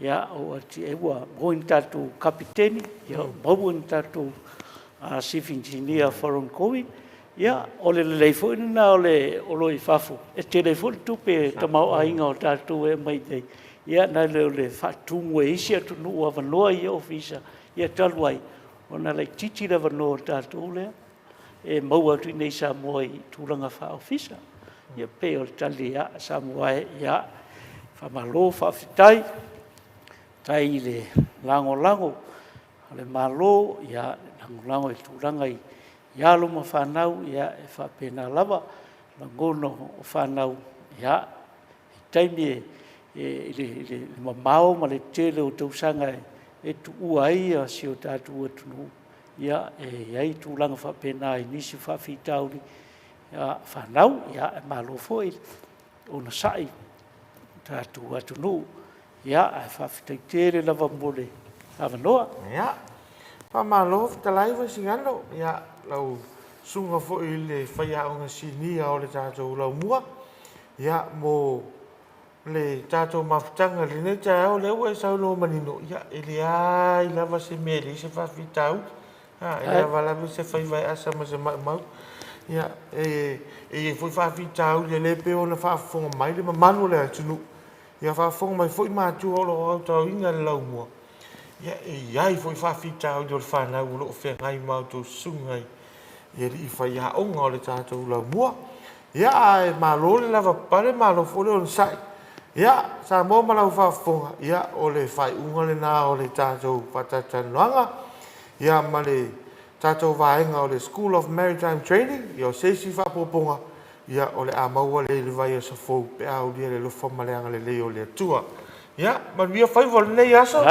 ia o ati ua maua ni tatou kapiteni ia maua ni tatou chief engineer foreign going ia o le lelei foi lena o le o lo i fafo e tele foi le tupe tamaoaiga o tatou e aumai nei ia nai le o le faatumu e isi atunuu avanoa i ofisa ia talu ai ona laitiiti le avanoa o tatou lea e maua atu i inei i Samoa i tulaga faa-ofisa. Ia pei o le tali ia Samoa e, ia, faamalo, faafetai, faafetai i le lagolago a le Malo, ia, lagolago i tulaga i alo ma fanau, ia, e faapena lava lagona o fanau, ia, i taimi e, i le mamao ma le tele o tausaga e tuua ai si o tatou atunuu, ia, e i ai tulaga faapena i nisi o faafitauli fanau, ia, e malo foi onosai i tatou atunuu. Ia, ae faafetai tele lava mo le avanoa. Ia, faamalo fetalai Vaisigano, ia, lau susuga foi i le faiaoga sinia o le tatou laumua, ia, mo le tatou mafutaga i lenei taeao, lea ua e saunoa manino, ia, e leai lava se mea e leai se faafitauli, a, e leai lava se faiva e asa ma se maumau. Ia, e i ai foi faafitauli e le pei ona faafofoga mai le mamalu o le atunuu, ia faafofoga mai foi matua o lo o autaoina le laumua, ia, e i ai foi faafitauli o le fanau o lo o feagai ma a outou susuga i i alii faiaoga o le tatou laumua. Ia, ae malo le lavapapale, malo foi le onosai. Ia, Samoa ma lau faafofoga, ia, o le faaiuga lena o le tatou faatalatalanoaga, ia, ma le tatou vaega o le School of Maritime Training, ia, o se isi faaopoopoga, ia, o le a maua lea i le vaiaso fou pe a aulia le alofa ma le agalelei o le Atua. Ia, manuia faiva o lenei aso,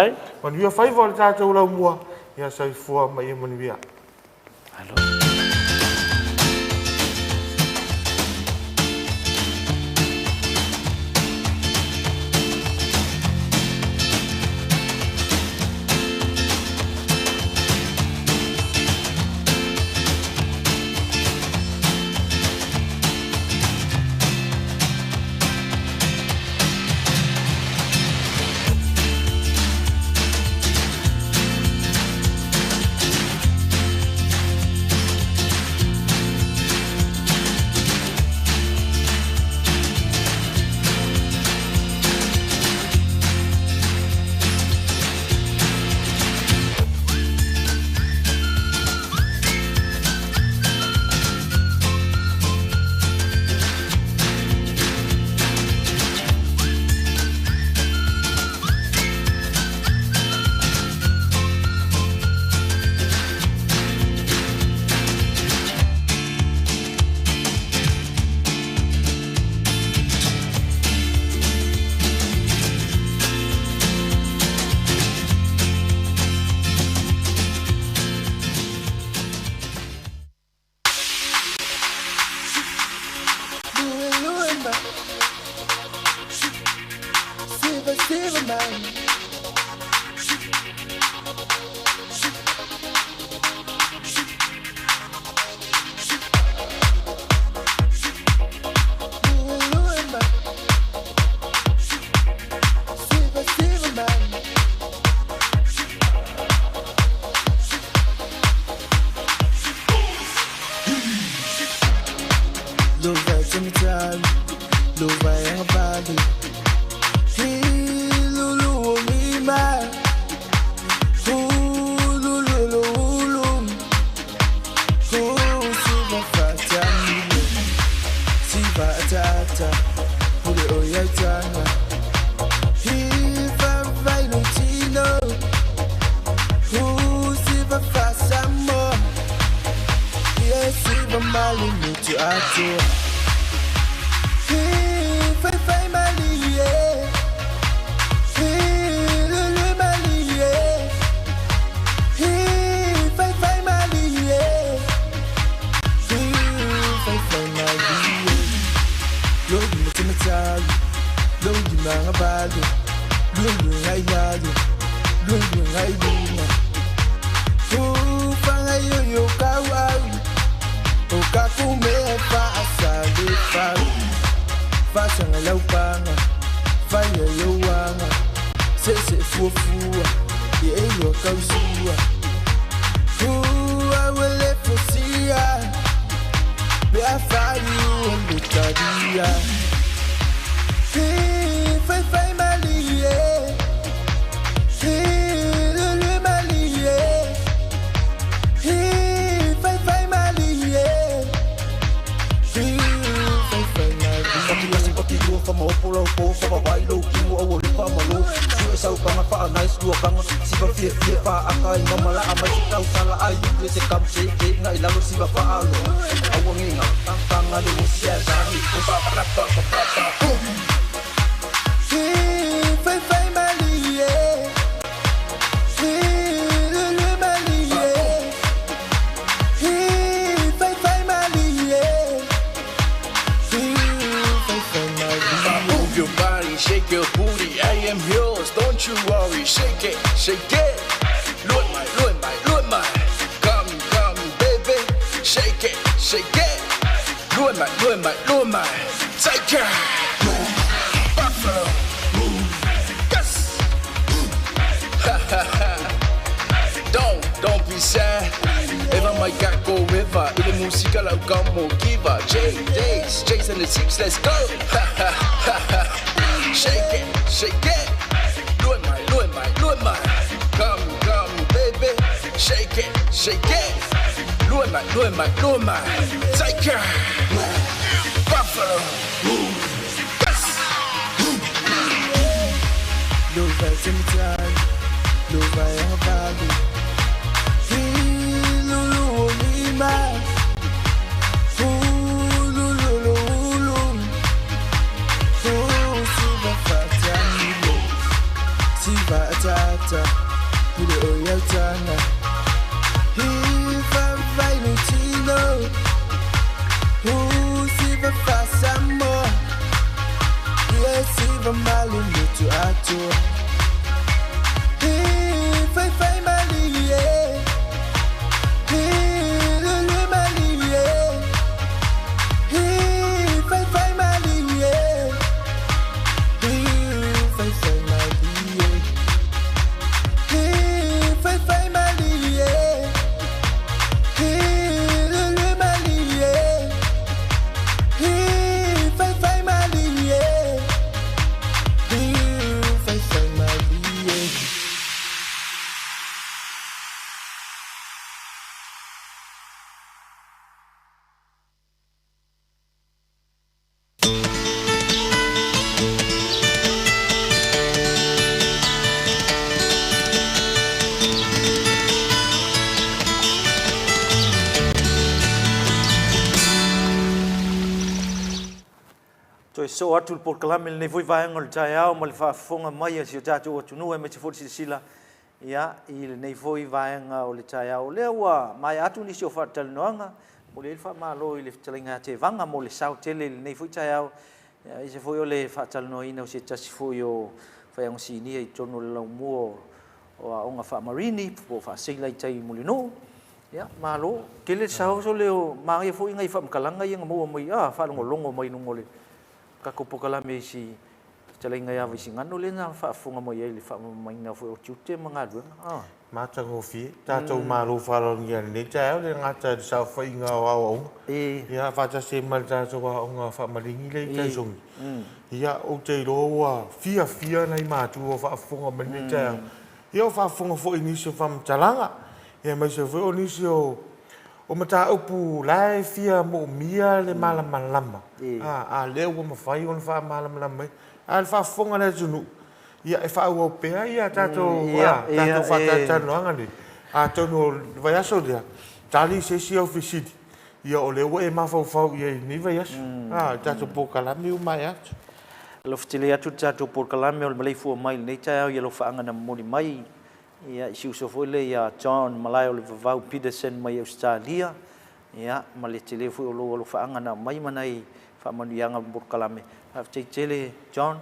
manuia faiva o le tatou laumua, ia, soifua ma ia manuia. Lue mai, lue mai, lue mai. Tiger, Buffalo, Toe soo atu le polokalame i lenei foi vaega o le taeao ma le faafofoga mai a si o tatou atunuu aemaise foi le silasila ia, i lenei foi vaega o le taeao. O lea ua maea atu nisi o faatalanoaga, momoli ai le faamalo i le fetalaiga ia Tevaga mo le sao tele i lenei foi taeao, aemaise foi o le faatalanoaina o se tasi foi o faiaoga sinia i totonu o le laumua o aoga faa-Marini po o faa-seila i tai i Mulinuu. Ia, malo. Tele le sao sole o manaia foi nai faamatalaga ia na maua mai, a, faalogologo mai i luga o le tatou polokalame i si fetalaiga ia Vaisigano lea na faafofoga mai ai i le faamalamalamaina foi o tiute ma galuega. A. Matagofie. Tatou Malo faaaloalogia i lenei taeao, e le gata i le saofaiga o aoaoga, ia faatasi ai ma le tatou aoga faamaligi lea i Taisogi. Ia, ou te iloa ua fiafia nai matua o faafofoga mai i lenei taeao. Ia, o faafofoga foi i nisi o faamatalaga, ia aemaise foi o nisi o mataupu la e fia moomia le malamalama, a lea ua mafai ona faamalamalama mai. A o le faafofoga a le atunuu, ia e faaauau pea ia tatou tatou faatalatalanoaga nei, atonu o le vaiaso lea, tali se isi au fesili, ia o lea ua e mafaufau i ai i lenei vaiaso, a, i le tatou polokalame ua maea atu. Alofa tele atu le tatou polokalame o le maleifua mai i lenei taeao i alofaaga na momoli mai ia i si uso foi lea ia John Malaeolevavau Peterson mai Ausetalia, ia ma le tele foi o lou alofaaga na aumai ma nai faamanuiaga o le polokalame. Faafetai tele John,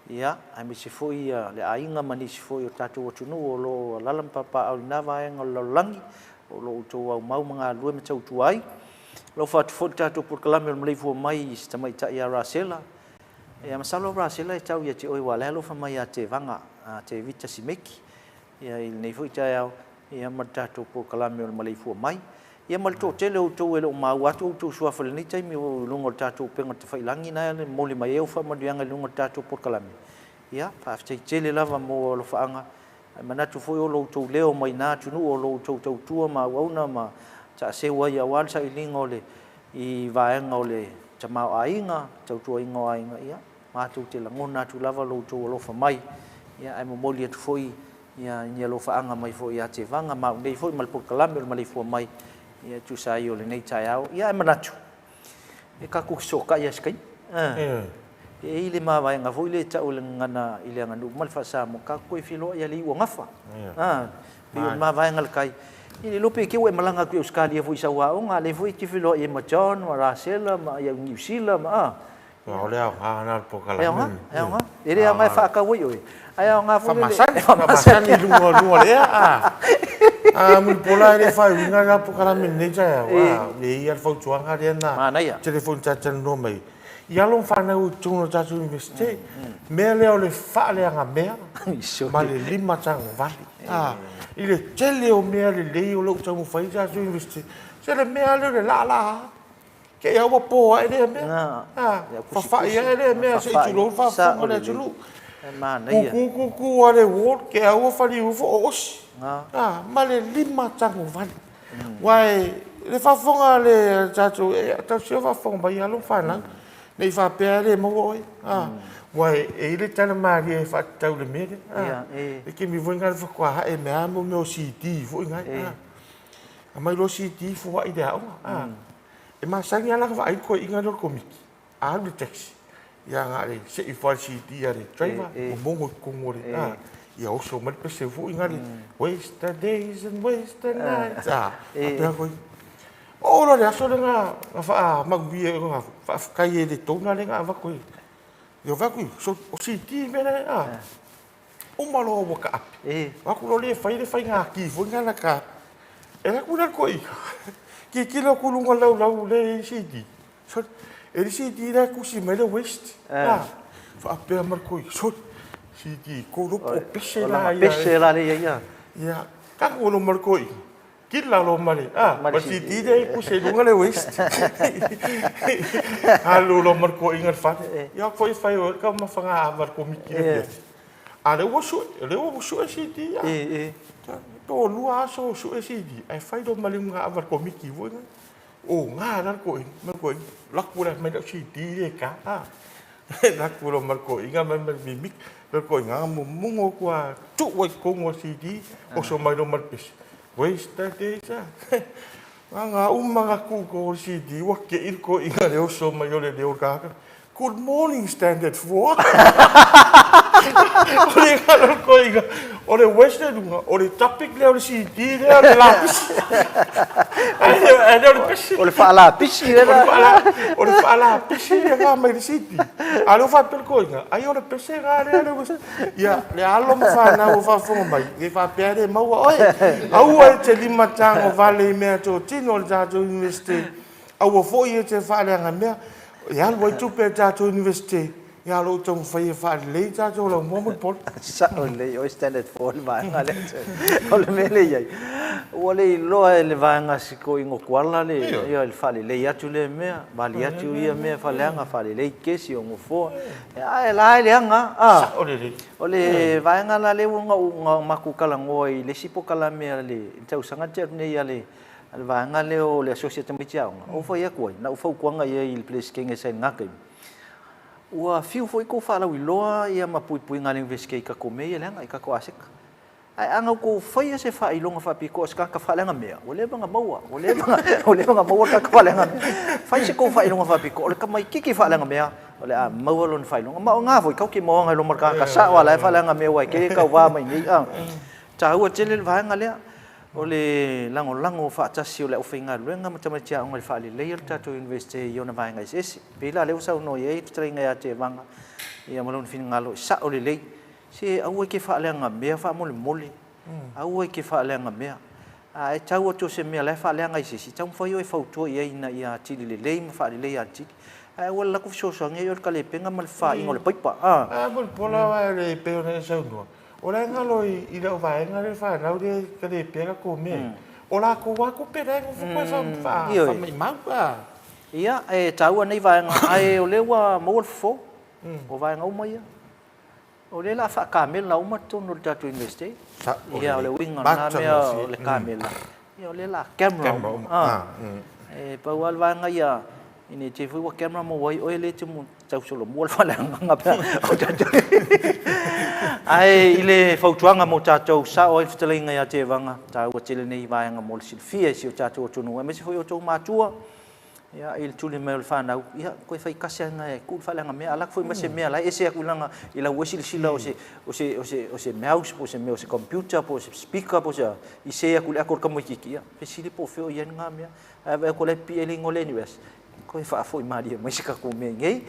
ia aemaise foi le aiga ma nisi foi o tatou atunuu o lo o alaala ma papaaao i lena vaega o le lalolagi o lo o outou aumau ma galulue ma tautua ai. Alofa atu foi le tatou polokalame o le maleifua mai i si tamaitai ia Rasela. Ia masalo Rasela e tau ia te oe aua o la e alofa mai ia Tevaga, a Tevita Simeki, ia i lenei foi taeao, ia ma le tatou polokalame o le maleifua mai. Ia ma le toatele o outou e le o maua atu outou suafa i lenei taimi o i luga o le tatou upega tafailagi na e momoli mai ai au faamanuiaga i luga o le tatou polokalame. Ia, faafetai tele lava mo alofaaga. Ae manatu foi o lo outou leo mai na atunuu o lo outou tautua ma auauna ma taaseu ai aua le sailiga o le i vaega o le tamaoaiga, tautuaina o aiga, ia, matou te lagona atu lava lo outou alofa mai, ia, ae momoli atu foi, ia, ni alofaaga mai foi ia Tevaga ma au nei foi ma le polokalame o le maleifua mai, ia, e tusa ai o lenei taeao. Ia, ae manatu, e tatou fesootai lava i se taimi. E i ai le mavaega foi lea e tau i le gagana i le aganuu ma le faa-Samoa, tatou toe feiloai lava i le iuagafa. Pei o le mavaega a le tai. E le iloa pe te i ua e malaga atu i Ausetalia foi i sau aoga, a o lea foi e te feiloai ai ma John ma Rasela ma ia Niu Sila ma a. O le aoga lena o le polokalame. E aoga, e aoga. E le aoga e faatau ai oe, ae aoga foi lele. Faamasani, faamasani i luga o luga o le ea, a. A Mulipola e le faaiuina le la polokalame i lenei taeao, a, e i ai lava le fautuaga lea na tele foi ina talatalanoa mai i alo ma fanau i totonu o le tatou Iunivesite, mea lea o le faaleagamea ma le limatagovale. A, i le tele o mea lelei o lo o taumafai ai le tatou Iunivesite, se le mea lava lea o le laalaa. Te i lava ua po ae lea mea. A, fafai ae lea mea se i tulou le faafofoga a le atunuu. Tutu tutu lava le ward, te i lava ua faliu ifo o osi. A, ma le limatagovale. Aua e le faafofoga a le tatou, e tausia o faafofoga mai alo ma fanau, ne i faapea e le maua oe, a, aua e i ai le tala malie e faatatau i le mea lea, a, le taimi foi lena faatoa ae mai lava mea o CD foi na, a, aumai loa CD foai i le aoga, a, e masani lava la ona vaai le toeaina lea o le Komiti. Alu le taxi, ia na o le see ifo lava le CD a le driver, momono i totonu o le, a, ia oso mai le pese foi na le, waste the days and waste the nights, a, faapea foi. Oo loa i le aso lea na faamanuia ai, na faafetai ai i le donor lea na avatu ai. Ia vaai atu, so, o CD le mea la, a. Uma loa ua taape. O atu loa lea e fai le faiga-ki foi lena na taape. E alu atu la le toeaina, tilotilo atu i luga o le laulau lea e i ai CD. Sole, e le CD la e tusi mai le waste. A, faapea mai le toeaina, sole, CD ko po o pese la ia. Pese la lea ia. Ia, tago loa ma le toeaina, kila loa ma le, a, ma le CD lea e tusi ai i luga le waste. Alu loa ma le toeaina i le fale. Ia foi fai o taumafaga ava a le Komiti i le afiafi. A lea ua sue, lea ua sue CD a. E, e. Toalua aso o sue CD, ae fai loa ma le iuga ava a le Komiti foi lea. O ga la le toeaina, ma le toeaina, alu atu la e aumai lau CD lea e ta, a. Alu atu loa ma le toeaina aumai ma le mimita, le toeaina momono atu lava, tuu lava i totonu o le CD, oso mai loa ma le pese, waste days a. Na uma ona tuu i totonu o le CD, ua te i le toeaina i le oso mai o le leo o le tagata. Good morning standard 4. O le galo koiga. O le west e lunga, o le topic lea o le CD lea o le lapisi. Ai lea o le pesi. O le faalapisi lea. O le faalapisi lea nga mai le CD. A lea ua faapea le toeaina, ai o le pese ga lea le west. Ia, le alo ma fanau o faafofoga mai, ne i faapea e le maua oe. Aua e te limatago vale i mea totino o le tatou Iunivesite. Aua foi e te faaleaga mea e alu ai tupe a le tatou Iunivesite, ia o lo o taumafai e faalelei tatou laumua ma le polo. Sao lelei oe Standard 4 le vaega lea. O le mea lea e i ai, ua le iloa e le vaega a si toeaina o Tuala le, ia le faalelei atu lea mea, vali atu ia mea faaleaga, faalelei kesi o nofoa. Ae la e leaga a. Sao lelei. O le vaega la lea ua na matou talanoa i le isi polokalame a le tausaga na tea atu nei a le A le vaega lea o le Asosi a Tamaiti Aoga, ou fai atu ai, na ou fautuaga i ai i le Peresetene sa i lena taimi, ua fiu foi tou faalauiloa ia ma puipuiga a le Iunivesite i tatou mea ia leaga, i tatou aseta. Ae a na outou faia se faailoga faapitoa o se tagata faaleaga mea, ua leva ona maua, ua leva ona, ua leva ona maua le tagata faaleaga mea. Fai se tou faailoga faapitoa, o le tamaititi faaleaga mea, o le a maua lona faailoga. Ma o na foi, tatou te maoga i luma o le tagata sao lava la e faaleaga mea aua e tele tauva mai nei. A taua tele le vaega lea. O le lagolago faatasi o le aufaigaluega ma tamaiti aoga i le faaleleia o le tatou Iunivesite i ona vaega eseese. E pei la lea ua saunoa i ai le fetalaiga ia Tevaga ia ma lona finagalo e sao lelei, se aua e te faaleaga mea faamolemole, aua e te faaleaga mea. A e tau atu o se mea la e faaleaga i se isi, taumafai oe e fautua i ai ina ia atili lelei ma faaleleia atili. Ae aua le alu atu fesoasoani ai oe i le kalepega ma le fafaina o le paipa. A Mulipola, aua e pei ona e saunoa, O la e galo i lau vaega lea fanau lea e kalepea latou mea. O latou lava tupe la e nofo toe faamaimau. Ia, e taua nei vaega, ae o lea ua maua le fofo o vaega uma ia. O lea o le a faakamela uma totonu o le tatou Iunivesite. Ia, o le uiga o lena mea o le kamela, ia o lea o le a camera uma. E pau lava le vaega ia, Ina i te i foi ua camera maua ai oe lea e te tausolomua le faaleagaga pe a o tatou. Ae i le fautuaga mo tatou, sao ai le fetalaiga ia Tevaga, taua tele nei vaega mo le silafia e si o tatou atunuu, aemaise foi o outou matua, ia, i le tuli mai o le fanau, ia, toe fai tasi lava e tuu le faaleagamea, alu atu foi ma se mea la e ese atu i lana, i lau silasila o se, o se, o se, o se mouse, po o se mea o se computer, po o se speaker, po o se a, i se atu i le ata o le tamaitiiti, ia, fesili po o fea o i ai lena mea. Ae vaai atu o la e pipii ai le igoa o le NUS, toe faafoi malie mai se tatou mea i nei.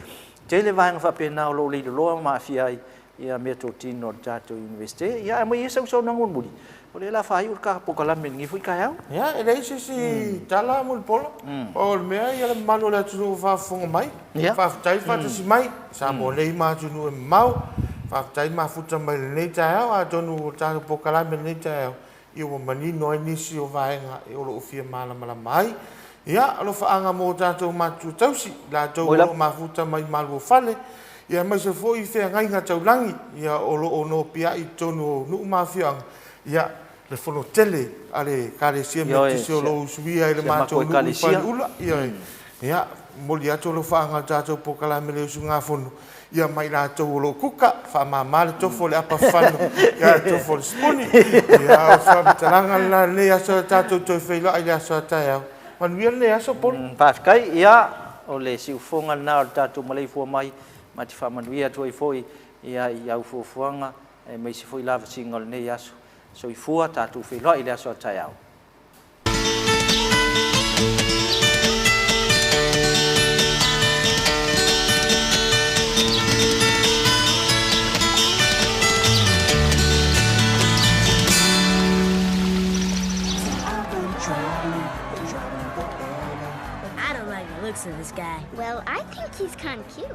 Tele vaega faapena o lo o leiloloa ma aafia ai ia meatotino a le tatou Iunivesite. Ia ae aumai ia sau saunoaga mulimuli, o lea o le a faaiu le ta polokalame i lenei foi taeao. Ia, e leai se isi tala Mulipola, pau o le mea ia le mamalu o le atunuu o faafofoga mai, faafetai le faatasi mai, Samoa nei ma atunuu e mamao, faafetai le mafuta mai i lenei taeao, atonu o le tatou polokalame i lenei taeao, Ia ua manino ai nisi o vaega o lo o fia malamalama ai. Ia, alofaaga mo tatou matutua tausi, i latou o lo o mafuta mai maluafale, ia aemaise foi feagaiga taulagi, ia o lo o nopiai i totonu o nuu ma afioaga, ia Le fono tele a le Ekalesia Metotisi o lo o usuia i le matou nuu i Faleula. Ioe. Ia, momoli atu alofaaga i le tatou polokalame le usugafono, ia ma i latou o lo o kuka, faamama le tofu o le apa fano, ia le tofu o le sipuni. Ia, o se faamatalaga lena i lenei aso, ae tatou toe feiloai i le aso a taeao. Manuia lenei aso Paul. Faafetai. Ia, o le siufofoga lena o le tatou maleifua mai, ma te faamanuia atu ai foi ia i au fuafuaga aemaise foi lavasiga o lenei aso. Soifua, tatou feiloai i le aso a taeao. I don't like the looks of this guy. Well, I think he's kind of cute.